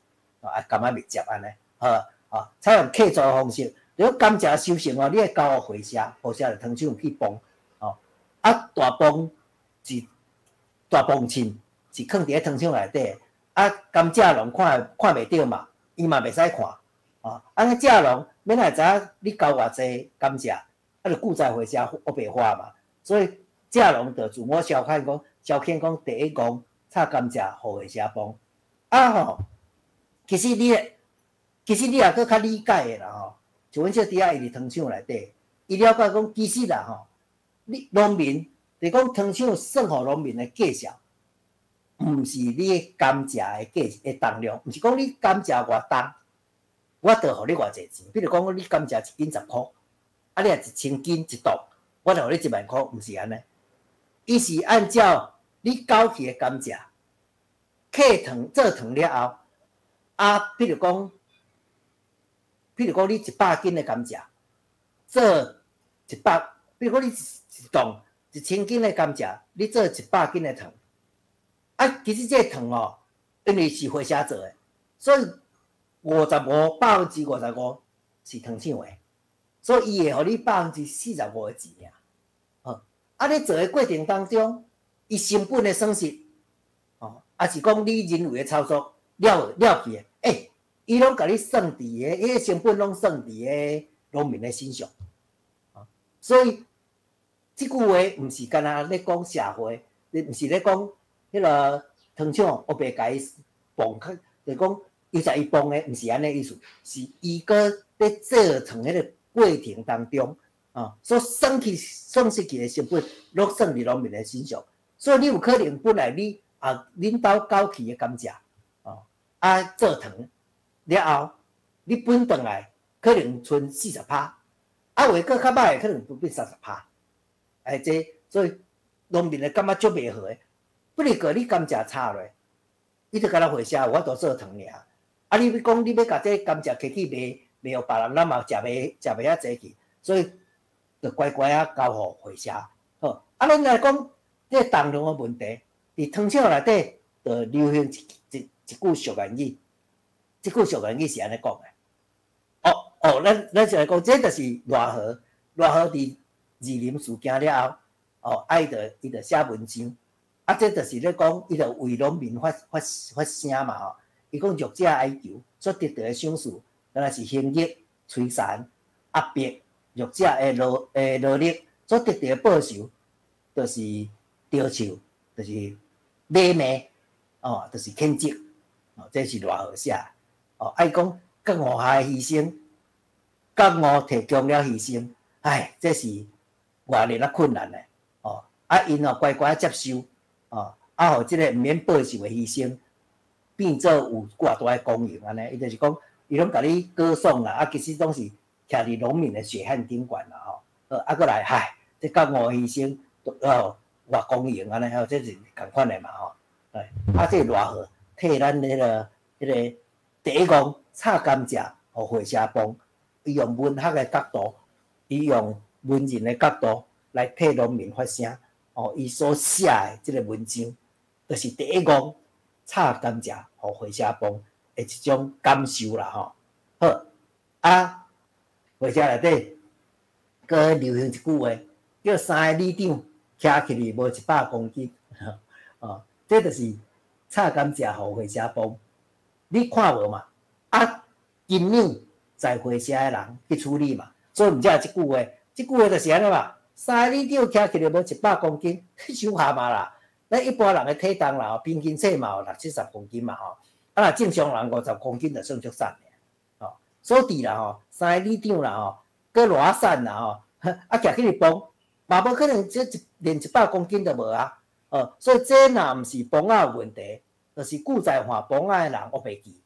啊，柑仔蜜汁按呢，好，哦，採用契作的方式，如果甘蔗收成哦，你愛交予會社，會社就糖廠去磅，哦，啊，大磅是大磅秤是囥佇咧糖廠內底，啊，甘蔗農看看袂著嘛，伊嘛袂使看，哦，啊，那蔗農欲哪會知影你交偌濟甘蔗，啊，就記載會社烏白花嘛，所以蔗農就自我消遣講，消遣講第一戇插甘蔗予會社磅，啊吼，其實你也閣較理解的啦吼，像阮小弟仔伊佇糖廠內底，伊了解講其實啦吼，你農民就是講糖廠算予農民的價數，毋是你的甘蔗的價的重量，毋是講你甘蔗偌重，我就予你偌濟錢。比如講你甘蔗一斤10箍，啊你若1000斤一噸，我就予你1萬箍，毋是按呢。伊是按照你繳去的甘蔗，契糖做糖了後，啊，譬如講你100斤的甘蔗，做一百，比如講你一噸1000斤的甘蔗，你做一百斤的糖，啊，其實這個糖哦，因為是會社做的，所以55%是糖廠的，所以伊會予你45%的錢爾。好，啊，你做的過程當中，伊成本的損失，哦，抑是講你人為的操作了了去的，欸，伊攏共你算佇个，彼个成本攏算佇个農民的身上。所以這句話毋是干焦咧講社會，你毋是咧講彼个糖廠烏白共伊磅較，就講伊在伊磅的，毋是按呢意思，是伊閣咧做糖彼个過程當中，啊，所省去損失去的成本，攏算佇農民的身上。所以你有可能本來你啊，恁兜九期的甘蔗，哦，啊做糖了後，你分轉來可能賰40%，啊有的閣較歹的可能變30%。哎，這所以農民會感覺足袂好的。不如過你甘蔗插落，伊就干焦貨車有法度做糖爾。啊，你欲講你欲共這甘蔗提去賣，賣予別人，咱嘛食袂食袂遐濟去，所以就乖乖仔交予貨車。好，啊，咱來講這個重量的問題，佇糖廠內底就流行一句俗諺語，這句俗諺語是按呢講的。哦哦，咱先來講，這就是賴和，賴和佇二林事件了後，哦，啊，伊就寫文章，啊，這就是咧講，伊就為農民發聲嘛吼。伊講弱者哀求所得到的賞賜，敢若是刑役、摧殘、壓迫弱者的勞力所得到的報酬，就是嘲笑，就是詆罵，哦，就是譴責，哦，這是賴和寫。哦，啊，伊講覺悟下的犧牲，覺悟提供了犧牲，唉，這是偌爾仔困難的，哦，啊，𪜶哦乖乖接受，哦，啊，予這个毋免報酬的犧牲，變做有偌大的光榮按呢，伊就是講，伊攏共你歌頌啦，啊，其實攏是徛佇農民的血汗頂懸啦吼。好，啊，閣來，唉，這覺悟犧牲，哦，偌光榮按呢，吼，這是仝款的嘛吼。哎，啊，這賴和替咱彼个第一戇插甘蔗，予貨車磅，伊用文學的角度，伊用文人的角度來替農民發聲。哦，伊所寫的這个文章，就是第一戇插甘蔗，予貨車磅的一種感受啦吼。好，啊，貨車內底閣流行一句話，叫三个里長徛起來無100公斤，哦，這就是插甘蔗予貨車磅。你看無嘛？啊，金兩載貨車的人去處理嘛，所以毋才有這句話。這句話就是按呢嘛，三個里長徛起來無一百公斤，傷譀啊啦！咱一般人的體重啦，平均說嘛有六七十公斤嘛吼，啊若正常人50公斤就算足瘦的，吼。所以啦吼，三个里長啦吼，閣偌瘦啦吼，啊徛起來磅，嘛無可能這一連100公斤都無啊，哦，所以這若毋是磅仔有問題，就是久在換磅仔的人烏白記，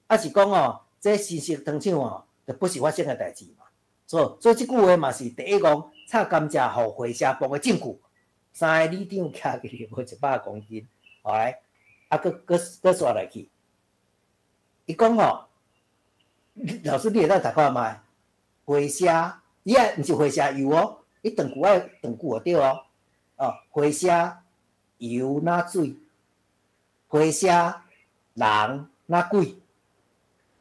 啊是講吼，這新式糖廠吼，就不時發生的代誌嘛。所以這句話嘛是第一戇插甘蔗予貨車磅的證據。三个里長徛起來無一百公斤，後來啊，閣煞落去。伊講吼，老師你會當讀看覓？貨車，伊也毋是貨車油哦，伊斷句愛斷句就對哦。哦，貨車油若水，貨車人若鬼，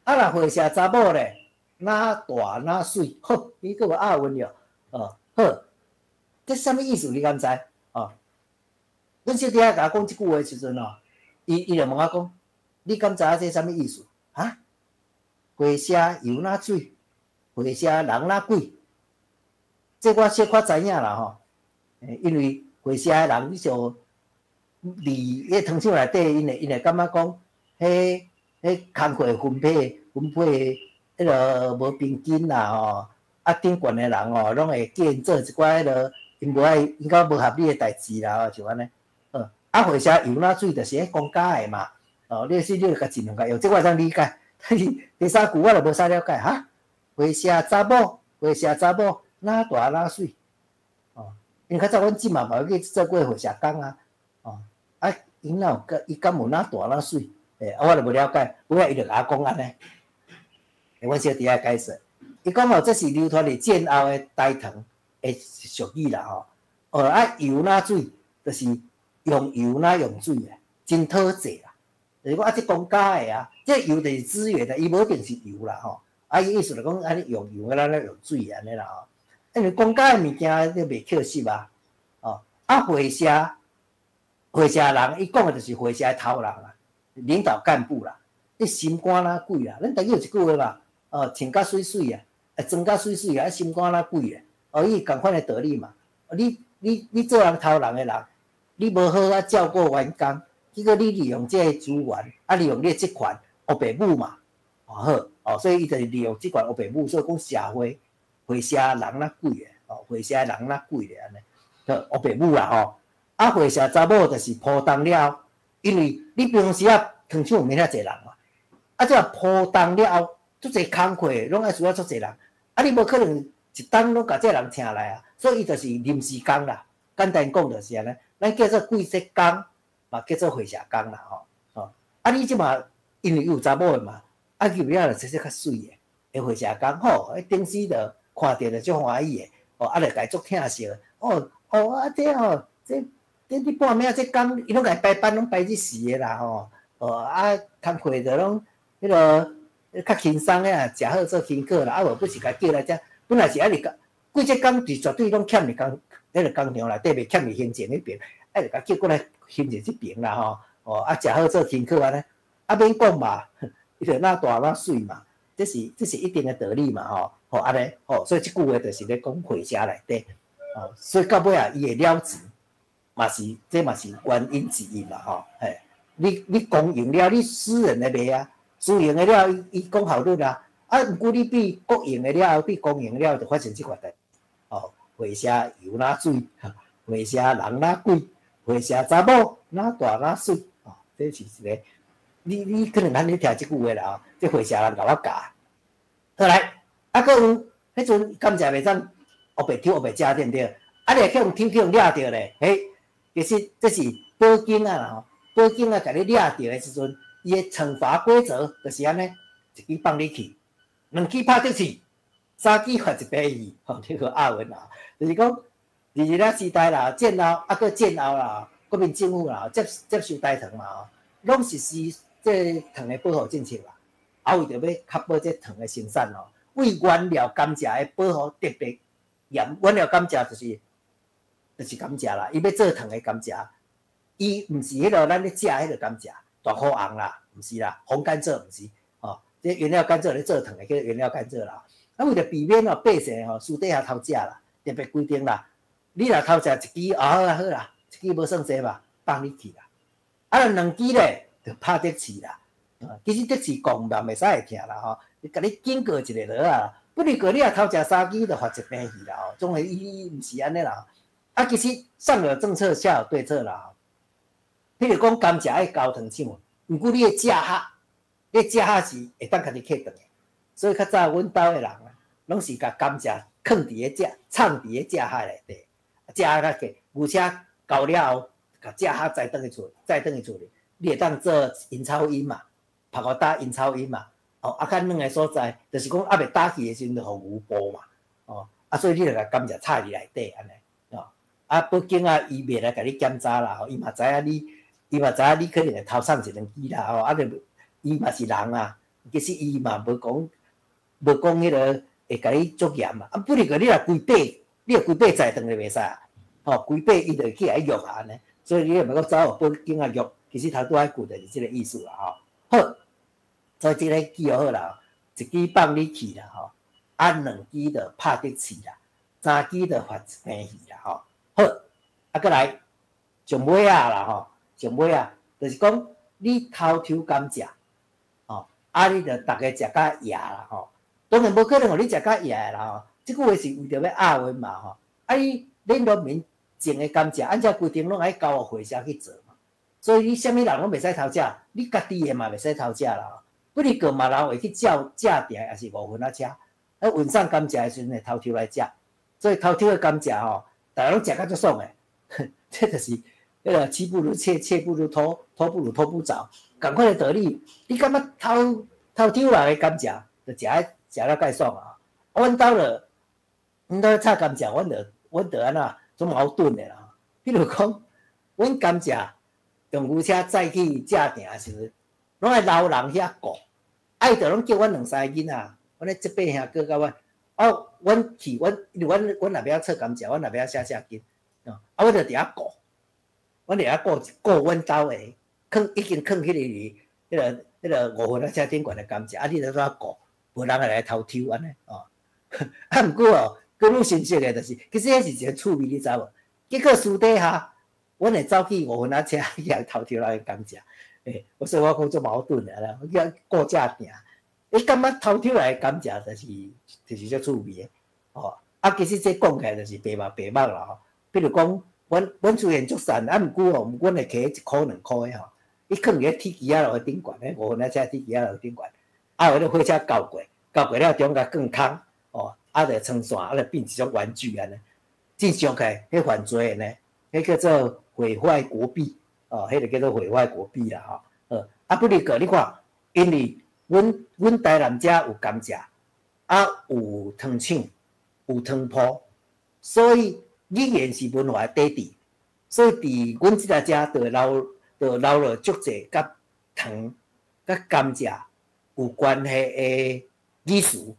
啊若貨車查某咧，若大若媠，好，伊閣有押韻了，哦，好，這啥物意思？你敢知？哦，阮小弟仔共我講這句話的時陣哦，伊就問我講，你敢知影這啥物意思？哈？貨車油若水，貨車人若鬼，這我小可知影啦吼。因為貨車的人，你像佇彼糖廠內底，𪜶會感覺講，彼工課分配彼个無平均啦吼，啊頂懸的人吼，攏會叫𪜶做一寡彼个𪜶無愛、應該無合理的代誌啦吼，像按呢。啊，貨車油若水就是彼公家的嘛，哦，你是你共盡量共用，這我會當理解。但是第三句我就無啥了解哈。貨車查某，貨車查某，若大若媠，哦，因為較早阮姊嘛嘛有去做過貨車工啊，哦，啊，𪜶哪有佮伊敢有若大若媠？欸，啊，我就無了解，尾仔伊就共我講按呢。阮小弟仔解釋，伊講哦，這是流傳佇戰後的台糖的俗語啦吼。哦，啊，油若水，就是用油若用水啊，真討濟啦。就是講啊，這公家的啊，這油就是資源的，伊無一定是油啦吼。啊，伊意思就講按呢用油，咱咧用水按呢啦吼。因為公家的物件你袂扣實啊。哦，啊，貨車人，伊講的就是貨車的頭人啦，領導幹部啦。你心肝若鬼啊！咱台語有一句話嘛，哦，穿甲媠媠啊，啊，裝甲媠媠啊，心肝若鬼啊！哦，伊仝款的道理嘛。你做人偷人的人，你無好好照顧員工，結果你利用這个資源，啊，利用你的職權，烏白舞嘛，哦好，哦，所以伊就是利用職權烏白舞，所以講社會會社人若鬼的，哦，會社人若鬼的按呢，好烏白舞啦吼。啊，會社查某就是鋪東了，因為你平常時啊，糖廠毋免遐濟人嘛，啊，這鋪東了後，足濟工課攏愛需要足濟人，啊，你無可能一冬攏共這人請來啊，所以伊就是臨時工啦。簡單講就是按呢，咱叫做季節工，嘛叫做會社工啦吼。吼，啊，你這馬因為有查某的嘛，啊，入了就穿說較媠的，的會社工吼，彼頂時就看著就足歡喜的，哦，啊，就共伊足疼惜的，哦哦啊，這吼，這。這你半暝這工，伊攏共伊排班，攏排日時的啦吼。哦啊，工課就攏彼个較輕鬆的啊，食好做功課啦。啊無不是共叫來遮，本來是愛佇工，季節工是絕對攏欠佇工，彼个工廠內底袂欠佇行政彼爿，愛共叫過來行政這爿啦吼。哦啊，食好做功課按呢，啊免講嘛，伊就若大若媠嘛，這是一定的道理嘛吼。吼按呢，吼，所以這句話就是咧講會社內底，哦，所以到尾啊，伊會了錢。嘛是，這嘛是原因之一嘛，吼，嘿，你公營了，你私人的袂啊，私營的了，伊講效率啊，啊，毋過你比國營的了，比公營了，就發生這款代，哦，會社油若水，會社人若鬼，會社查某若大若媠，哦，這是一個，你可能按呢聽這句話啦，吼，這會社人共我教。好來，啊，閣有，彼陣甘蔗袂當烏白抽烏白食對毋對？啊，你會去予抽去予掠著咧，嘿。其實這是保警啊啦吼，保警啊，共你掠著的時陣，伊的懲罰規則就是按呢，一支放你去，兩支拍得去，三支罰一百二，吼，這個押韻啦，就是講，佇日本時代啦，戰後啊，閣戰後啦，國民政府啦，接收台糖嘛吼，攏實施這糖的保護政策啦，啊，為著欲確保這糖的生產吼，為原料甘蔗的保護特別嚴，原料甘蔗就是甘蔗啦，伊欲做糖的甘蔗，伊毋是彼个咱咧食彼个甘蔗，大箍紅啦，毋是啦，紅甘蔗毋是，吼，這原料甘蔗咧做糖的叫原料甘蔗啦。啊，為著避免哦百姓吼私底下偷食啦，特別規定啦，你若偷食一支，啊好啦好啦，一支無算濟嘛，放你去啦。啊，若兩支咧，就拍得刺啦。其實得刺講嘛袂使會疼啦吼，伊共你警告一下就好啊。不如果你若偷食三支，就罰一平去啦吼。總會伊毋是按呢啦。啊，其實上有政策，下有對策啦。譬如講甘蔗愛交糖廠，毋過你的蔗殼，你的蔗殼是會當家己囥轉的。所以較早阮兜的人啊，攏是共甘蔗囥佇个蔗，藏佇个蔗殼內底。蔗殼較牛車交了後，共蔗殼載轉去厝，載轉去厝裡，你會當做薰草蔭嘛，曝予焦薰草蔭嘛。哦，啊，較軟的所在，就是講猶未焦去的時陣，就予牛哺嘛。哦，啊，所以你就共甘蔗插佇內底按呢。啊，保警啊，伊袂來共你檢查啦，吼，伊嘛知影你，伊嘛知影你可能會偷送一兩支啦，吼，啊，就伊嘛是人啊，其實伊嘛無講，無講彼个會共你足嚴啊。啊，不如過你若規塊，你若規塊載轉就袂使啊，吼，規塊伊就會去共你約啊按呢。所以你若欲閣走予保警啊約，其實頭拄仔句就是這個意思啦，吼。好，所以這个記好啦，一支放你去啦，吼，啊，兩支就拍得刺啦，三支就罰一平去啦，吼。好，啊，閣來上尾仔啦吼，上尾仔就是講你偷抽甘蔗，吼，啊，你就逐家食甲野啦吼。當然無可能予你食甲野的啦吼。這句話是為著欲押韻嘛吼。啊，你恁農民種的甘蔗，按照規定攏愛交予會社去做嘛。所以你啥物人攏袂使偷食，你家己的嘛袂使偷食啦。不哩個嘛人會去照正定，抑是五分仔車，啊運送甘蔗的時陣會偷抽來食，所以偷抽的甘蔗吼，逐家攏食甲足爽的，這就是彼个妻不如妾，妾不如偷，偷不如偷不著，仝款的道理。你感覺偷偷抽人的甘蔗，就食食了蓋爽啊！阮兜就，阮兜插甘蔗，阮就按怎足矛盾的啦。比如講，阮甘蔗用牛車載去正定的時陣，攏愛留人遐顧，啊伊就攏叫阮兩三个囡仔，阮咧這伯兄閣佮阮，哦，阮去，阮因為阮阮若欲插甘蔗，阮若欲寫寫緊，啊，阮就佇遐顧，阮佇遐顧顧阮兜的，囥已經囥彼个佇彼個彼个五分仔車頂懸的甘蔗，啊，你著怎顧？無人會來偷抽按呢哦。啊，毋過哦，閣愈新鮮的就是，其實彼是一個趣味，你知無？結果私底下，阮會走去五分仔車去共偷抽人的甘蔗。欸，我說我講足矛盾的啦，我叫顧正定，你感覺偷抽來的甘蔗就是足趣味的，哦。啊，其實這講起來就是白目白目啦吼。比如講，阮雖然足瘦，啊，毋過吼，阮會摕1箍2箍的吼，伊囥佇咧鐵枝仔路頂懸咧，五分仔車鐵枝仔路頂懸，啊，有彼個火車轎過，轎過了中共囥空，哦，啊，就穿線，啊，就變一種玩具按呢。正常起來，彼犯罪的呢，彼叫做毀壞國幣，哦，彼個叫做毀壞國幣啦吼。啊，不離個你看，因為阮台南遮有甘蔗，啊，有糖廠，有糖鋪，所以語言是文化的底底，所以佇阮這个遮就留落足濟佮糖、佮甘蔗有關係的語詞、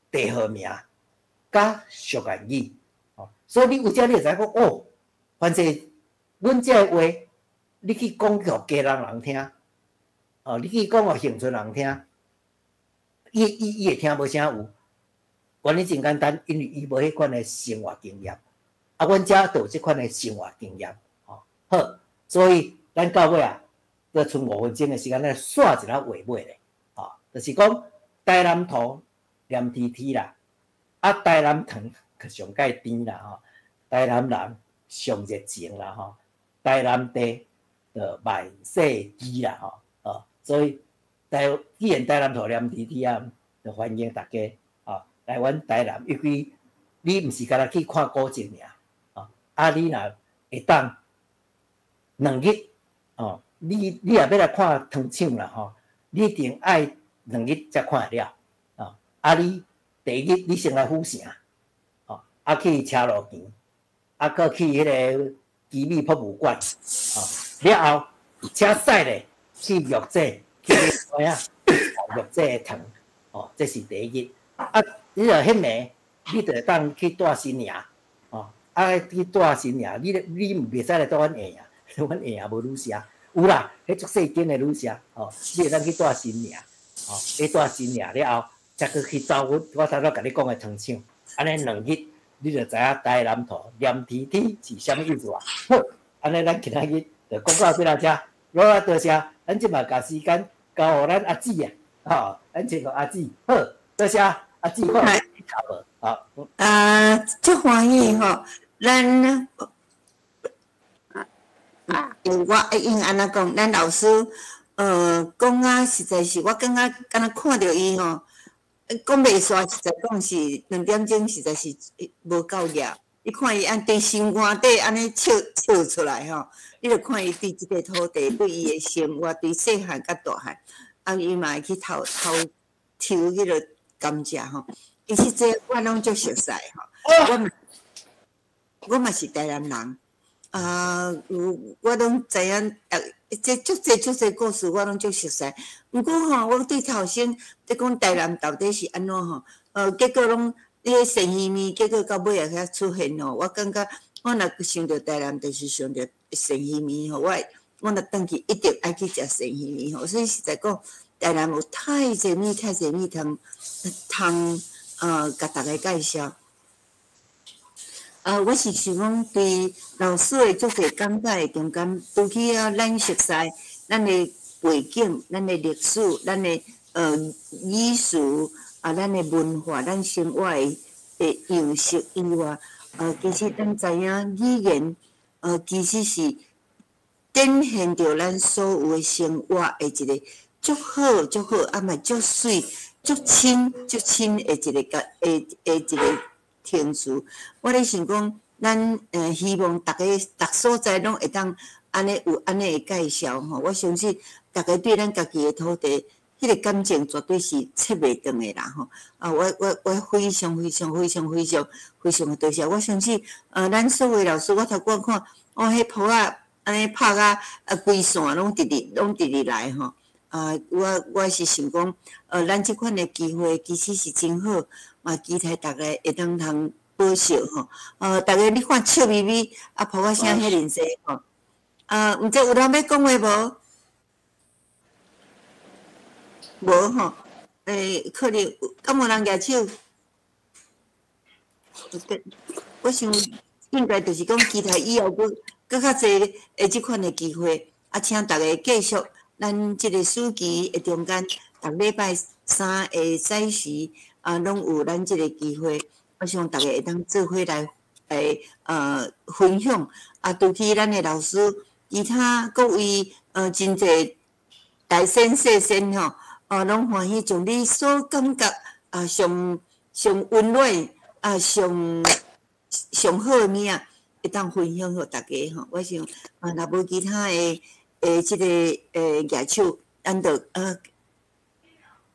地號名、佮俗諺語，哦，所以你有遮你會知影講哦，反正阮這个話，你去講予基隆人聽，哦，你去講予恆春人聽，伊會聽無啥有，原因真簡單，因為伊無彼款的生活經驗，啊，阮遮就有這款的生活經驗，吼，好，所以咱到尾啊，閣賰5分鐘的時間，咱煞一下話尾咧，吼，就是講台南塗黏黐黐啦，啊，台南糖閣上蓋甜啦，吼，台南人上熱情啦，吼，台南地就萬世機啦，吼，哦，所以既然台南塗黏黐黐啊，就歡迎大家，吼，來阮台南，尤其你毋是干焦去看古蹟爾，哦，啊，你若會當2日，哦，你若欲來看糖廠啦，吼，你一定愛兩日才看會了，哦，啊，你第一日你先來府城，哦，啊去車路墘，啊，閣去彼個奇美博物館，哦，了後車駛咧去玉井，去買啊玉井的糖，哦，這是第一日。啊，你若彼暝，你就會當去蹛新營，哦，啊去蹛新營，你毋袂使來蹛阮下營，阮下營無旅社，有啦，彼足細間的旅社，哦，你會當去蹛新營，哦，你蹛新營了後，才閣去走阮我頭拄共你講的糖廠，按呢兩日，你就知影台南塗黏黐黐是啥物意思啊？好，按呢咱今仔日就講到這遮，落來多謝，咱這馬共時間交予咱阿姊啊，吼，咱這個阿姊，好，多謝阿姊，好，好。啊，足歡喜吼，咱啊，我應按怎講，咱老師，講啊，實在是我感覺敢若看著伊吼，講袂煞，實在講是2點鐘，實在是無夠額。你看伊按對心肝底按呢笑笑出來吼，你就看伊對這個土地、對伊的生活、對細漢佮大漢，啊，伊嘛會去偷偷抽彼個甘蔗吼。其實這我攏足熟似吼，我嘛是台南人，啊，有我攏知影，這足濟足濟故事我攏足熟似。毋過吼，我對頭先咧講台南到底是按怎吼，結果攏彼個鱔魚麵，結果到尾仔才出現吼。我感覺我若想著台南，就是想著鱔魚麵吼。我若轉去一定愛去食鱔魚麵吼。所以實在講，台南有太濟物太濟物通通共大家介紹。啊，我是想講對老師的足濟講解的中間，除去啊，咱熟似咱的背景、咱的歷史、咱的語詞啊，咱的文化、咱生活的樣式以外，其實咱知影語言，其實是展現著咱所有的生活的一個足好、足好，啊嘛足媠、足親、足親的一個甲的的一個形式。我咧想講，咱希望逐个逐所在攏會當按呢有按呢的介紹吼。我相信逐家對咱家己的土地，彼個感情絕對是切袂斷的啦吼。啊，我非常非常非常非常非常的多謝。我相信，咱所有老師，我頭拄仔看，哦，彼簿仔按呢拍甲啊，規線攏直直攏直直來吼。啊，我是想講，咱這款的機會其實是真好，嘛期待逐家會當通保惜吼。逐家你看笑眯眯，啊，簿仔聲遐爾濟吼。啊，毋知有人欲講話無？無吼，欸，可能敢無人舉手？我想應該就是講，期待以後閣閣較濟的這款的機會，啊，請大家繼續咱這個暑期的中間，逐禮拜三的早時啊，攏有咱這個機會，我希望大家會當做伙來來分享。啊，除去咱的老師，其他各位真濟大仙細仙吼，哦，攏歡喜將你所感覺啊上上溫暖啊上上好的物仔，會當分享予大家吼。我想啊，若無其他的的這個舉手，咱就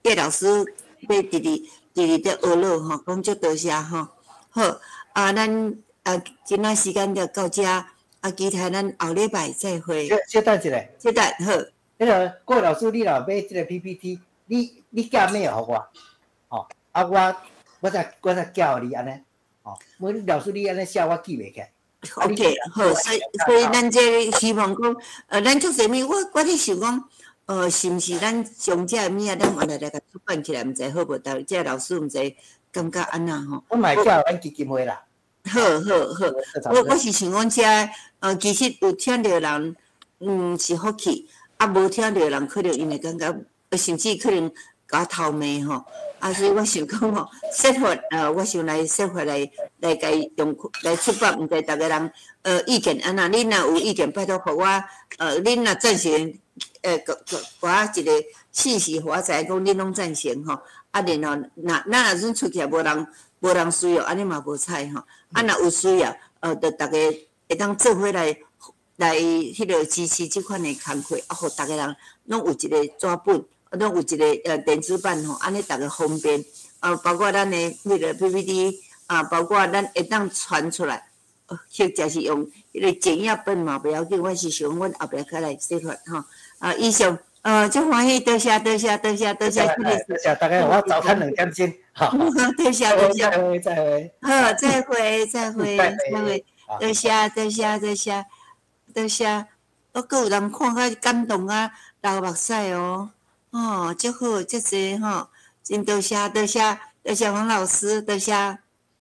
葉老師欲佇佇佇佇咧學落吼，講足多謝吼。好，啊，咱啊，今仔時間就到遮，啊，期待咱後禮拜再會。小小等一下。小等好。彼個郭老師，你若買這個 PPT，你寄 mail 予我，吼，啊我再寄予你按呢，吼，無你老師你按呢寫我記袂起來。 OK，好，所以咱這個希望講，咱足濟物，我咧想講，是毋是咱將這個物仔，咱原來來共出版起來，毋知好無？但這個老師毋知感覺按怎吼？我嘛會寄予咱基金會啦。好好好，我是想講這其實有聽著人，是福氣，啊，無聽著人可能𪜶會感覺，甚至可能共我偷罵吼。啊，所以我想講吼，設法我想來設法來共伊用來出版，毋知逐个人意見按怎？恁若有意見，拜託予我，恁若贊成，予我一個信息，予我知影講恁攏贊成吼。啊，然後若咱若陣出去無人需要，按呢嘛無彩吼。啊，若有需要，就逐家會當做伙來彼個支持這款的工課，啊，予逐个人攏有一個紙本，攏有一個電子版吼，按呢逐家方便。包括咱的彼個 PPT 啊，包括咱會當傳出來，或者是用彼個剪影本嘛，袂要緊。我是想阮後壁較來設法吼。啊，以上，足歡喜，多謝多謝多謝多謝，多謝大家，我早餐2點鐘，好，多謝多謝，再會再會，好，再會再會再會，多謝多謝多謝多謝，閣有人看甲感動啊，流目屎哦，哦，足好足濟吼，真多謝多謝多謝黃老師，多謝。